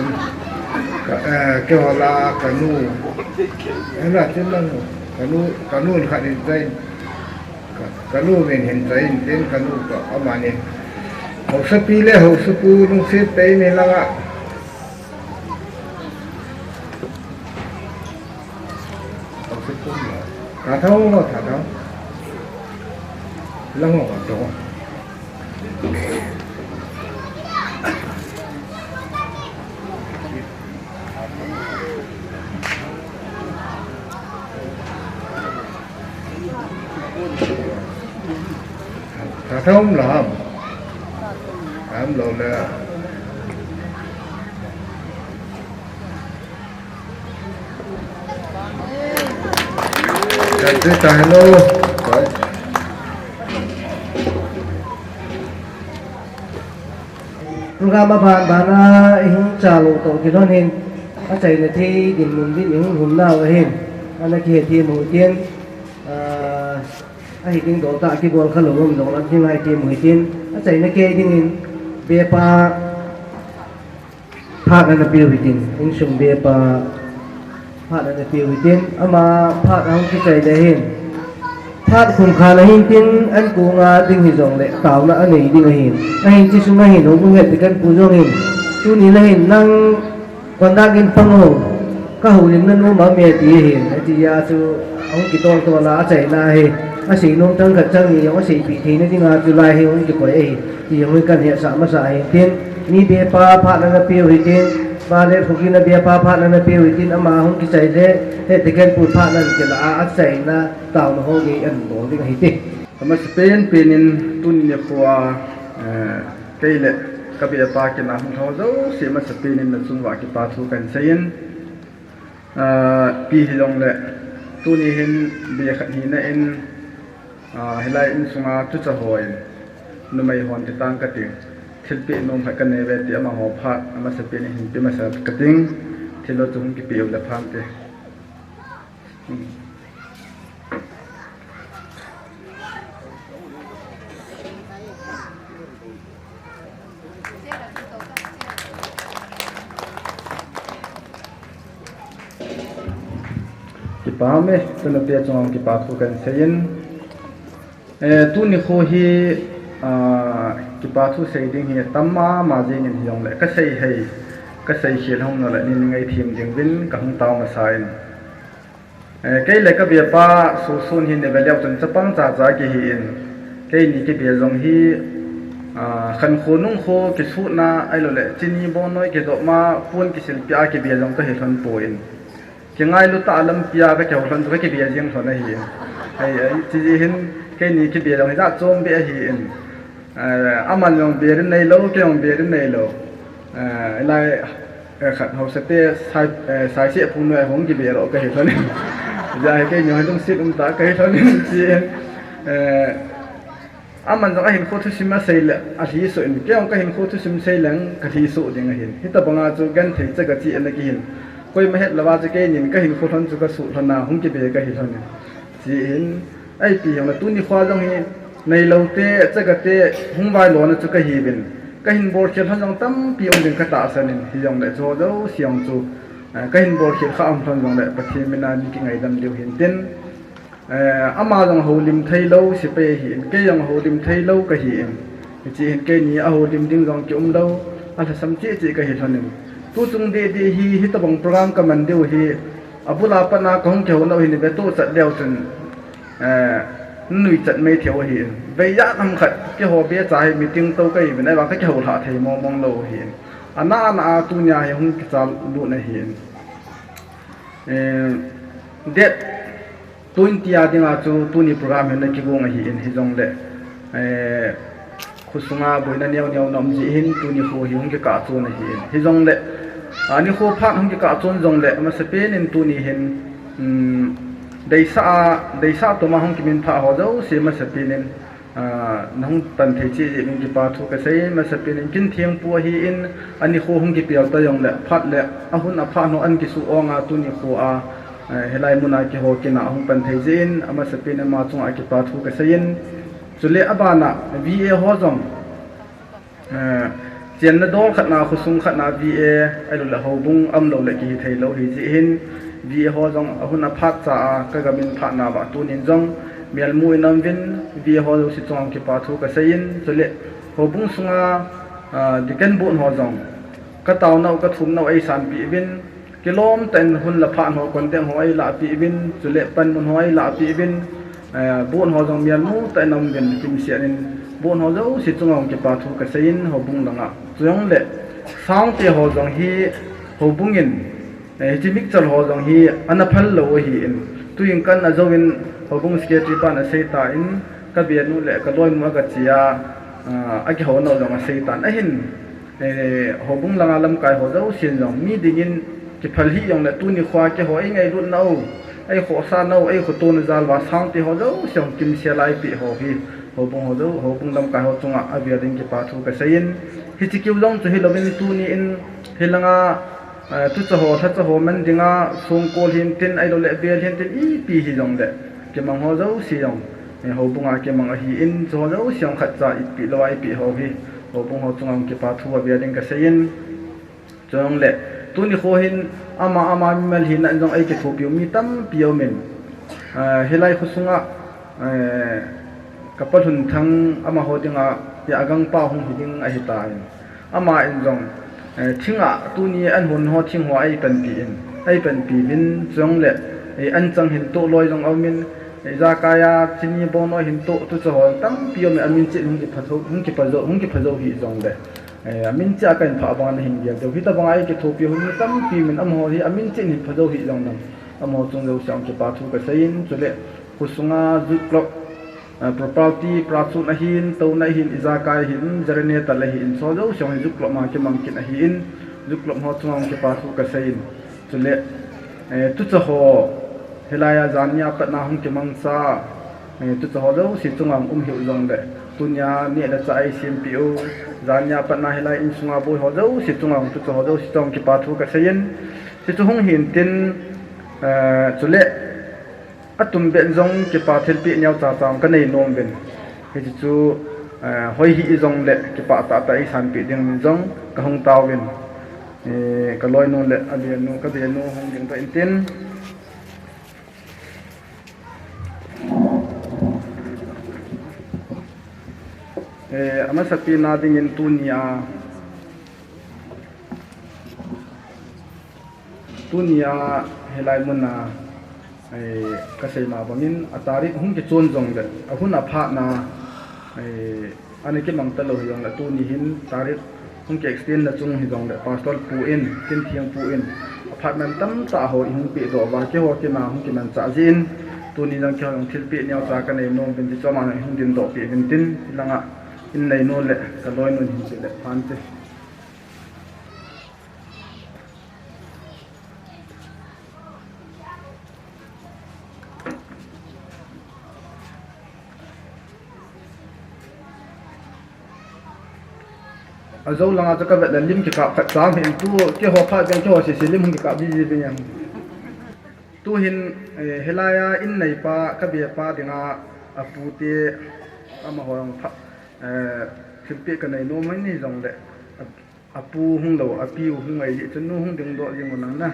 ka, eh, ke hola, ka nu. Ena, tin lang, ka nu, ka nu khat in zain. Ka, ka nu min hin zain, tin ka nu ka, ama ni. Hausapi le, hausapu, nung sit pe ni langa. Tha thau, tha thau. Lang ho, to. Tha thau um lam. Am lo le. Kan ti ta hello. Program a ban ban a i hung cha lo to kilhon hin. A chaina thei dinmun din i hung hum nau ahin. Ana kihe thei mo tin. Ah, ahi ding dol ta kibol kha lo um jong lam hi ngai thei mo hi tin. A chaina kei ding in. Bepa. Phat ana piu hitin, insung bepa phat ana piu hitin, ama phat ahung kichai le hin. Phat khum khan ahin tin, an kunga ding hi jong le, tauna anei ding ahin. Ahin chi sung ahin, hung het ti kan pu jong hin. Tuni le hin, nang kondak in pang o, ka houlim na nu ma me ti hin. Ati ya chu, ahung kitol tol a, achaina hi. Asei nom thang khat thang ni jong, asei pi thei na ding a chu lai hi, hung kikoi ahi. Ti jong hi kan hetsah masa ahin tin. Mi bepa phat ana piu hitin, Vale Khogin a bepa phat ana piu hitin, ama hung kichai le, he ticket pu phat ana kila a, achaina tauna ho gei an bol ding ahi ti. Amasapen pen in tuni nikho a, eh, kei le ka bepa kina hung lhau jouse masapen in na chunga kipa thu kan seiyin, ah, pi hilong le tuni hin be khat hina in, ah, hilai insunga tucha hon numei hon ti tang ka ting. Thilpeh nom khat ka nei ve ti amaho phat, amasapen in hin pe masa ka ting. Thil lo chu hung kipe u le phan te. Hmm. Kipa me, tuna pe chunga kipa thu kan seiyin. Eh, tuni kho hi, ah, kipa thu sei ding hi tam mama jing in hijongle, ka sei hei, ka sei khel hung nale, nin ngai thim ding vin, ka hung tao masa in. Eh, kei le ka bepa Soson hi ni ve leu chun chapang cha cha kihi in, keini kibe jong hi, ah, khankho nungkho kisutna, ahilou le, chini bonnoi kidoh ma, pon kisil pia kibe jong kahi lhon poi. Kingailu tah a lampi a ka kihou lhon chu ka kibe jing lhon ahi. Ai, ai, chiji hin keini kibe jong hi jat chom be ahi in. Eh, aman jong be ding neilou, kei jong be ding neilou. Eh, lai, eh, khat hausa te sai, eh, sai se phung noi hung kibe lou kahi lhon. Ja hi keini jong lungset um tah kahi lhon chi. Eh, Aman jong ahinkho thusim asei le, alhi soh in, kei jong ka hinkho thusim sei leng, ka lhi soh ding ahin. Hitabanga chu genthei chaga chi ana kihin. Koima het louva chu keinin ka hinkho lhon chu ka suh lhon a, hung kibe kahi lhon in. Chi in, ahi pi jong le tuni kho jong hi, neilou te, chaga te, hung vailona chu kahi uvin. Ka hin bolkhel lhon jong tampi um ding ka tahsan in, hijong le chu jouse jong chu, eh, ka hin bolkhel kha um lhon jong le, Pathen mina nei kingaidam diu hin tin. Eh, ama jong houlim theilou sepai ahin, kei jong houlim theilou kahi in. Hichi hin keini ahoulim ding jong kium lou, alhasam cheh cheh kahi lhon in. Tuchung deh deh hi, hitabang program kaman diu hi, abul a pat na kahung kihou nau hi ni ve to chat leu chun, eh, nui chat mai thei u ahi. Vei ijat ham khat kihou be cha hi meeting to kahi uvin, ahivang kakihou lha thei mong mong lou ahi. Ana ana a tunia hi hung kichal lut na ahi. Eh, date twenty a dinga chu tuni program hi ana kigong ahin, hijongle, eh, khosunga boina neo neo ana um jeh hin tuni kho hi hung kikah chon ahin. Hijongle, ah, nikho phat hung kikah chon jongle, amasapen in tuni hin, um, deisah a, deisah toma hung kimin pha ho jouse amasapen in, ah, nahung pan thei cheh jeh in kipa thu kasei, amasapen in kin theng pu ahin, ani kho hung kipel ta jongle, phat le, ahun aphat ho ana kisu ong a tuni kho a, eh, hilai muna kihou kit na hung pan thei jeh in, amasapen in ama chunga kipa thu kasei in, chule abana V A ho jong, eh, chenna dol khat na, khosung khat na V A, ahilouleh houbung umlou le kihi thei lou ahi jeh hin, V A ho jong ahun aphat cha a, kagamin phat nauva tunin jong, melmu in aum uvin, V A ho jouse chunga kipa thu kasei in, chule houbung sunga, ah, deacon board ho jong, katao nau, kathum nau eisanpi uvin, kilom tah in hun le phat ho, contact ho eilah peh uvin, chule panmun ho eilah peh uvin, eh, board ho jong melmu tah in aum uvin, kimsel in board ho jouse chunga kipa thu kasei in, houbung langa. Chujongle, sangte ho jong hi, houbung in, eh, hiche mixture ho jong hi, ana phal lou ahin. Tuin kana jou in, houbung secretary pan asei tan, kabenu le kaloinu agache a, ah, akihou nau jong asei tan ahin. Eh, houbung langa lamkai ho jousen jong, mi dingin kiphal hih jongle tuni kho a kihou eingailut nau, eikhohsah nau, eikhoto na jal uva sangte ho jouse jong kimsel a eipeh ho hi, houbung ho jou, houbung lamkai ho chunga avel in kipa thu kasei in, hiche kiu jong chu hilouvin tuni in, hilanga, eh, tucha ho, lhacha ho man dinga, songkol hintin, ahilouleh bel hintin, ipi hijongle, kimang ho jouse jong, eh, houbunga kimang ahin, chuho jouse jong khatcha ipeh lou a eipeh ho hi, houbung ho chunga kipa thu avel in kasei in, chujongle, tuni kho hin ama, ama mimal hina in jong eikithopiu mi tampi aumin, eh, hilai khosunga, eh, kapa Lhunthang amaho dinga, hi agangpa hung hiding ahitan. Ama in jong, eh, thinga tuni an hon ho thing ho eipanpi in, eipanpi uvin chujongle, eh, anchang hin toh loi jong aumin, eh, ijakai a chini bong noi hin toh tucha ho tampi aumin, amin cheh hung kipha jou, hung kipha jou, hung kipha jou hih jongle, eh, amin cheh a kahin phah banga nahin gel diu. Hitabanga eikithopiu mi tampi aumin amaho hi amin cheh hin pha jou hih jongle, amaho chung jouse a kipa thu kasei in, chule khosunga youth club, eh, property, prachun ahin, touna ahin, ijakai ahin, janitor ahin, chuho jouse jong hi youth club ma kimang kit ahin, youth club ho chunga kipa thu kasei in. Chule, eh, tucha ho, hilai a janhi a pat na hung kimangcha, eh, tucha ho jouse chunga um hih jongle, tunia neh le chah eisempeh u, janhi a pat na hilai insunga boi ho jouse chunga, tucha ho jouse chunga kipa thu kasei in, hichu hung hintin, eh, chule, atumbeh in jong kipa thilpeh neocha cha kanei nom uvin. Hiche chu, eh, hoi hih jongle kipah tah tah eisanpeh ding in jong kahung taovin. Eh, kaloinu le abenu, kabenu hung ding tah in tin. Eh, amasapen a dingin tunia, Tunia hilai muna, eh, kasei ma bangin, a tarik hung kichon jongle, ahun aphat na, eh, ana kimang talou hijongle, tuni hin tarik hung ki extend na chung hijongle, Pastor pu in, Kintheng pu in, aphat man tamtah ho eihung pehdoh uva, keiho kina hung kimanchah jeh in, tuni jong keiho jong thilpeh neocha kanei nom uvin, hichu ama jong eihung dindoh peh uvin tin, hilanga in neinu le kaloinu hin chule phan te. Ajou langa chu kavet le lim kikap khat chang hin tu, keiho phat jong keiho sese lim hung kikap jiji ding jeng. Tuhin, eh, hilai a in neipa, kabepa dinga, apu te, amaho jong pha, eh, thilpeh kanei nom ahi jongle, a, apu hung lou, apiu hung ahi jeh chun nu hung dingdoh jing u nang na.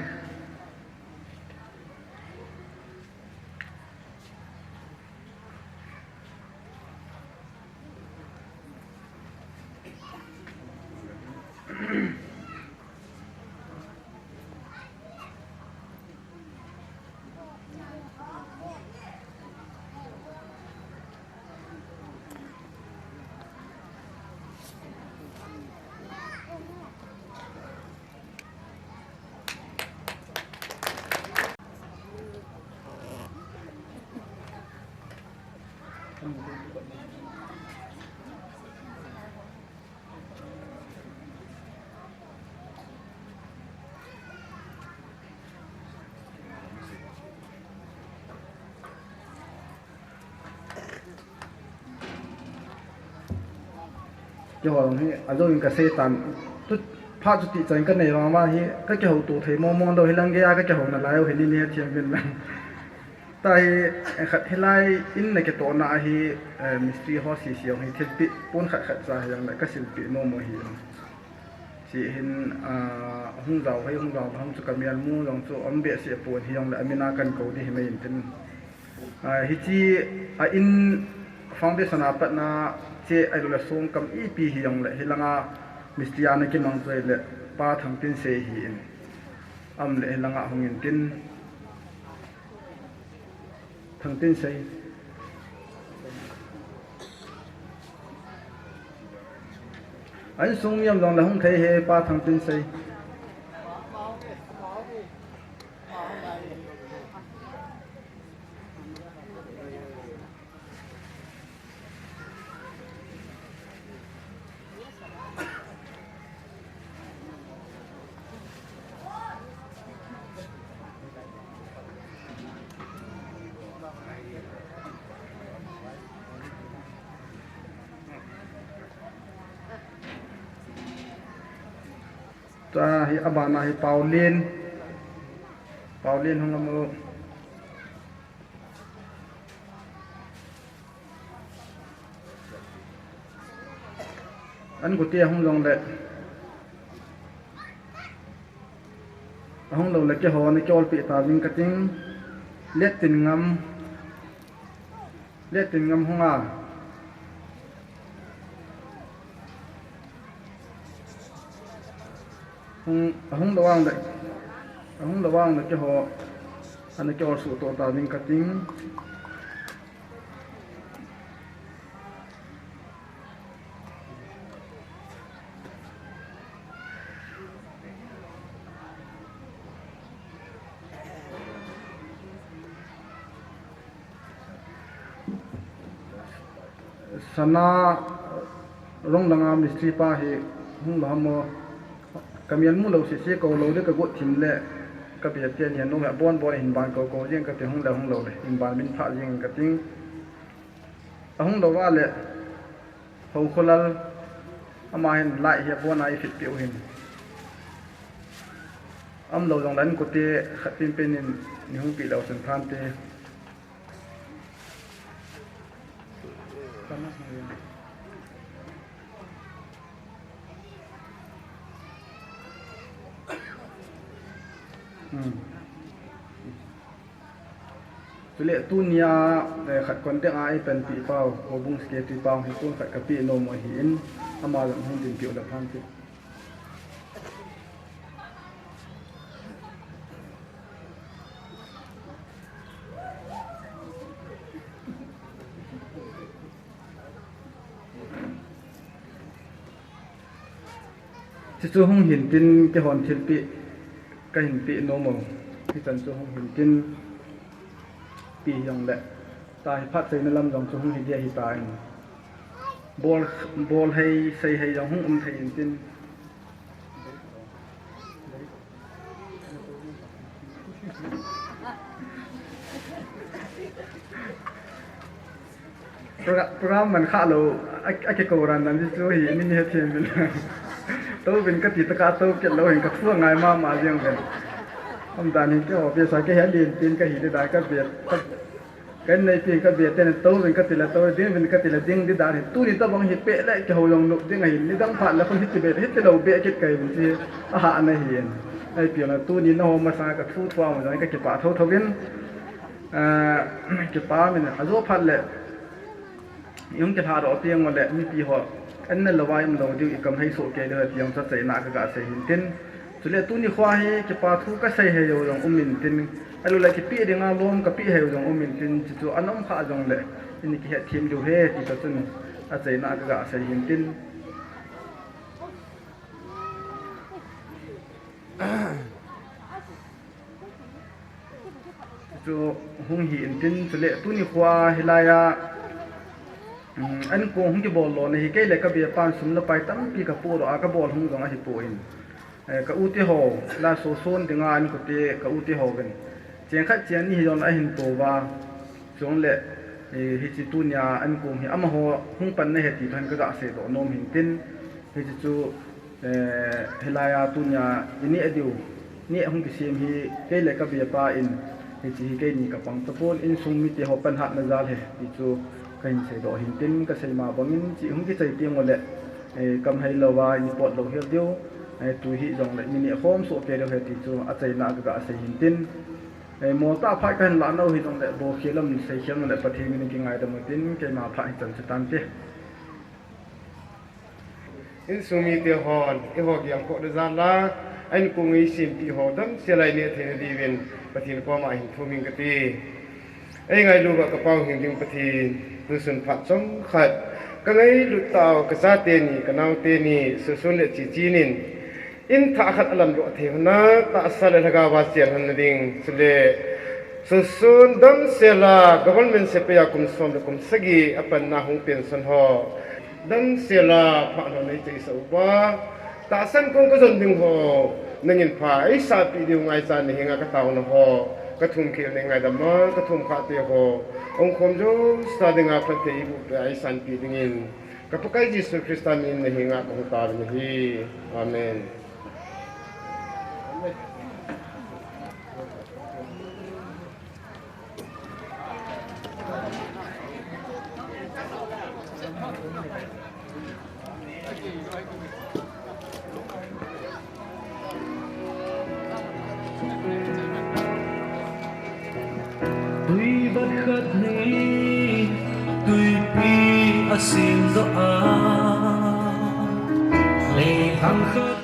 Keiho hi, ajou in kasei tan. Tu, phat chuti chan kanei vang vang hi, kakihouto thei mong mong lou hi lang geiya kakihou nalai u hi ni ni a thiam min lang. Tahi, eh, khat hilai in na kitohna ahi, eh, mistri ho sisi jong hi thilpeh, pon khat khat cha hi jong le kasilpeh nom u ahi. Chuhin, ah, hung jao hei, hung jao hung chu kamial mu jong chu um behseh pon hi jong le amin a kan kou di hi mai in tin. Ah, hiche a in foundation a patna che ailou le song kam ipi hi jong le hilanga mistri a na kimang chu le Pa Thangtinsei hi in. Am le hilanga hung in tin. Thangtinsei. A insung mi am jong le hung thei hi Pa Thangtinsei. Tua hi abana hi Paulin. Paulin hung amu. An koti ahung jong le. Ahung lou le keiho ni kiolpeh ta ding kating. Letin ngam. Letin ngam hung a. Hung, ahung lou vang le. Ahung lou vang le keiho. Ana kiol suh to ta ding kating. Sana rong langa mistri pa hi hung lou ham o. Kamial mu lou sese kou lou le kagot thim le kabia te ni nu he bon bon hin ban kou kou jing kati hung le hung lou le hin ban min pha jing kating. Ahung lou va le, Hokholal, ama hin lai hi abon a i fit piu hin. Am lou jong le an kote khat pin pin in ni hung pi lou sen phan te. Hmm. Chule tunia, eh, khat kon deng a i panpi pau, Houbung Secretary pau hi kon khat ka pi nom u ahin, ama jong hung dinpi u le phan ti. Chuchu hung hin tin keihon thilpeh, kahin peh nom u. Hichan chu hung hin tin peh jong le. Tahi phat seina lam jong chu hung hi dia hitan. Bol, bol hei, sei hei jong hung um thei in tin. Program, program man kha lou, a, akikou ran dan chu hi, min he thiam min. Tou vin kati taka tou kit lou hin kathu ngai mama jeng vin. Umdan hin keiho bia sa kei hi alen tin kahi le dan ka bia. Ka, kanei pi ka bia ten tou vin kati le tou, ding vin kati le ding di dan hi. Tuni tabang hi peh le keiho jong nop ding ahi, nidang phat le khun hiti bia, hiti lou bia kit kai vin chi. Aha na hi en. Ai pi na tuni na ho masa kathu thua ma jong kakipah tho tho vin. Ah, kipa min, ajo phat le. I hung kilha doh teng u le, mipi ho, an na lou vai um lou diu, i kam hei soh kei diu, ti jong chu achaina kaga sei hin tin. Chule tuni khoa hi, kipa thu kasei hei jou jong um in tin. Ahilou le, kipeh dinga lom kapeh hei jou jong um in tin, chuchu ana um kha jong le, i ni kihet them diu ahi, ti ta chun, achaina kaga sei hin tin. Chu hung hi in tin, chule tuni khoa hilai a, Ankong hung kibol lona hi kei le ka bepan sum le pai tampi ka podoh a ka bol hung jong ahipoi. Ka u te ho, la soson dinga ankong te ka u te ho vin cheng khat cheng ni hijongle ahin tou va. Chule hiche tunia ankong hi amaho hung pan nahi ti toh hin ka ga seidoh nom hin tin, hiche chu hilai a tunia ineh diu neh hung kisem hi kei le ka bepa in, hiche hi keini ka pang tapon, insung mite ho panhatna jal ahi ti chu kahin seidoh hin tin, ka seima bangin hiche hung kichai teng uleh kam hailouva ineh pot lou hel diu, tu hijongle ineh khom soh kei diu ahi ti chu achaina a ka ga sei hin tin, moltah phat kahin lah nau hijongle bolkhel lam seikhel nau le Pathen min in kingaidam utin, keima phat hichan chu tante. Insung mite hon eiho gelkhohna jal a, ankong eisempeh ho damsel a ineh theina diuvin Pathen koma hin thum inge kati. Eingailu uva ka pao hing ding Pathen, tusun phat chomkhat ka ngailut tah u ka chate ni, ka naote ni, Soson le Chichi nin in thah khat alamdoh thei hon a, tahsa le lhagao a cheng hon na ding, chule Soson damsel a government sepai a kum som le kum sagi apanna hung pension ho damsel a phat lhon eichaisah uva, tahsan kong ka jon ding ho nangin pha eisahpeh diu ngaichan nahenga ka taona ho, ka thumkhel nei ngaidam a, ka thumkhah te ho hung khom jouse dinga phatthei eiboh peh a eisanpeh dingin ka Pakai Jesu Christa min in nahenga ka hung taovin ahi. Amen. Tui bat khat ni, tuipi asim doh a, lei hang khat